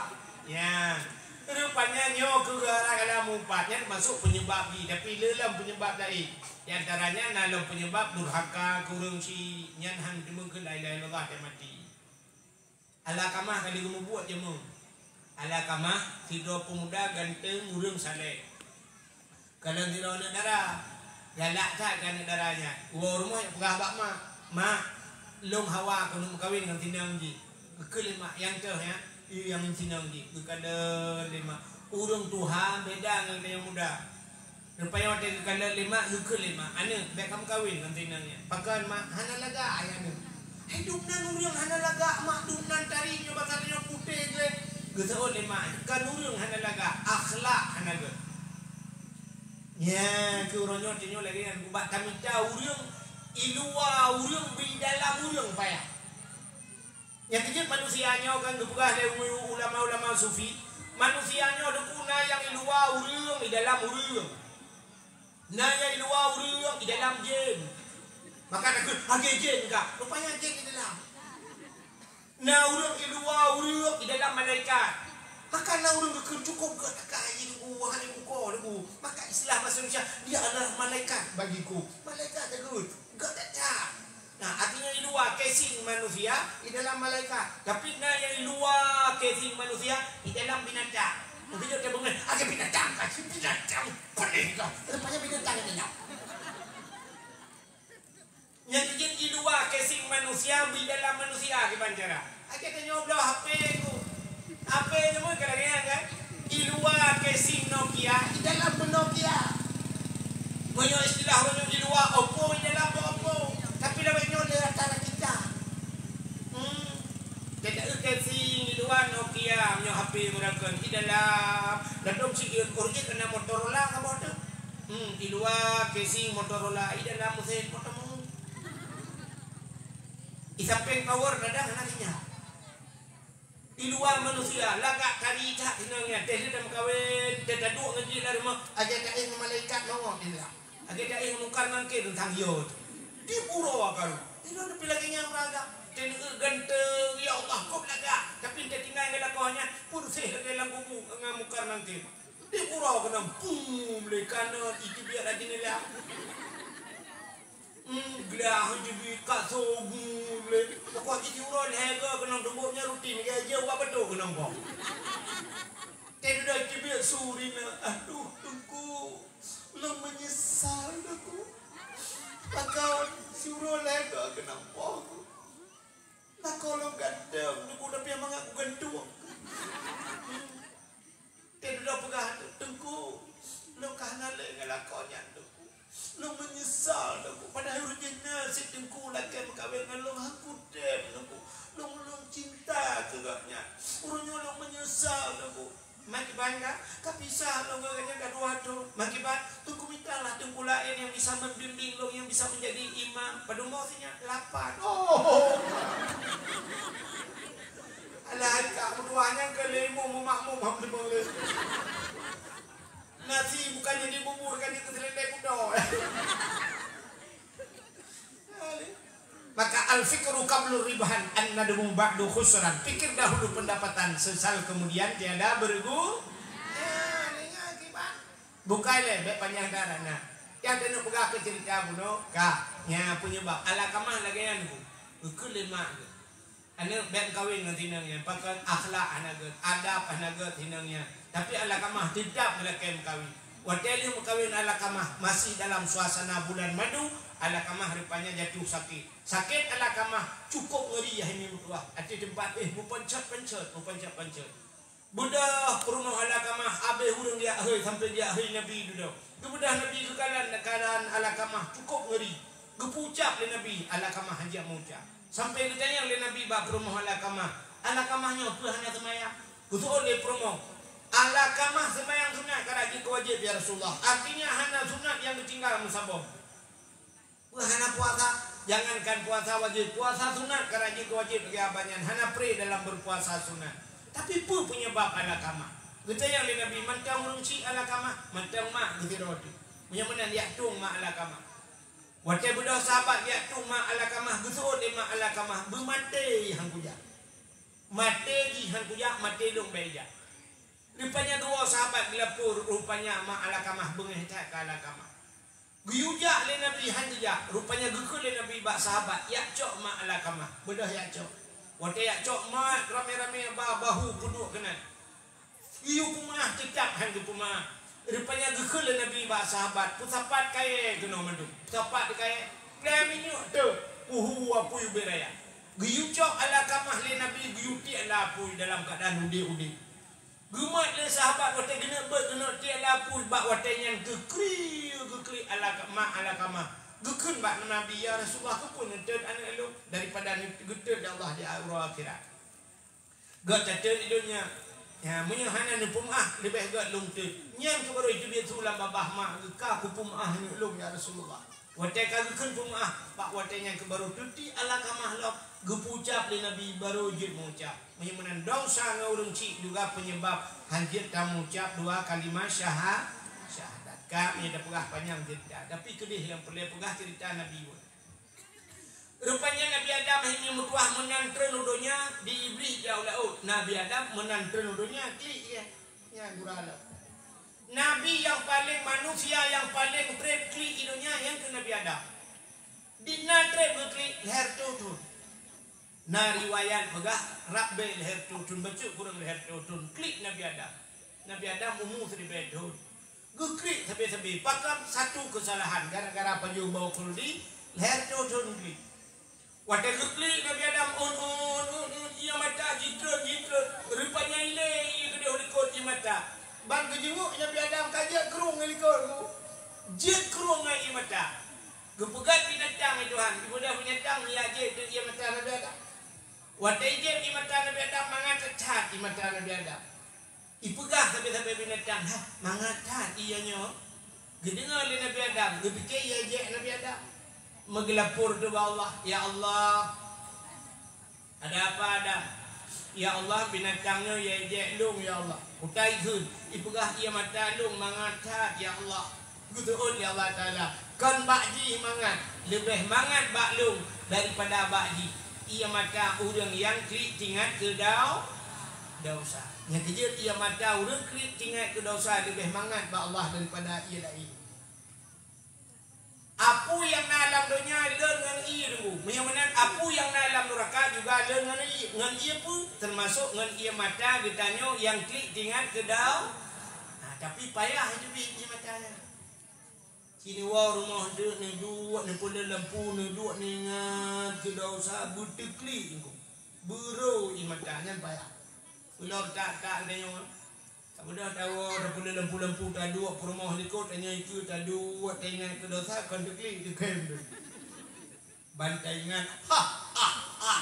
Ya. Rupanya nyoe keu gara-gara mupat nyan termasuk penyebab jih, tapi le lom penyebab laén. Di antaranya na lom penyebab durhaka keu ureuëng syiek nyan hana meudeungoe keu la ilaha illallah dan mati. Alkamah ka lheueh geumubuet jameun. Alkamah sidroe peumuda ganteng ureuëng saleh. Kalon sidroe aneuk dara, galak that keu aneuk dara nyan. Woe rumoh jak peugah bak mak, "Mak, lôn hawa keuneuk meukawen ngon si inong jih." Geukheun lé mak, "Nyang toh nyan, i nyang si inong jih." Geukalon lé mak. Ureuëng tuha beda ngon nyang muda. Rupanya watée geukalon lé mak, geukheun lé mak, "Aneuk, bék kameukawen ngon si inong nyan." Pakon mak, hana lagak ayah aneuk. Hai dum nan ureuëng hana lagak mak, dum nan tari nyoe basa nyoe putéh geuh. Geuseuôt lé mak, kon ureuëng hana lagak, akhlak hana gét. Nya keu uroe nyoe tanyoe lagée nyan, bak tamita ureuëng i luwa ureuëng, bak i dalam ureuëng payah. Nyang keujeuet manusia nyoe kan geupeugah lé ulama-ulama sufi, manusia nyoe deuku na nyang i luwa ureuëng, i dalam ureuëng. Na nyang i luwa ureuëng, i dalam jén. Maka takheun, "Hana jén ka." Rupanya jén di dalam. Na ureuëng di luwa ureuëng, di dalam malaikat. Maka na ureuëng geukheun, "Cukôp gét takai jih, Teungku, hana muka, Teungku." Maka istilah bahasa Indonesia, "Dia adalah malaikat bagiku." Malaikat takheun, "Gét that." Nah, artinya di luwa casing manusia, di dalam malaikat. Tapi na nyang di luwa casing manusia, di dalam binatang. Mungkin dia beungoh, "Ada binatang ka, si binatang, pedih ka." Rupanya binatang yang lenyap. Nyang jeuet di luwa casing manusia, di dalam manusia kiban cara. Akhé tanyoe bloe H P ku. H P nyoe ka lagée nyan kan? Di luwa casing Nokia, di dalam pun Nokia. Meunyoe istilah meunyoe di luwa Oppo, di dalam pun Oppo. Tapi lawét nyoe lé rata-rata kita. Hmm. Kita casing di luwa Nokia, meunyoe H P meurakan di dalam. Ladom sikeue ureuëng keunan Motorola ka boh tu. Hmm, di luwa casing Motorola, di dalam mesin Motorola. Di samping tower kadang hana sinyal. Di luwa manusia, lagak kari that inong nyan, teuh lheueh meukawen, teuh taduek ngon jih lam rumoh, aja taéh ngon malaikat mawöt di dalam. Aja taéh ngon Mungkar Nangkir teuntang yo. Di pura karu. Inong tapi lagée nyan meuragak. Teuh ganteng, ya Allah, kop lagak. Tapi teuh tinggai ngon lakoe nyan, pun seh lagée lam kubu ngon Mungkar Nangkir. Di pura keunong pum lé kanan, itu biar lagi nila. Hmm, gelah jeuet ka sogu lé. Pokok jih uroe lhèe go keunong tuboh nyan rutin, geujak ubat beutôi keunong kong. Teuh dudoe teubiet su ri na, "Aduh, Teungku, lôn meunyeusal, Teungku. Pakon si uroe lhèe go keunong poh." Lakoe lôn ganteng, Teungku, tapi mangat kugantung. Teuh dudoe peugah, "Teungku, lôn ka hana lé ngon lakoe nyan, Teungku. Lôn meunyeusal, Teungku. Padahai ureuëng jih na cit, Teungku, lakée meukawen ngon lôn, han kutem, Teungku. Lôn, lôn cinta keu gobnyan. Uroe nyoe lôn meunyeusal, Teungku." Mak kiban ka, ka pisah lôn ngon gobnyan ka dua thon. Mak kiban, Teungku, mintalah teungku laén nyang bisa membimbing lôn, nyang bisa menjadi imam. Padum boh si nyan? Lapan. Oh. Alah, ka meutuah nyan keu lé imum meumakmum, alhamdulillah. Nasi bukan jadi bubur, kan jadi keuseulendek kuda. Maka al-fikru qablu ribhan, an-nadmu ba'du khusran. Pikir dahulu pendapatan, sesal kemudian tiada bergu-, ya, ingat kiban. Bukai lé, bèk panyang darat na. Nyang keuneuk peugah keu ceurita bunoe, ka. Nya penyebab. Alkamah lagèe nyan, Bu. Geukheun lé mak geuh. Aneuk bèk meukawen ngon sinong nyan, pakon akhlak hana gèt, adab hana gèt sinong nyan. Tapi Alkamah teutap geulakèe meukawen. Watèe lheueh meukawen Alkamah, masih dalam suasana bulan madu, Alkamah rupanya jatuh sakét. Sakét Alkamah cukôp ngeuri, hai mi meutuah. Ateueh teumpat, eh, meupancet-pancet, meupancet-pancet. Beudôh peurumoh Alkamah, abéh ureueng geujak hôi sampoe geujak hôi Nabi dudoe. Geubeudôh Nabi geukalon keuadaan Alkamah cukôp ngeuri. Geupeucab lé Nabi, Alkamah hanjeuet meucab. Sampoe geutanyong lé Nabi bak peurumoh Alkamah, "Alkamah nyoe peue hana seumayang?" Geuseuôt lé peurumoh, "Alkamah seumayang sunat karab jeuet keu wajéb, ya Rasulullah. Artinya hana sunat nyang geutinggai meusaboh." Peue hana puasa? Jangankan puasa wajéb, puasa sunat karab jeuet keu wajéb lagèe abah nyan, hana pré dalam berpuasa sunat. Tapi peue penyebab Alkamah? Geutanyong lé Nabi, "Mantong ureueng chik Alkamah?" "Mantong mak," geusidroe teuk. Meunyoe meunan jak tueng mak Alkamah. Watèe beudôh sahabat jak tueng mak Alkamah, geuseuôt lé mak Alkamah, "Beumaté han kujak. Maté jih han kujak, maté lôn bèk jak." Rupanya dua sahabat geulapor, rupanya mak Alkamah beungèh that keu Alkamah. Geuyue jak lé Nabi han geujak, rupanya geukheun lé Nabi bak sahabat, "Jak cok mak Alkamah." Beudôh jak cok. Watèe jak cok, mak ramè-ramè ba bahu peuduek keunan. Geuyue peumeu'ah teutap han geupeumeu'ah. Rupanya geukheun lé Nabi bak sahabat, "Peusapat kayèe keunoe mandum. Peusapat kayèe. Plè minyeuk teuh, puhu apui ubé raya." Geuyue cok Alkamah lé Nabi, geuyue tiek lam apui dalam keuadaan udép-udép. Geumat lé sahabat watèe geuneuk beuet, geuneuk tiek lam apui, bak watèe nyan geukri, geukri Alak-, mak Alkamah. Geukheun bak Nabi, "Ya Rasulullah, keupeue neuteut aneuk lôn daripada neuteut di Allah di uroe akhirat?" "Gèt tateut di dônya. Ya, meunyoe hana neupeumeu'ah, leubeh gèt lôn teut." Nyan keuh barô jiteubiet su lam babah mak geuh, "Ka kupeumeu'ah aneuk lôn, ya Rasulullah." Watèe ka geukheun peumeu'ah, bak watèe nyan keuh barô teuti Alkamah lom, geupeucab lé Nabi, barô jeuet meucab. Meunyoe meunan desya ngon ureueng chik juga penyebab hanjeuet tameucab dua kalimah syaha-, syahadat. Ka meunyoe tapeugah panyang ceurita, tapi keudeh nyang peureulèe peugah ceurita Nabi. Rupanya Nabi Adam hana meutuah meunan treun u donya, di Iblih jauh laôt. Nabi Adam meunan treun u donya, klik ya. Nyan gura lom. Nabi nyang paleng, manusia nyang paleng treb klik di donya, nyan keuh Nabi Adam. Di na treb geuklik lhèe reutôh thôn. Na riwayat peugah rab bèe lhèe reutôh thôn, bacut kureueng lhèe reutôh thôn klik Nabi Adam. Nabi Adam umu siribèe thôn. Geuklik sabe-sabe, pakon satu keusalahan gara-gara pajoh bau khuldi lhèe reutôh thôn klik. Watèe geuklik Nabi Adam, ôn, ôn, ôn, ôn, ie mata jitreun, jitreun. Rupanya ilèe ie keudéh u likot ie mata. Ban geujeungok Nabi Adam ka jeuet krueng ngon likot. Jeuet krueng ngon ie mata. Geupeugah binatang, "Hai Tuhan, ipeugah binatang, ya jeuet ie mata Nabi Adam." Watèe jeuet ie mata Nabi Adam, mangat that ie mata Nabi Adam. Ipeugah sabe-sabe binatang, "Hah, mangat that ie nyoe?" Geudeungoe lé Nabi Adam, geupike ie jèk Nabi Adam. Meugeulapor teuk bak Allah, "Ya Allah, ada apa Adam?" "Ya Allah, binatang nyoe ie jèk lôn, ya Allah. Kutai kheun, ipeugah ie mata lôn mangat that, ya Allah." Geuseuôt lé Allah Taala, "Kon bak jih mangat, leubeh mangat bak lôn daripada bak jih." Ie mata ureueng nyang klik teuingat keu dau-, desya. Nyang keujeuet ie mata ureueng klik teuingat keu desya leubeh mangat bak Allah daripada ie laén. Apui nyang na lam donya lôn ngon ie deungoe. Meunyoe meunan apui nyang na lam nuraka juga lôn ngon ie. Ngon ie peue? Teumasok ngon ie mata geutanyoe nyang klik teuingat keu dau-, nah, tapi payah jeuet ie mata nyan. Sinoe woe rumoh deuek neuduek, neupeuleueh lampu neuduek, neuingat keu desya, beuteuklik engkau. Beurô ie mata nyan payah. Ulôn tak-tak tanyoe. Tabeudôh tawoe, tapeuleueh lampu-lampu, taduek peurumoh likot, tanyoe ikeue, taduek, taingat keu desya, kon teuklik, teukhem. Ban taingat, ha, ha, ha.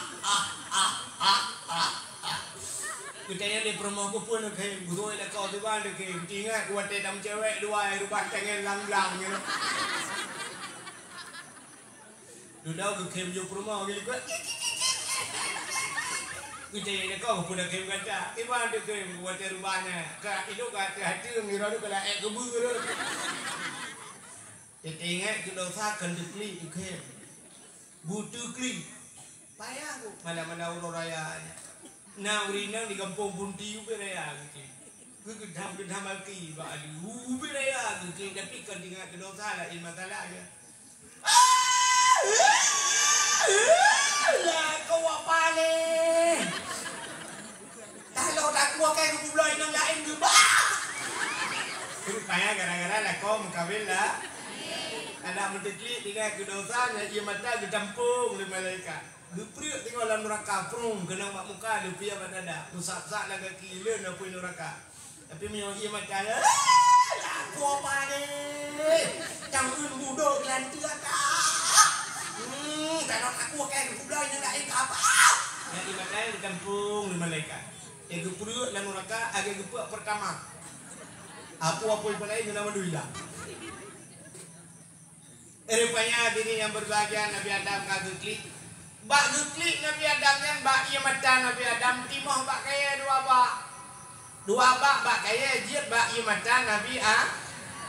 Geutanyoe lé peurumoh keupeue neukhém, gurôi lakoe teuba neukhém. Teuingat watèe tameucewek luwai reubah tangieng lam blang nyoe. Dudoe geukhém ju peurumoh geulikot. Geutanyoe lakoe keupeue neukhém gata. Teuba neukhém watèe reubah nyan. Ka idôk ka teuh ateueng, ngira dôk ka laék keubeue rot. Teuingat keu desya kon teuklik, teukhem. Beuteuklik. Payah ku. Mana-mana uroe raya nyan. Na ureueng inong di gampông Bunti ubé raya geuklik. Geugeudam-geudam aki bak adu. Ubé raya geuklik, tapi kon teuingat keu desya laén masalah nyan. Lakoe paleng. Taloe takue kèe geupubloe inong laén geubah. Rupanya gara-gara lakoe meukawen lah. Adak meuteuklik teuingat keu desya, nyan ie mata geutampong lé malaikat. Geupreuek teungoh lam nuraka, prung, keunong bak muka, leupie bak dada. Meusak-sak lam gaki, le neupui nuraka. Tapi meunyoe ie mata, eh, lakoe paleng. Tangieng budok geulanteu ata. Hmm, taloe takue kèe geupubloe inong laén ka apa? Nyan ie mata nyang geutampong lé malaikat. Nyang geupreuek lam nuraka, lagèe geupreuek peurtama. Apui-apui peulaén geuh na mandum ilang. Rupanya hadirin yang berbahagia, Nabi Adam ka geuklik. Bak geuklik Nabi Adam nyan, bak ie mata Nabi Adam timoh bak kayèe dua bak. Dua bak bak kayèe jeuet bak ie mata Nabi A-,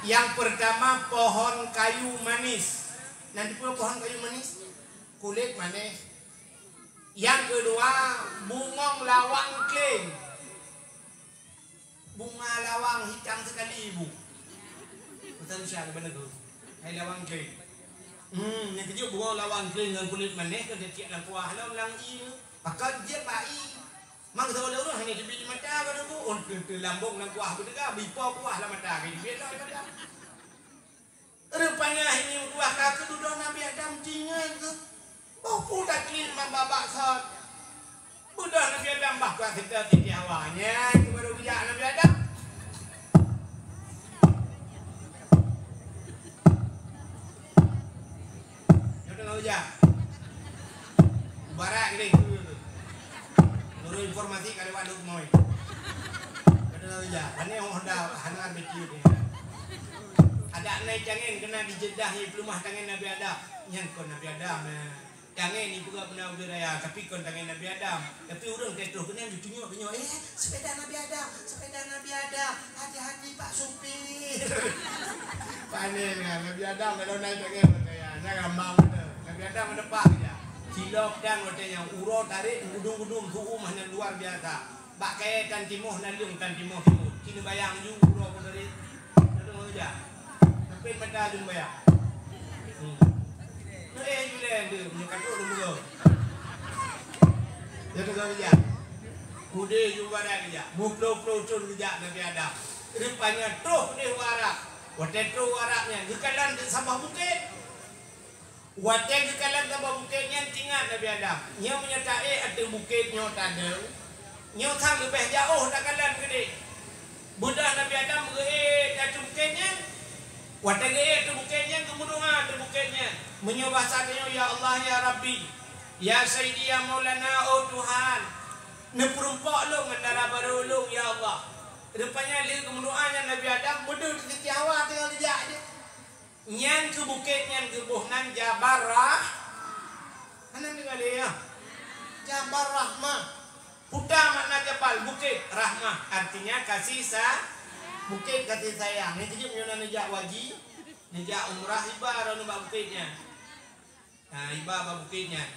nyang peurtama pohon kayu manis. Na teupeue pohon kayu manis? Kulét manéh. Nyang keudua, bungong lawang kleng. Bunga lawang hitam sekali, Bu. Pesan siang beuneugu. Hai lawang kleng. Hmm, nyang keujeuet bungong lawang kleng ngon kulét manéh ka teuciek lam kuah lom lam ie. Pakon jeuet bak ie. Mang saboh lé ureueng hana teubiet ie mata ka, Bu. Oh, teu-, teulambong lam kuah beuteuga, beuipo kuah lam mata ka teubiet lom ie mata. Rupanya hini udah ka keududoe Nabi Adam tinggai geuh. Boh peue taklik mak babak sot. Udah Nabi Adam bah kuat sita Siti Hawa. Nyan tu baru bijak Nabi Adam. Nyoe teungoh ujan. Barat gini. Nurut informasi ka lewat Luk Moi. Kata Nabi Adam, hana Honda, hana beti dia. Ada nai tangen kena di Jeddah ni peulumah tangen Nabi Adam. Nyan kon Nabi Adam, eh. Tangen ni peugah beuna ubé raya, tapi kon tangen Nabi Adam. Tapi ureueng teuh keunan ditunyok-tunyok, "Eh, sepeda Nabi Adam, sepeda Nabi Adam. Hati-hati Pak Supir." Panen kan, Nabi Adam kalau naik tangen raya. Nyan gampang betul. Nabi Adam ada pak je. Cilok dan watée nyan uroe tarek gudong-gudong su'um hana luar biasa. Bak kayée tan timoh naleueng tan timoh timun. Ci neubayang ju uroe pun tarek. Teudeungoe jak. Tapi mata ju bayang. Hmm. Neu eh ju lé tu, nyoe katuk lu mulo. Ya tu kau jak. Kude ju barat jak. Muplo-plo cun jak Nabi Adam. Rupanya troh deh warak. Watée troh warak nyan geukalon di saboh bukét. Watée geukalon saboh bukét nyan teuingat Nabi Adam, nyoe meunyoe taék ateueh bukét nyoe tadeueng, nyoe sang leubeh jaoh takalon keudeh. Beudôh Nabi Adam geuék ateueh bukét nyan. Watée geuék ateueh bukét nyan geumeudoá ateueh bukét nyan. Meunyoe basa tanyoe, "Ya Allah, ya Rabbi, ya Sayyidi, ya Maulana, oh Tuhan, neupeurumpok lôn ngon dara barô lôn, ya Allah." Rupanya lheueh geumeudoá nyan Nabi Adam meudeuh di Siti Hawa teungoh geujak jih. Nyan keu bukét nyan geuboh nan Jabal Rah-, hana deungoe lé, ya? Jabal Rahmah. Peue makna jabal, bukét, rahmah, artinya kasih sa-, bukét kasih sayang. Nyan keuh jeuet nyoe na neujak haji, neujak umrah, iba droeneuh bak bukét nyan. Ha, iba bak bukét nyan.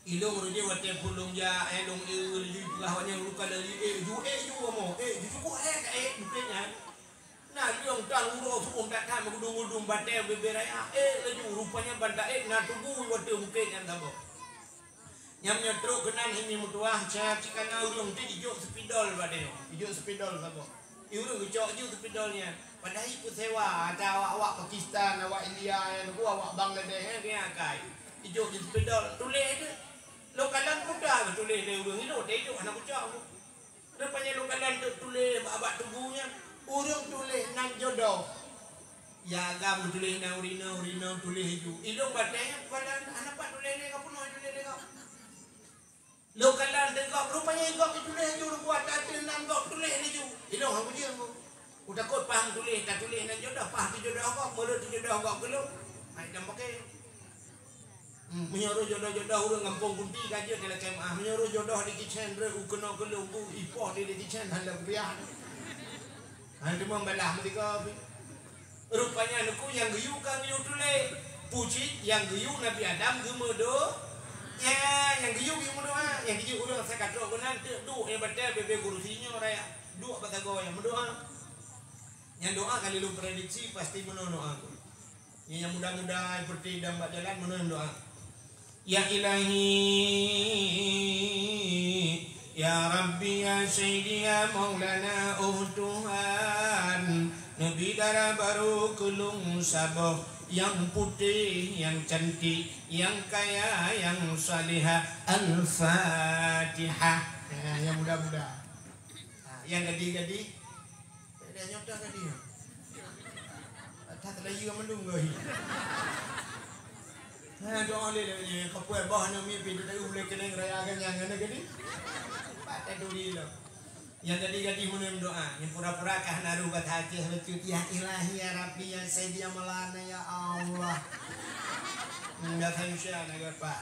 Ilong rujih watée phon lôn jak, eh, lôn eu laju peugah awak nyan, "Lôn ka laju, eh, ju, eh, ju, amoe, eh, ju, ju, eh, ka, eh, bukét nyan." Na leueng tan uroe su'um that-that meugudong-gudong batée bubé raya. Eh, laju rupanya ban taék na tugu watée bukét nyan saboh. Nyan meunyoe trok keunan himiet meutuah, cit kana ureuëng tu ijok spidol bak tanyoe. Ijok spidol saboh. Ureuëng geucok ju spidol nyan. Padahai ipeusewa ata awak-awak Pakistan, awak India nyan, awak Bangladesh nyan, nyan akai. Ijok ju spidol, tuléh tu. Lôn kalon peue teutuléh lé ureuëng ilong, ijok hana kucok. Rupanya lôn kalon teuk tuléh bak, bak tugu nyan, ureuëng tuléh nan jodoh. Ya agam tuléh nan ureuëng inong, ureuëng inong tuléh ju. Ilong batée nyan keupada hana pat tuléh lé gob, peunoh tuléh lé gob. Lôn kalon teuk gob, rupanya gob tuléh ju, rupanya ateueh nan gob tuléh lé ju. Ilong hana kujeueng gob. Kutakot paih tuléh, tatuléh nan jodoh, paih teujodoh gob, meureuet teujodoh gob keu lôn. Hai dam pakai. Hmm, meunyoe roh jodoh-jodoh ureuëng gampông Kunti ka jeuet dilakée meuah. Meunyoe roh jodoh di kicén rot u keunoe keu lôn bu ipoh di, di kicén hana kupiah. Hana teuma balah meudika pi. Rupanya neuku nyang geuyue ka geuyue tuléh. Pucit nyang geuyue Nabi Adam geumeudo-, ya, nyang geuyue geuyue meudoá. Nyang geuyue ureuëng asai ka trok keunan teuk duek nyang batée bubé kurusi nyoe raya. Duek bak sagoe nyang meudoá. Nyang doá ka lheueh lôn prediksi pasti meunoe doá tu. Nyang muda-muda seperti dang bak jalan meunoe doá. Ya Ilahi, ya Rabbi, ya Sayyidi, ya Maulana, oh Tuhan, neubi dara barô keu lôn saboh nyang putéh, nyang cantik, nyang kaya, nyang salihah. Al-Fatihah. Ha, nyang muda-muda. Ha, nyang gadih-gadih. Dah nyoe dah tadi. Dah terlalu mandum gai. Ha, doa lé lé ni, kapui bah ni mi pi dah uleh kena raya kan nyang ngene gadi. Pat tadi lo. Nyang gadi-gadi meuneu doa, nyang pura-pura kah naruh bak hati betul, "Ya Ilahi, ya Rabbi, ya Sayyidi, ya Maulana, ya Allah." Enggak saya usah nak apa.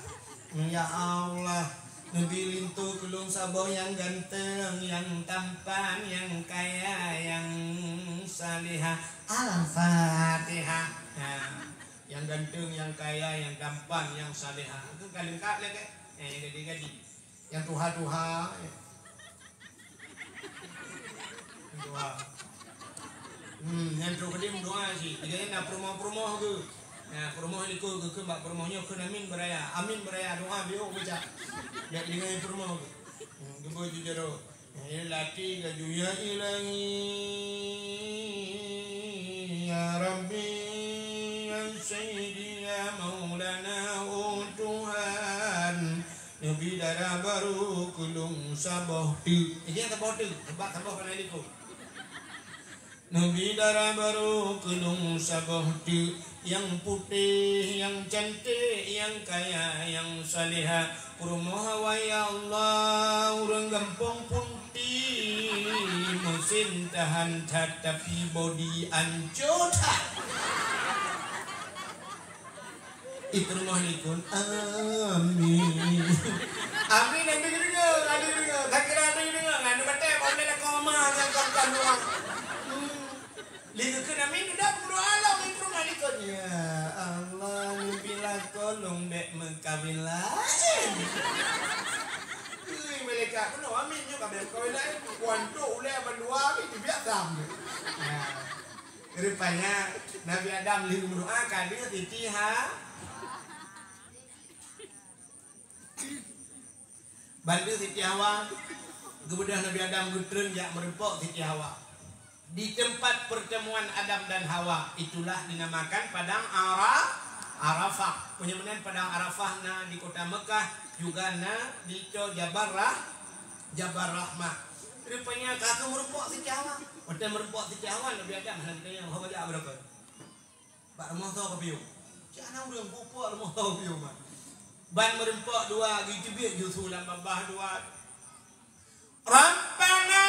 Ya Allah, neubi linto keu lôn saboh nyang ganteng, nyang tampan, nyang kaya, nyang salihah. Al-Fatihah. Nah, nyang ganteng, nyang kaya, nyang tampan, nyang salihah. Itu ka leungkap lé, kan? Eh, nyang gadi-gadi. Nyang tuha-tuha. Doa. Hmm, nyan trok keudeh meudoa cit. Lagèe na peurumoh-peurumoh geuh. Na peurumoh likot geuh kheun bak peurumoh nyoe kheun amin beuraya. Amin beuraya doa biôh baca. Jak deungoe peurumoh geuh. Hmm, geubeuet ju jaroe. Ya lati laju, ya Ilahi, ya Rabbi, ya Sayyidi, ya Maulana, oh Tuhan. Neubi dara barô keu lôn saboh teuk. Jadi nyang saboh teuk, sabab saboh ka na likot. Neubi dara barô keu lôn saboh teuk, nyang putéh, nyang cantik, nyang kaya, nyang salihah. Peurumoh awai ya Allah, ureueng gampông Punti, meusén tahan that, tapi bodi ancô that. Ih, peurumoh likot. Amin. Amin, amin, deungoe, amin, deungoe. Sakira, amin, deungoe. Nganu batai, boleh lah koma, jangan kau luar. Hmm. Lé geukheun amin, udah berdoa lah, amin, peurumoh likot. Ya Allah, mimpi lah tolong dek mengkawin lah. Rupanya Nabi Adam lheueh meudoa ka deuh Siti Ha-, ban deuh Siti Hawa. Geubeudôh Nabi Adam geutreun jak meureumpok Siti Hawa. Di tempat pertemuan Adam dan Hawa, itulah dinamakan Padang Ara-, Arafah. Peunyebutan Padang Arafah na di kota Mekah, juga na di Jabal Rah-, Jabal Rahmah. Rupanya ka kheueh meureumpok Siti Hawa. Watèe meureumpok Siti Hawa, Nabi Adam hana geutanyong, "Ho jak beureumpok?" Bak rumoh soe ka piôh? Cit hana ureueng, peue-peue rumoh soe ka piôh, man. Ban meureumpok dua, geuteubiet ju su lam babah dua. Rabbana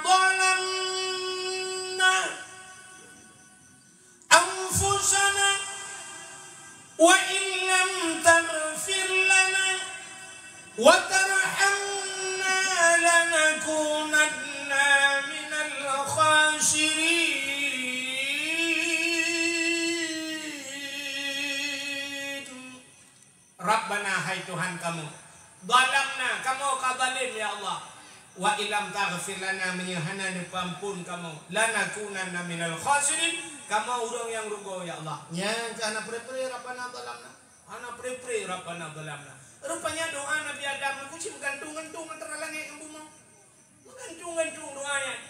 zalamna anfusana wa in lam taghfir lana wa tarhamna lanakunanna minal khasirin. Rabbana, hai Tuhan kamoe, zalamna, kamoe ka zalim, ya Allah. Wa illam taghfir lana, meunyoe hana neupeuamphon kamoe, lanakunanna minal khasirin, kamoe ureueng nyang rugoe, ya Allah. Nyang ka hana pre-pre, Rabbana zalamna. Hana pre-pre, Rabbana zalamna. Rupanya doa Nabi Adam nyan cit meugantung-gantung antara langét ngon bumoe. Meugantung-gantung doa nyan.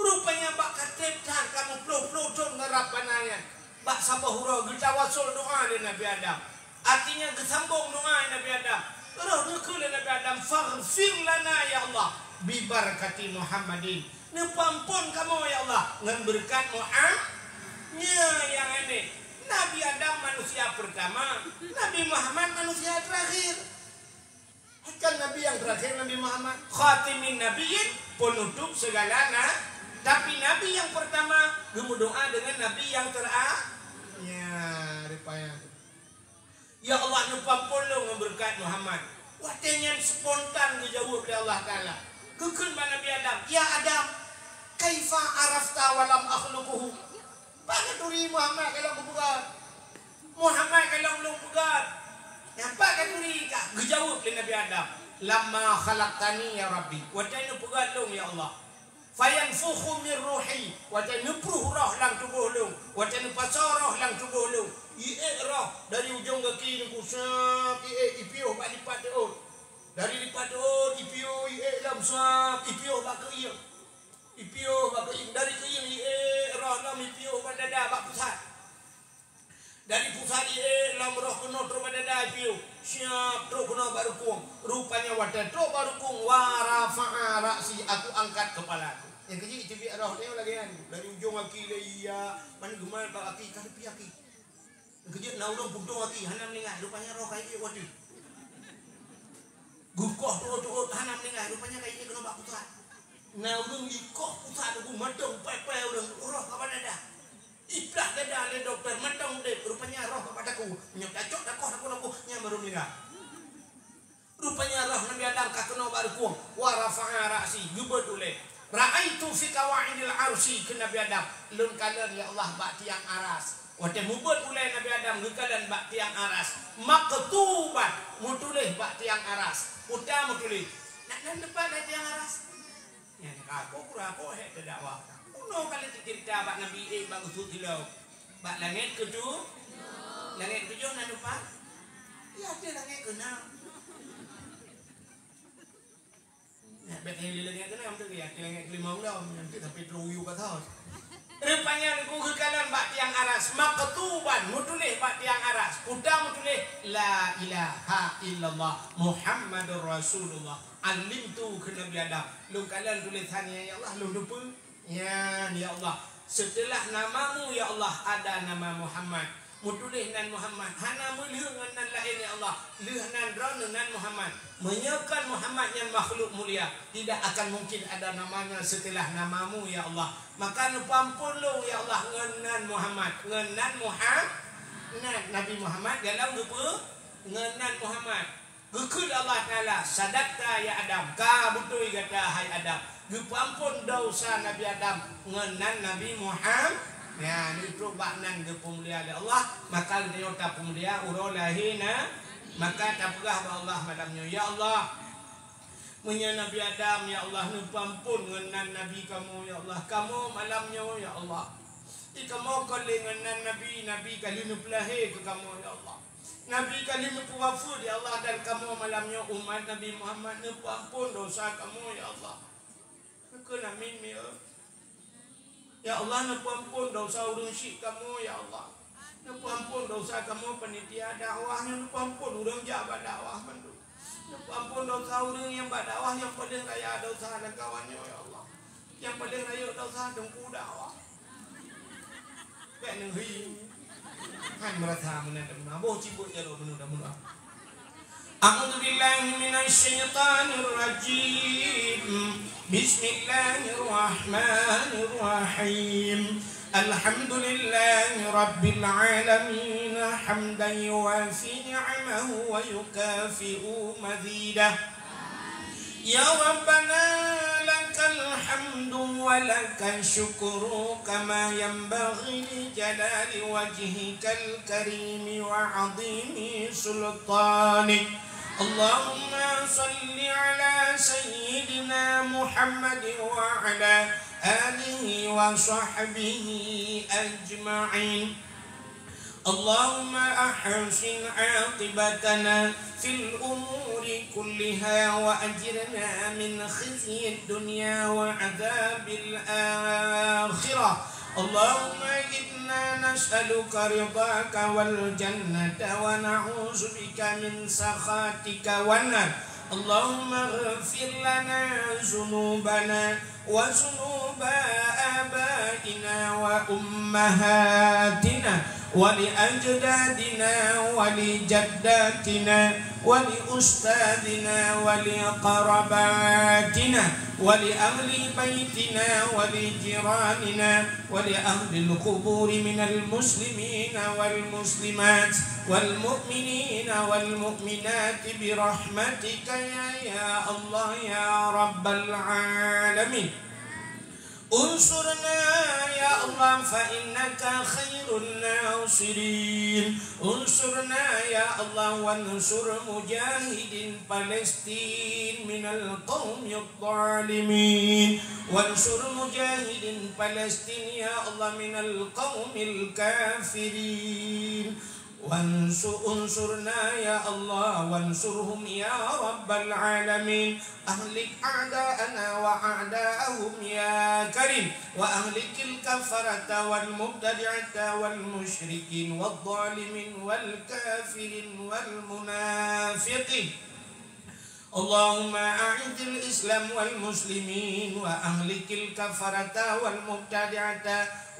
Rupanya bak ka trép that ka meuploh-ploh thon ngon Rabbana nyan. Bak saboh uroe geutawassul doa lé Nabi Adam. Artinya geusambong doa Nabi Adam. Roh neukheun lé Nabi Adam, "Faghfir lana ya Allah, bi barakati Muhammadin." Neupeuamphon kamoe ya Allah ngon beureukat Muhammad. Nyoe nyang aneh. Nabi Adam manusia pertama, Nabi Muhammad manusia terakhir. Kan Nabi nyang terakhir Nabi Muhammad, khatimin nabiyyin, penutup segala na-, tapi Nabi nyang pertama geumeudoa deungon Nabi nyang tera-, ya, rupanya. Ya Allah, neupeuamphon lôn ngon beureukat Muhammad. Watèe nyan spontan geujaweueb lé Allah Taala. Geukheun bak Nabi Adam, "Ya Adam, kaifa arafta wa lam akhluquhu?" Pat katuri Muhammad ka lôn kupeugöt? Muhammad ka lôn, lôn peugöt. Nyan pat katuri ka? Geujaweueb lé Nabi Adam, "Lamma khalaqtani ya Rabbi." Watèe neupeugöt lôn, ya Allah. "Fayanfukhu min ruhi." Watèe neupruh roh lam tuboh lôn. Watèe neupasoe roh lam tuboh lôn. Iék roh dari ujong gaki teungku sab, iék ipiôh bak dipat teuôt. Dari dipat teuôt ipiôh, iék lom sab, ipiôh bak keuieng. Ipiôh bak keuieng, dari keuieng iék roh lom ipiôh bak dada, bak pusat. Dari pusat iék lom roh keunoe trôk bak dada ipiôh. Siap trôk keunoe bak rukung. Rupanya watèe trôk bak rukung, wa rafa'a ra'si, aku angkat kepala aku. Nyang keujeuet iteubiet roh nyoe lagèe nyan. Dari ujong aki lé iya, ban geumat bak aki, ka leupie aki. Keujeuet na ureueng putôh aki, hana meuninggai, rupanya roh ka iék watèe. Geukoh teuôt-teuôt, hana meuninggai, rupanya ka iék keunoe bak pusat. Na ureueng ikoh pusat, teungku, mantong pèh-pèh ureueng, roh ka bak dada. Iplah dada lé dokto, mantong udép, rupanya roh ka bak takue. Nyoe tacok, takoh, takoh, takoh, nyan baru meuninggai. Rupanya roh Nabi Adam ka keunoe bak rukung. Wa rafa'a ra'si, geubeuet ulèe. Ra'aitu fi qawa'idil arsy, kheun Nabi Adam, lôn kalon ya Allah bak tiang aras. Watèe meubeuet ulèe Nabi Adam geukalon bak tiang aras. Maktuban, meutuléh bak tiang aras. Peue meutuléh? Nak nan teumpat bak tiang aras. Nyan ka, kok kura, kok hék teudakwah. Unoe ka lheueh teuceurita bak Nabi, eh, bak geusu tilom. Bak langèt keutu-, langèt keutujôh na teumpat? Ya, ateueh langèt keunam. Nah, bèk lé langèt keunam tu, ya, ateueh langèt keulima ulôn, nanti sampai teruyuh ka thon. Rupanya Teungku geukalon bak tiang aras, maktuban, meutuléh bak tiang aras. Peue meutuléh, "La ilaha illallah Muhammadur Rasulullah." Alimtu, kheun Nabi Adam. Lôn kalon tulésan nyan, ya Allah, lôn lupa. Nyan, ya Allah, setelah namamu, ya Allah, ada nama Muhammad. Meutuléh nan Muhammad, hana meulheueh ngon nan laén, ya Allah. Lheueh nan droeneuh nan Muhammad. Meunyoe kon Muhammad nyan makhluk mulia, tidak akan mungkin ada namanya setelah namamu, ya Allah. Maka neupeuamphon lôn, ya Allah, ngon nan Muhammad, ngon nan Muha-, nan Nabi Muhammad, galom geupeu-, ngon nan Muhammad. Geukheun Allah Taala, "Sadaqta ya Adam, ka beutôi gata hai Adam." Geupeuamphon desya Nabi Adam ngon nan Nabi Muhammad. Nyan, neutrok bak nan geupeumulia lé Allah, maka geutanyoe tapeumulia uroe lahé na-, Maka tapeugah bak Allah malam nyoe, "Ya Allah, meunyoe Nabi Adam, ya Allah, neupeuamphon ngon nan Nabi kamoe, ya Allah, kamoe malam nyoe, ya Allah, di kamoe kon lé ngon nan Nabi, Nabi ka lheueh neupeulahé keu kamoe, ya Allah. Nabi ka lheueh neupeuwafeuet, ya Allah, dan kamoe malam nyoe umat Nabi Muhammad neupeuamphon dosa kamoe, ya Allah." Kheun amin, ya. Ya Allah, neupeuamphon dosa ureuëng syik kamoe, ya Allah. Neupeuamphon dosa kamoe panitia dakwah nyoe, neupeuamphon ureuëng jak bak dakwah mandum. Neupeuamphon dosa ureuëng nyang bak dakwah nyang paleng raya dosa lam kawan nyoe, ya Allah. Nyang paleng rayeuk dosa teungku dakwah. Bèk neuhi. Han meurasa meunan dan meunan. Boh cibeuet jaloe bunoe dan bunoe. أعوذ بالله من الشيطان الرجيم. بسم الله الرحمن الرحيم. الحمد لله رب العالمين، حمدا يوافي نعمه ويكافئ مزيده. يا ربنا، لك الحمد ولك الشكر، كما ينبغي لجلال وجهك الكريم وعظيم سلطانك. اللهم صل على سيدنا محمد وعلى آله وصحبه أجمعين. اللهم أحسن عاقبتنا في الأمور كلها وأجرنا من خزي الدنيا وعذاب الآخرة. اللهم إنا نسألك رضاك والجنة ونعوذ بك من سخطك والنار. اللهم اغفر لنا ذنوبنا وذنوب آبائنا وأمهاتنا ولأجدادنا ولجداتنا ولأستاذنا ولقرباتنا ولأهل بيتنا ولجيراننا ولأهل القبور من المسلمين والمسلمات والمؤمنين والمؤمنات برحمتك يا، يا الله يا رب العالمين. انصرنا يا الله فإنك خير الناصرين. انصرنا يا الله وانصر مجاهدين فلسطين من القوم الظالمين. وانصر مجاهدين فلسطين يا الله من القوم الكافرين. وانصر، انصرنا يا الله وانصرهم يا رب العالمين. أهلك أعداءنا وأعداءهم يا كريم. وأهلك الكفرة والمبتدعة والمشركين والظالمين والكافرين والمنافقين. اللهم أعز الإسلام والمسلمين وأهلك الكفرة والمبتدعة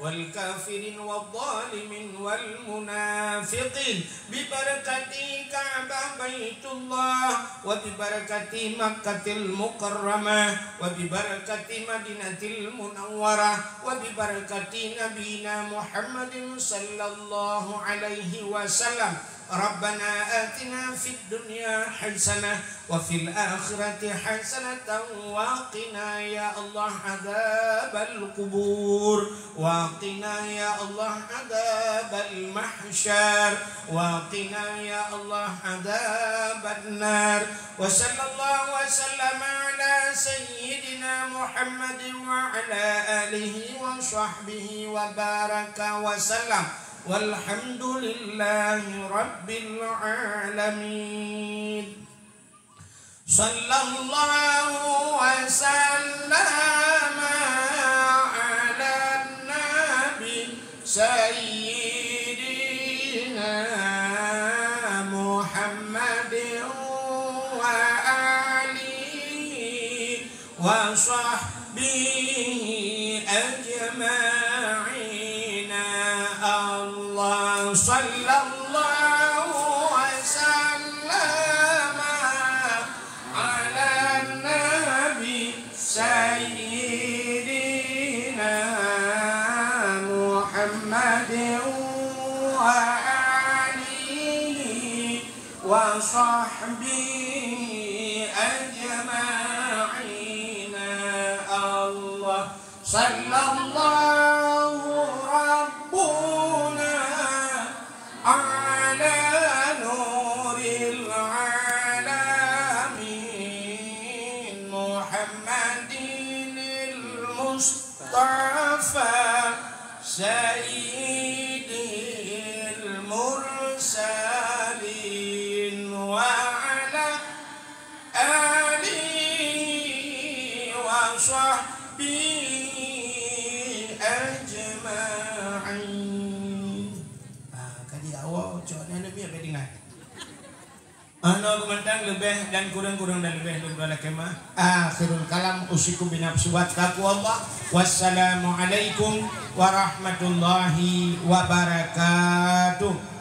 والكافرين والظالمين والمنافقين ببركة كعبة بيت الله وببركة مكة المكرمة وببركة مدينة المنورة وببركة نبينا محمد صلى الله عليه وسلم. ربنا آتنا في الدنيا حسنة وفي الآخرة حسنة وقنا يا الله عذاب القبور. وقنا يا الله عذاب المحشر. وقنا يا الله عذاب النار. وصلى الله وسلم على سيدنا محمد وعلى آله وصحبه وبارك وسلم. والحمد لله رب العالمين. صلى الله وسلم على النبي سيدنا محمد وآله وصحبه أجمعين. الله صلى الله وسلم على النبي سيدنا محمد وآله وصحبه أجمعين. الله صلى الله ربنا على نور محمد المصطفى سيد المرسلين وعلى آله وصحبه أجمعين. Ah, kaji awak cok ni lebih apa dengar? Anoe geumantang leubeh dan kureueng-kureueng dan leubeh lôn lakée meu'ah. Akhirul kalam, usikum binafsi wa taqwallah. Wassalamualaikum warahmatullahi wabarakatuh.